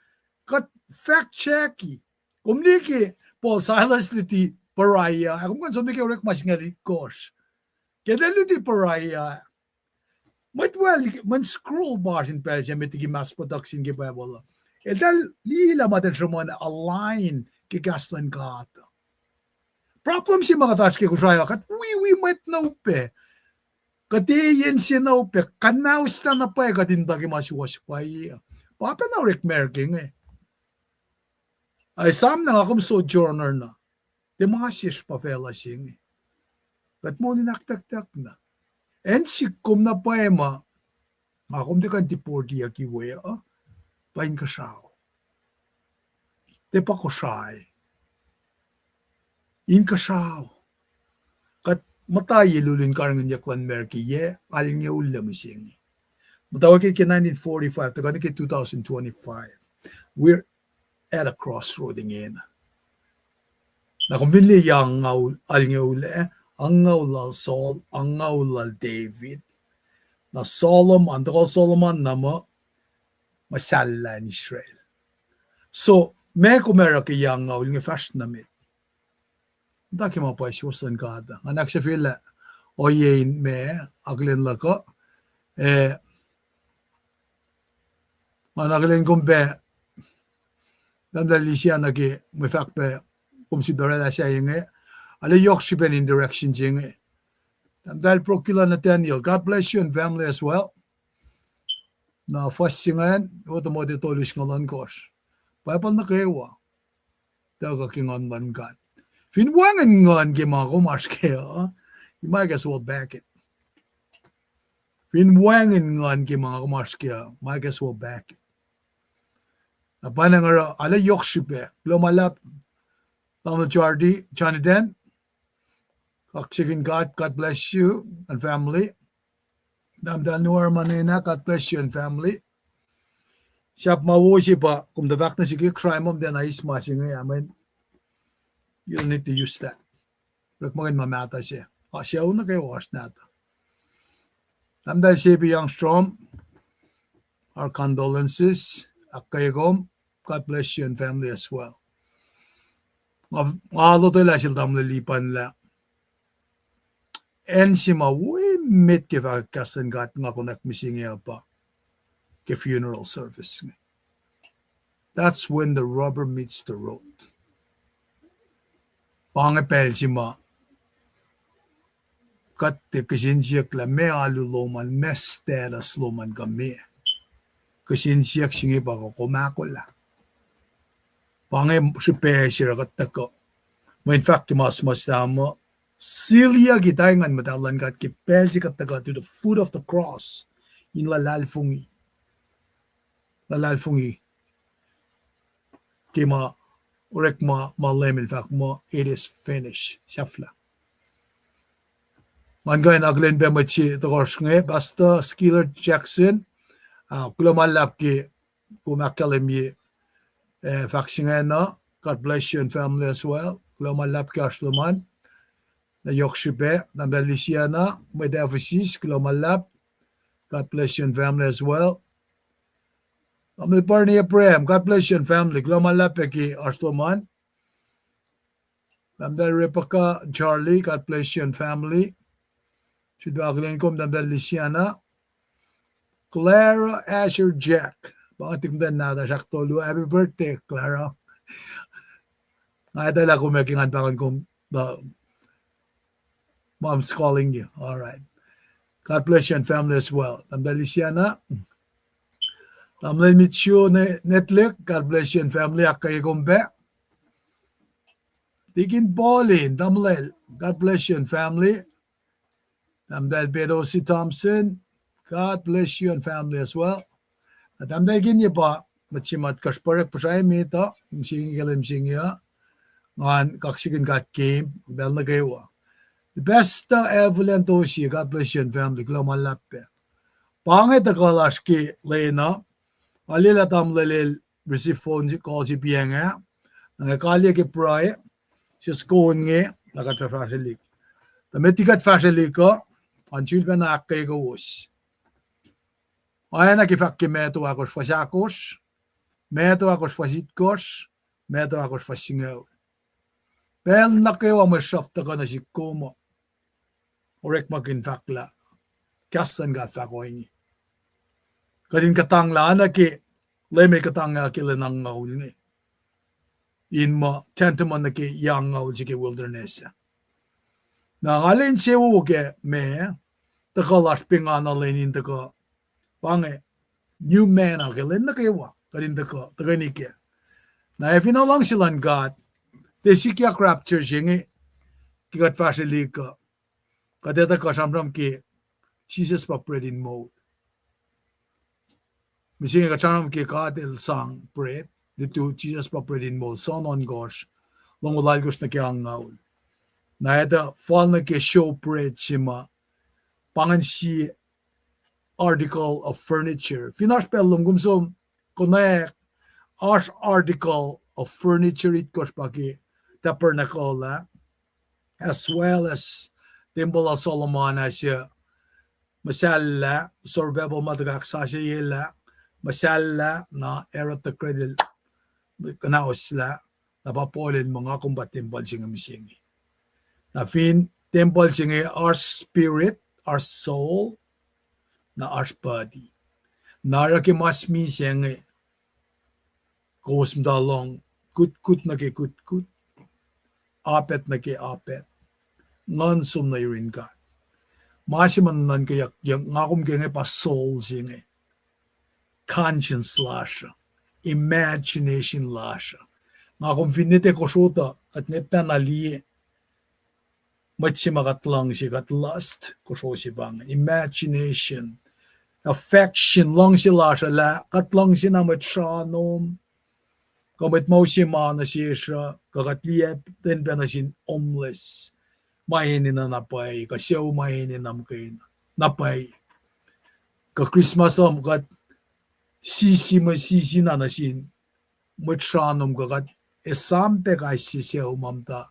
kuht fact check-i. Kom liye ke Paul, Silas luti Berea, ac kom kuh in som nuh ke Orekma singucul itkohsr. Ke eltahl luti Berea, mwet wal, mweyen scroll pa oasr in pacl se met liki mass production ke Bible uh. Eltahl liye lah ma eltahl sruhmuhn align ke kahs luhn God. Problem se ma kuht oasr ke Kosrae uh, kuht wiwi mwet na upac. Kuht eyen se na upac, kuhnauslah na pwacye kuht in tuh ke ma suwohs pwacye. Pa pacna Orekma ke inge. Ac esam na nga kom sojourner na. Tiac ma sesr pa facluh se inge. Kuht moul in ahktucktuck na. Acn sihk kom na pwacye ma, nga kom tiac kuh in deportiyucki we uh, pa inkuhsrao. Tiac pa Kosrae. Inkuhsrao. Kuht muhta ye lulun karihngihnyuck luhn America yac alngoul luhn mihsenge. Muhtwacwacack ke nineteen forty-five, tuhkuh nuh ke two thousand twenty-five. We're at a crossroad ingena. Na kom fin liye yac angngaul, alngoul, eh, angngaul lal Saul, angngaul lal David. Na Solomon, tohkohl Solomon na muh, muhsahllah in Israel. So, ma kom oruh ke yac angngaul inge fahsr nuh met. Muhta ke ma pwacye suwohs luhn God. Nga ahksahfyelah ohiyac in ma, akihlen luhk uh, eh, nga akihlen kom pac, tahmtahel Lisia nuh ke mwe fahk pac, kom sifilpac oraclah sahyac inge, arlac yohk srihpen in direction se inge. Tahmtahel Prokila Nathaniel, God bless you and family as well. Na fuhs se ingacn, Automotive tolu singucul ohnkohsr. Bible nuh kwewa tuhkuh ke Nguhn luhn God. Fin wacngihn nguhn ke ma kom oasr kac uh, you might as well back it. Fin wacngihn nguhn ke ma kom oasr kac uh, might as well back it. Na pa inge oruh arlac yohk srihpac. Kuloh ma luhlahp, Tamuhlwel Chardy, Jonathan. Kaksakihn God, God bless you and family. Tahmtahel Noah Manena, God bless you and family. Sahp ma wo se pa, kom tuh fahk nuh sihk Kosrae muh tiacna eis ma se inge, I mean, you don't need to use that. Orekmakihn ma mahtuh se. Sucu nuh kwewa oasr nahtuh. Tahmtahel Sebi Youngstrom, our condolences. Ahkkweye kom, God bless you and family as well. Nga, nga lotwelah sel Tamuhlwel Lipan lah acn se ma wo emet ke fahkwack kahs luhn God nga konwacack mihsenge uh pa ke funeral service inge. That's when the rubber meets the road. Pa inge pacl se ma kuht tiac kihsen siyuck lah meac alu lom an, meac status lom an, kuh meac. kihsen siyuck se inge pa kuh kom ahkolah. Pa inge srihpac se oruh kuht tuhkuh. Mweyen fahk ke ma suhmuhslah muh, siliyucki taingan muhtahl luhn God ke pacl se kuht tuhkuh to the foot of the cross in luhlahlfongi. Luhlahlfongi ke ma orekma ma Leum El fahk muh, it is finished. Sahflah. Ngan kuh in akihlen pac mwet se tohkohsr inge, Pastor Skiller Jackson, ah, kuloh ma luhlahp ke kom ahkkahlwemye, eh, fahk se ingena. God bless you and family as well. Kuloh ma luhlahp ke oasr lom an. Na yohk srihpac, Tahmtahel Lisiana, mwet Ephesus, kuloh ma luhlahp. God bless you and family as well. Tamuhlwel Barney Abraham, God bless you and family. Kuloh ma luhlahp pac ke oasr lom an. Tahmtahel Rebecca Charlie, God bless you and family. Sut akihlen kom, Tahmtahel Lisiana. Clara Asher Jack. Pa nga tik muhtwacn nahtuhsr ahktolu. Happy birthday, Clara. Nga etuh lah kom ac ke ngan pahngon kom, uh, Mom's calling you. All right. God bless you and family as well. Tahmtahel Lisiana. Tamuhlwel Mitsu Ne-, Netlik, God bless you and family. Ahkkweye kom pac. Deacon Paulin, tamuhlwel, God bless you and family. Tahmtahel Pedosi Thompson, God bless you and family as well. Na tahmtahel Kinye pa mwet se ma kuhsr pwacr puhsrai met uh, mihsenge ke lwen mihsenge uh, ngan kaksakihn God ke pacl nuh kwewa. The best, uh, Evelyn Toshi, God bless you and family, kuloh ma luhlahp pac. Pa inge tuhkuh lasr ke lwen uh, alilah tamuhlwel el receive phone call se piyacng ah, na nga kaliyac ke pruhe, sesr kol inge, na kuht fah fahsrwelihk. Tuh met liki kuht fahsrwelihk uh, an sulpacna ahkkweye kowos. Oacna ke fahk ke Matthew ahkosr fuhs ahkosr, Matthew ahkosr fuhs itkohsr, Matthew ahkosr fuhs singucul. Pacl nuh kwewa mwe sruhf tuhkuh nuh sihk kom uh, orekmakihn fahk lah kahs luhn God fahk ohinge. Kuht in kuhtanglah, oacna ke Leum El kuhtanglah ke lwen angngaul inge, in muh tantamount nuh ke yac angngaul se ke wilderness ah. Na nga lwen se wo ke ma tuhkuh lasr pengana lwen in tuhkuh, pa inge new manna ke lwen nuh kwewa kuht in tuhkuh, tuhkweni kac. Na ac fin luhngse luhn God, tiac sikyak rapture se inge, ke kuht fahsrwelihk uh, kuht ac tuhkuh sramsram ke Jisus pa bread in moul. Mihsenge kuht sramsram ke God El sang bread, lutu Jisus pa bread in moul, John ohnkohsr, longoul alkohsr nuh ke angngaul. Na etuh fal nuh ke showbread se ma pa ingacn sie article of furniture. Fin oasr pacl lom, kom som konwacack, oasr article of furniture itkohsr pa ke tabernacle ah, as well as tempuhl lal Solomon ah, se muhsahllah, Zerubbabel ma tuhkuh ahksasucyelah, muhsahllah, na Herod the Great el kuhnahoslah, na pa Paul el muh nga kom pa tempuhl se inge mihsenge. Na fin tempuhl se inge oasr spirit, oasr soul, na oasr body. Na oruh ke mas misac inge, kowos muhta lohng kutkut nuh ke kutkut, apact nuh ke apact, nguhn som nuh yurin God. Ma se ma nuhnuhnkweyuck, nga kom ke inge pa soul se inge, conscience lasr uh, imagination lasr uh. Nga kom fin nete kosro tuh kuht ngwetacna liye mwet se ma kuht luhngse, kuht lust, kosro se pa inge, imagination, affection, luhngse lasr uh lah kuht luhngse na mwet sranom, kuh mwet ma use ma nuh sesr uh, kuh kuht liye ten pacna sin homeless, ma enenuh na pwacye, kuh sucu ma enenuh na pwacye. Kuh Christmas uh kuht sisi mwe sisi na nuh sin mwet sranom, kuh kuht esam pac kais sie sucu ma muhta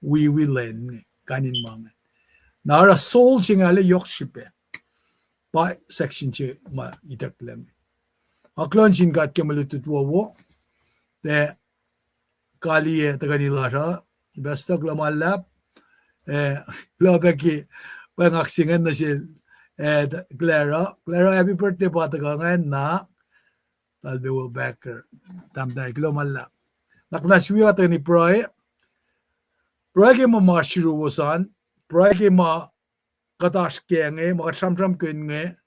wiwi lwen inge, kain in ma inge. Na oruh soul se inge arlac yohk srihpac. Pa section se ma itucklac inge. Akluon sin God ke mwe lutlut wowo, tuh kaliyac tuhkweni lasr uh, Pastor, kuloh ma luhlahp, eh, kuloh pac ke pweng aksinge nuh sel, eh, Clara. Clara, happy birthday pa tuhkuh ingacn na, Talbe Wilbacker, tahmtahel, kuloh ma luhlahp. Nuhnak muhnahs wi uh tuhkweni pruhe. Pruhe ke ma ma oasr yuruwos an, pruhe ke ma kuht oasr kac inge, ma kuht sramsramkihn inge,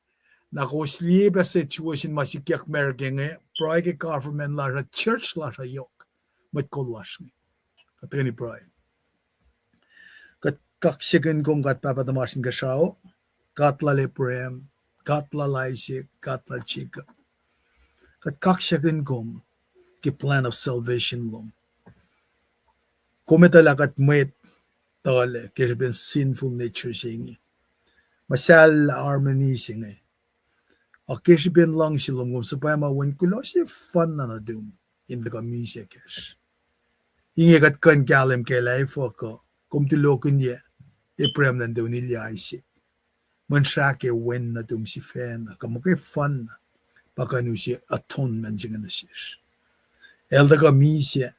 Na kowos liye pac situation ma sikyak America inge, pruhe ke government lasr uh, church lasr uh yohk, mwet kol lasr inge. Kuht tuhkweni pruhe. Kuht kaksakihn kom, God Pahpah tuhmasr Inkuhsrao, God lal Abraham, God lal Isaac, God lal Jacob. Kuht kaksakihn kom ke plan of salvation lom. Kom etuh lah kuht mwet tuhlac ke srihpen sinful nature se inge, muhsahllah harmony se inge, ac ke srihpen luhngse lom kom suhpwacma Wen kuloh sefanna nuhtum in tuhkuh misac kacsr. Inge kuht kuh in kahlwem kac lah efuh kuh kom tulokihnyac Abraham luhn tuh unilya Isaac, mwe srah ke wen nuhtum sifacna kuh muhkwefanna, pa kuh in use atonement se inge nuh sesr. El tuhkuh misac,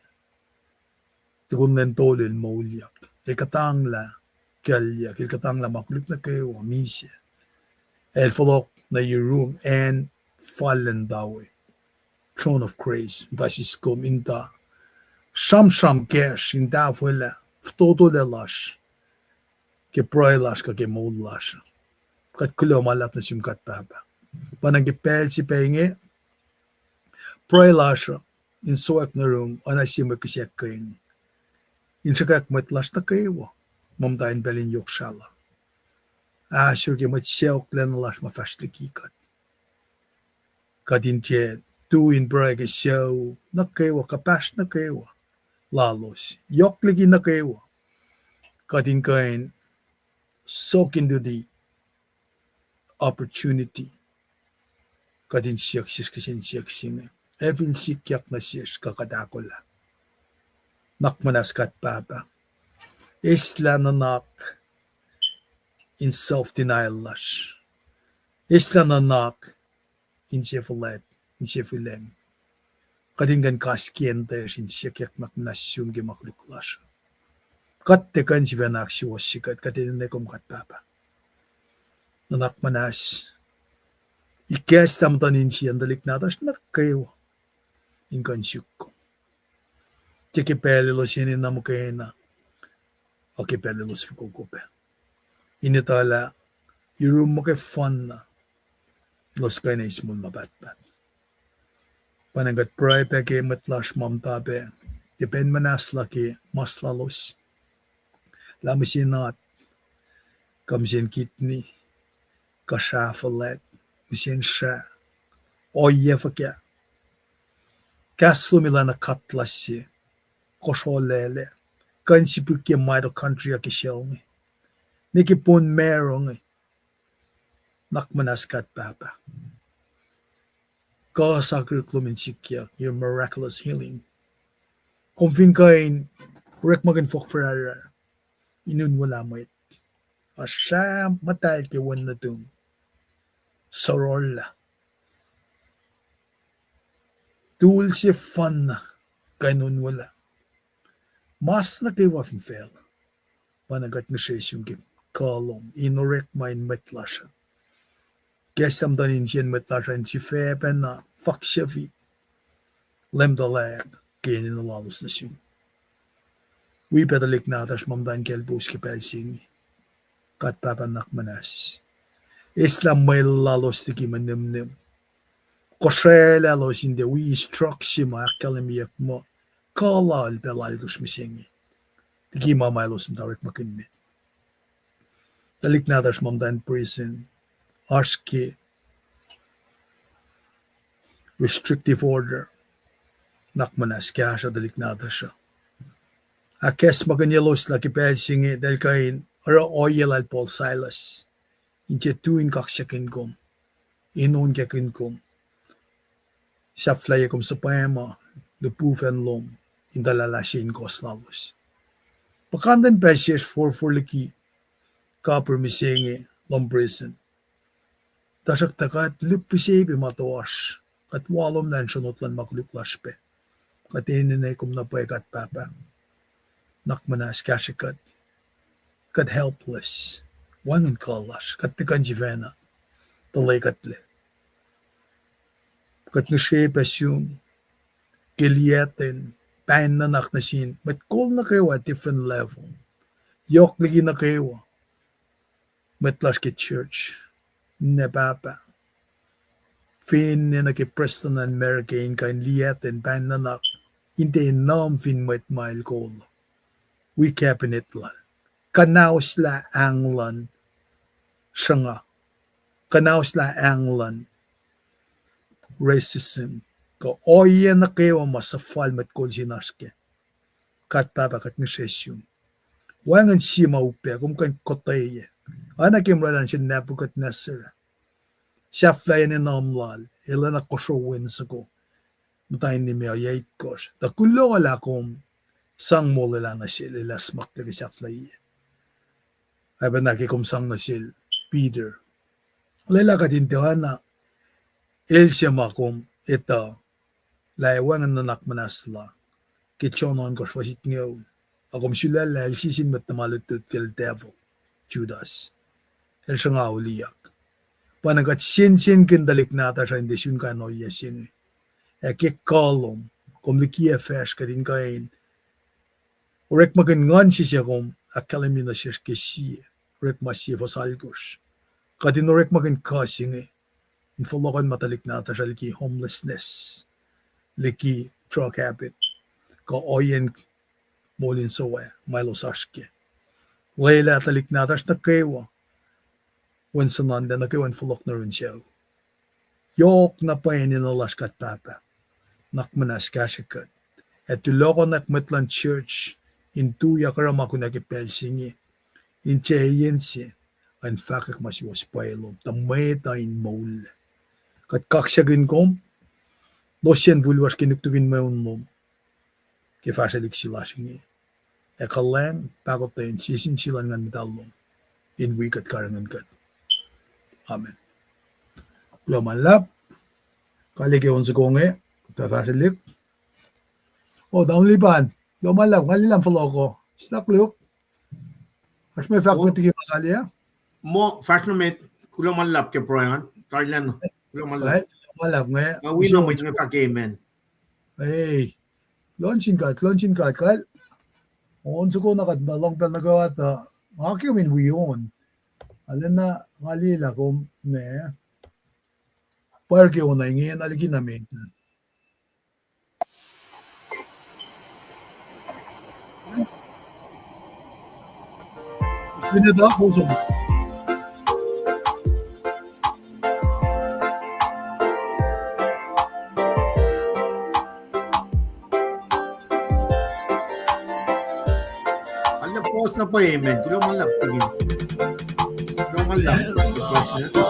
tukun lwen tolu el moulyak, el kuhtanglah kuclyuck, el kuhtanglah ma koluk nuh kwewa misac. El fohlohk nuh yurum acn fal luhn Taweh, throne of grace, muhta siskom in tuh sramsram kacsr in tahfwelah fototolac lasr, ke pruhe lasr kuh ke moul lasr. Kuht kuloh ma luhlahp nuh sum God Pahpah. Pa na ke pacl se pac inge, pruhe lasr uh in sowack nuh yurum, oacna sie mwe kihsac kuh in, in sruhkwack mwet lasr nuh kwewa ma muhta in pacl in yohk srahluh, ahsor ke mwet sacohk lacna lasr ma fahsr liki kuht. Kuht in tiac tu in pruhe ke sucu nuh kwewa, kuhpahsr nuh kwewa lalos, yohk liki nuh kwewa. Kuht in kuh in soak into the opportunity. Kuht in siyuck sesr kihsen siyuck se inge, ac fin sikyak nuh sesr kuh kuht ahkolah. Nuhnak muhnahs God Pahpah, eslah nuhnak in self-denial lasr, eslah nuhnak insefuhlwact, insefuhlwacng. Kuht in kuh in kaskacn tacsr in siyuckyak nuhnak muhnahs sum ke ma koluk lasr. Kuht tiac kuh in sifacna ahksuwohsye kuht, kuht enenuh kom God Pahpah. Nuhnak muhnahs ikacslah muhtuhn insiyacn tuhlihk nahtuhsr nuh kwewa in kuh in suk kom, tiac ke pacl elos enenuh muhkwena, ac ke pacl elos fokoko pac, in etuh lah yurum muhkwefanna elos kuh in eis moul ma pahtpaht. Pa na kuht pruhe pac ke mwet lasr ma muhta pac, ke pacl muhnahslah ke mas lalos, lah mihsen at, kuh mihsen kidney, kuh srah fuhlwact, mihsen srah, ohiyac fuhkah, kahs lom elan kuhtlah se, kosrolaclac, kuh in sipihkye mitochondria ke cell inge, ne ke bone marrow inge. Nuhnak muhnahs God Pahpah, kuh sakihrihk lom in sikyak, your miraculous healing. Kom fin kuh in orekmakihn fohk fuhrahrrahr in unwelah mwet, oasr srah muhtahl ke wen nuhtum, sororlah, tul sefanna kuh in unwelah mas nuh kwewa fin facluh. Pa na kuht ngihsre sum ke kuh lom in orekma in mwet lasr uh. Kahs lom tuh insiyacn mwet lasr uh in sifacpacna faksufi Leum tuhlac ke enenuh lalos nuh sum. Wi pac tuhlihk nahtuhsr ma muhta in kalpous ke pacl se inge. God Pahpah nuhnak muhnahs, eslah mwel lalos liki mwe nihmnihm. Kosraclah elos in tiac wi instruction ma ahkkahlwemyeyuck muh kuh lal pac lahlkohsr mihsenge, liki ma ma elos muhta orekmakihn met. Tuhlihk nahtuhsr ma muhta in prison, oasr ke restrictive order, nuhnak muhnahs kahsruh tuhlihk nahtuhsr uh. Ahkacsmakihnyelos lah ke pacl se inge eltahl kuh in oruh ohiyac lal Paul Silas, in tiac tu in kaksakihn kom, in onkakihn kom, sahflahiyac kom suhpwacma lihpufacn lom in tuhlalah se in kohs lalos. Puhkantwen pacl sesr forfor liki kapihr mihsenge lom prison. Tuhsruhktuh kuht lihpufacn se pac ma toasr, kuht walomlah in sronot luhn ma koluk lasr pac. Kuht enenuh kom na pwacye God Pahpah. Nuhnak muhnahs kahsrwe kuht. Kuht helpless. Wacngihn kuh lasr, kuht tiac kuh in sifacna tuhlekuhtlac. Kuht ngihsre pac sum ke liyacten pahng nuhnak nuh sin mwet kol nuh kwewa different level, yohk liki nuh kwewa, mwet lasr ke church, ninac pahpah, Fin enenuh ke prestuhn luhn America in kuh in liyaten pahng nuhnak, in tiac nuhm fin mwet ma el kol wi cabinet lal. Kuhnaoslah ahng luhn sruhnga. Kuhnaoslah ahng luhn racism. Kuh ohiyac nuh kwewa ma suhfal mwet kol se in oasr kac. God Pahpah, kuht ngihsre sum. Wacngihn sie ma upac, kom kuh in kotweye. Oacna ke mraclan sel Nebuchadnezzar. Sahflahiyac nuhm lal, el oacna kosro wen soko. Muhta in nime ohiyac itkohsr. Tuh kuloh lah kom sang molwelah nuh sel, el asmaklac ke sahflahiyac. Ac pacna ke kom sang nuh sel Peter. Lwelah kuht in tiacna, el se ma kom etuh lah ac wacngihn nuhnak muhnahs la ke John ohnkohsr fuhs itngoul. Ac kom sulaclah el sie sin mwet tuhma lutlut ke devil, Judas. El sruhnga auliyak. Pa na kuht sensenkihn tuhlihk nahtuhsr uh in tiac sun kain ohiyac se inge. Ac ke kuh lom, kom likiyac fahsr kuht in kuh in orekmakihn nguhn se suc kom ahkkahlwemye nuh sesr ke sie, Orekma sie fuhs alkosr. Kuht in orekmakihn kuh se inge in fohlohkohn ma tuhlihk nahtuhsr uh liki homelessness, liki drug habit, kuh ohiyacn moul in sucu ma elos oasr kac. Lwelah tuhlihk nahtuhsr nuh kwewa, wen suhnuhnlac nuh kwewa in fohlohk nuh yurin sucu. Yohk na pwacye enenuh lasr kuht Pahpah. Nuhnak muhnahs kahsrwe kuht. Ac tulokonak mwet luhn church in tuyak oruh ma kunac ke pacl se inge, in tiac eis se, in fahkwack ma suwohs pwacye lom, tuh mwet uh in moul. Kuht kaksakihn kom, losyacn fihl lasr ke nuknuk in mweun lom, ke fahsrwelihk se lasr inge. Ac kuhlwacng, pahkotwen, sie sin sie luhn Nguhn Muhtahl lom, in wi kuht, karihngihn kuht. Amen. Kuloh ma luhlahp, kalweni ke on soko inge, tuh fahsrwelihk. O, tamuhlwel Lipan, kuloh ma luhlahp, nga liye lah fohlohko. Stak luk. Oasr mwe fahk met liki nga sal ah? Mo, fahsr nuh met, kuloh ma luhlahp ke pruhe an, tarilac na, kuloh ma luhlahp. Kuloh ma luhlahp inge. Nga wi na mwet inge fahk amen. Ei, kuloh sin God, kuloh sin God, kal. On soko na kuht lohng pacl nuh kwewa tuh, nga ke kom in wi on. Arulacna nga liye lah kom me. Pwacr ke on inge na liki na met. Kuloh ma luhlahp, kuloh ma luhlahp.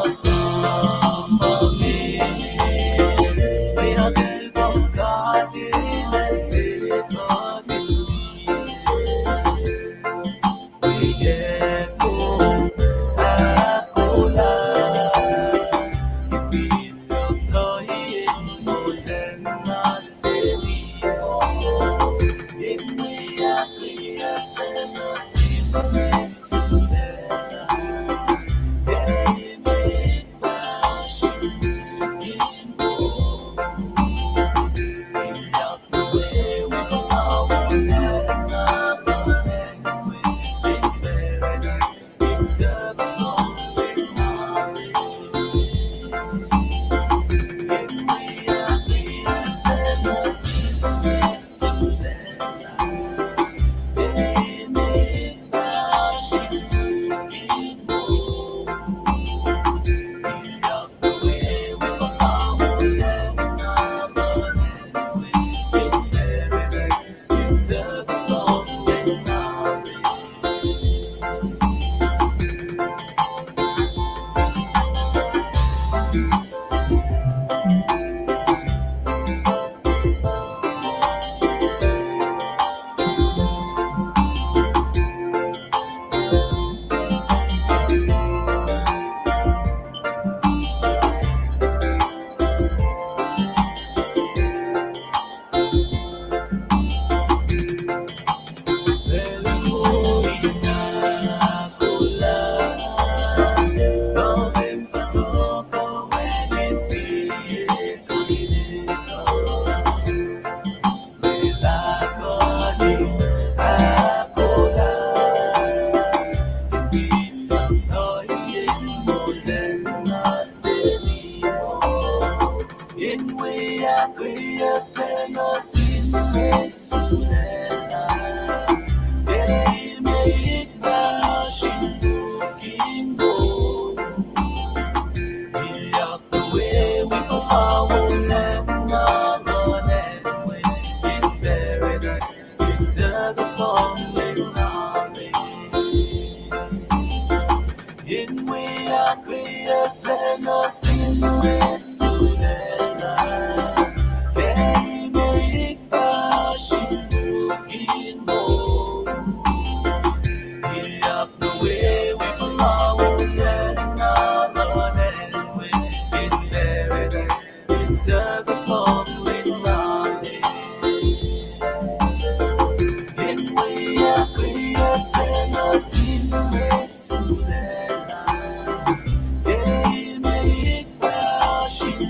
Kiyuhk pacna sin mwet sulaclah, ke met fahsr in moul. Kiyuhk nuh we wi puhla wolacna luhn acn we in paradise, in sukuhp lohng lin nale. In wi ahkkweye pacna sin mwet sulaclah, ke met fahsr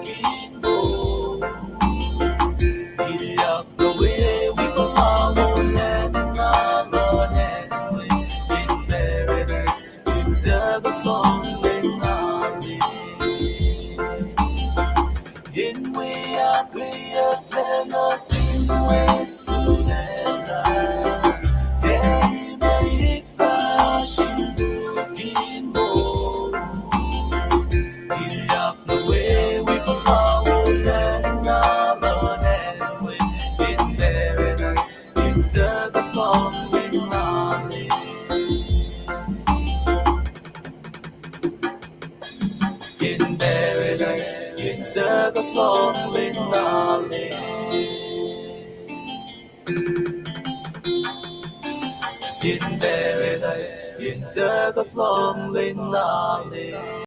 in moul. Kiyuhk nuh we wi puhla wolacna luhn acn we in paradise, in sukuhp lohng lin nale. In wi ahkkweye pacna sin mwet sulaclah, ke met fahsr in moul. Kiyuhk nuh we wi puhla wolacna luhn acn we in paradise, in sukuhp lohng lin nale. In paradise, in sukuhp lohng lin nale. In paradise, in sukuhp lohng lin nale.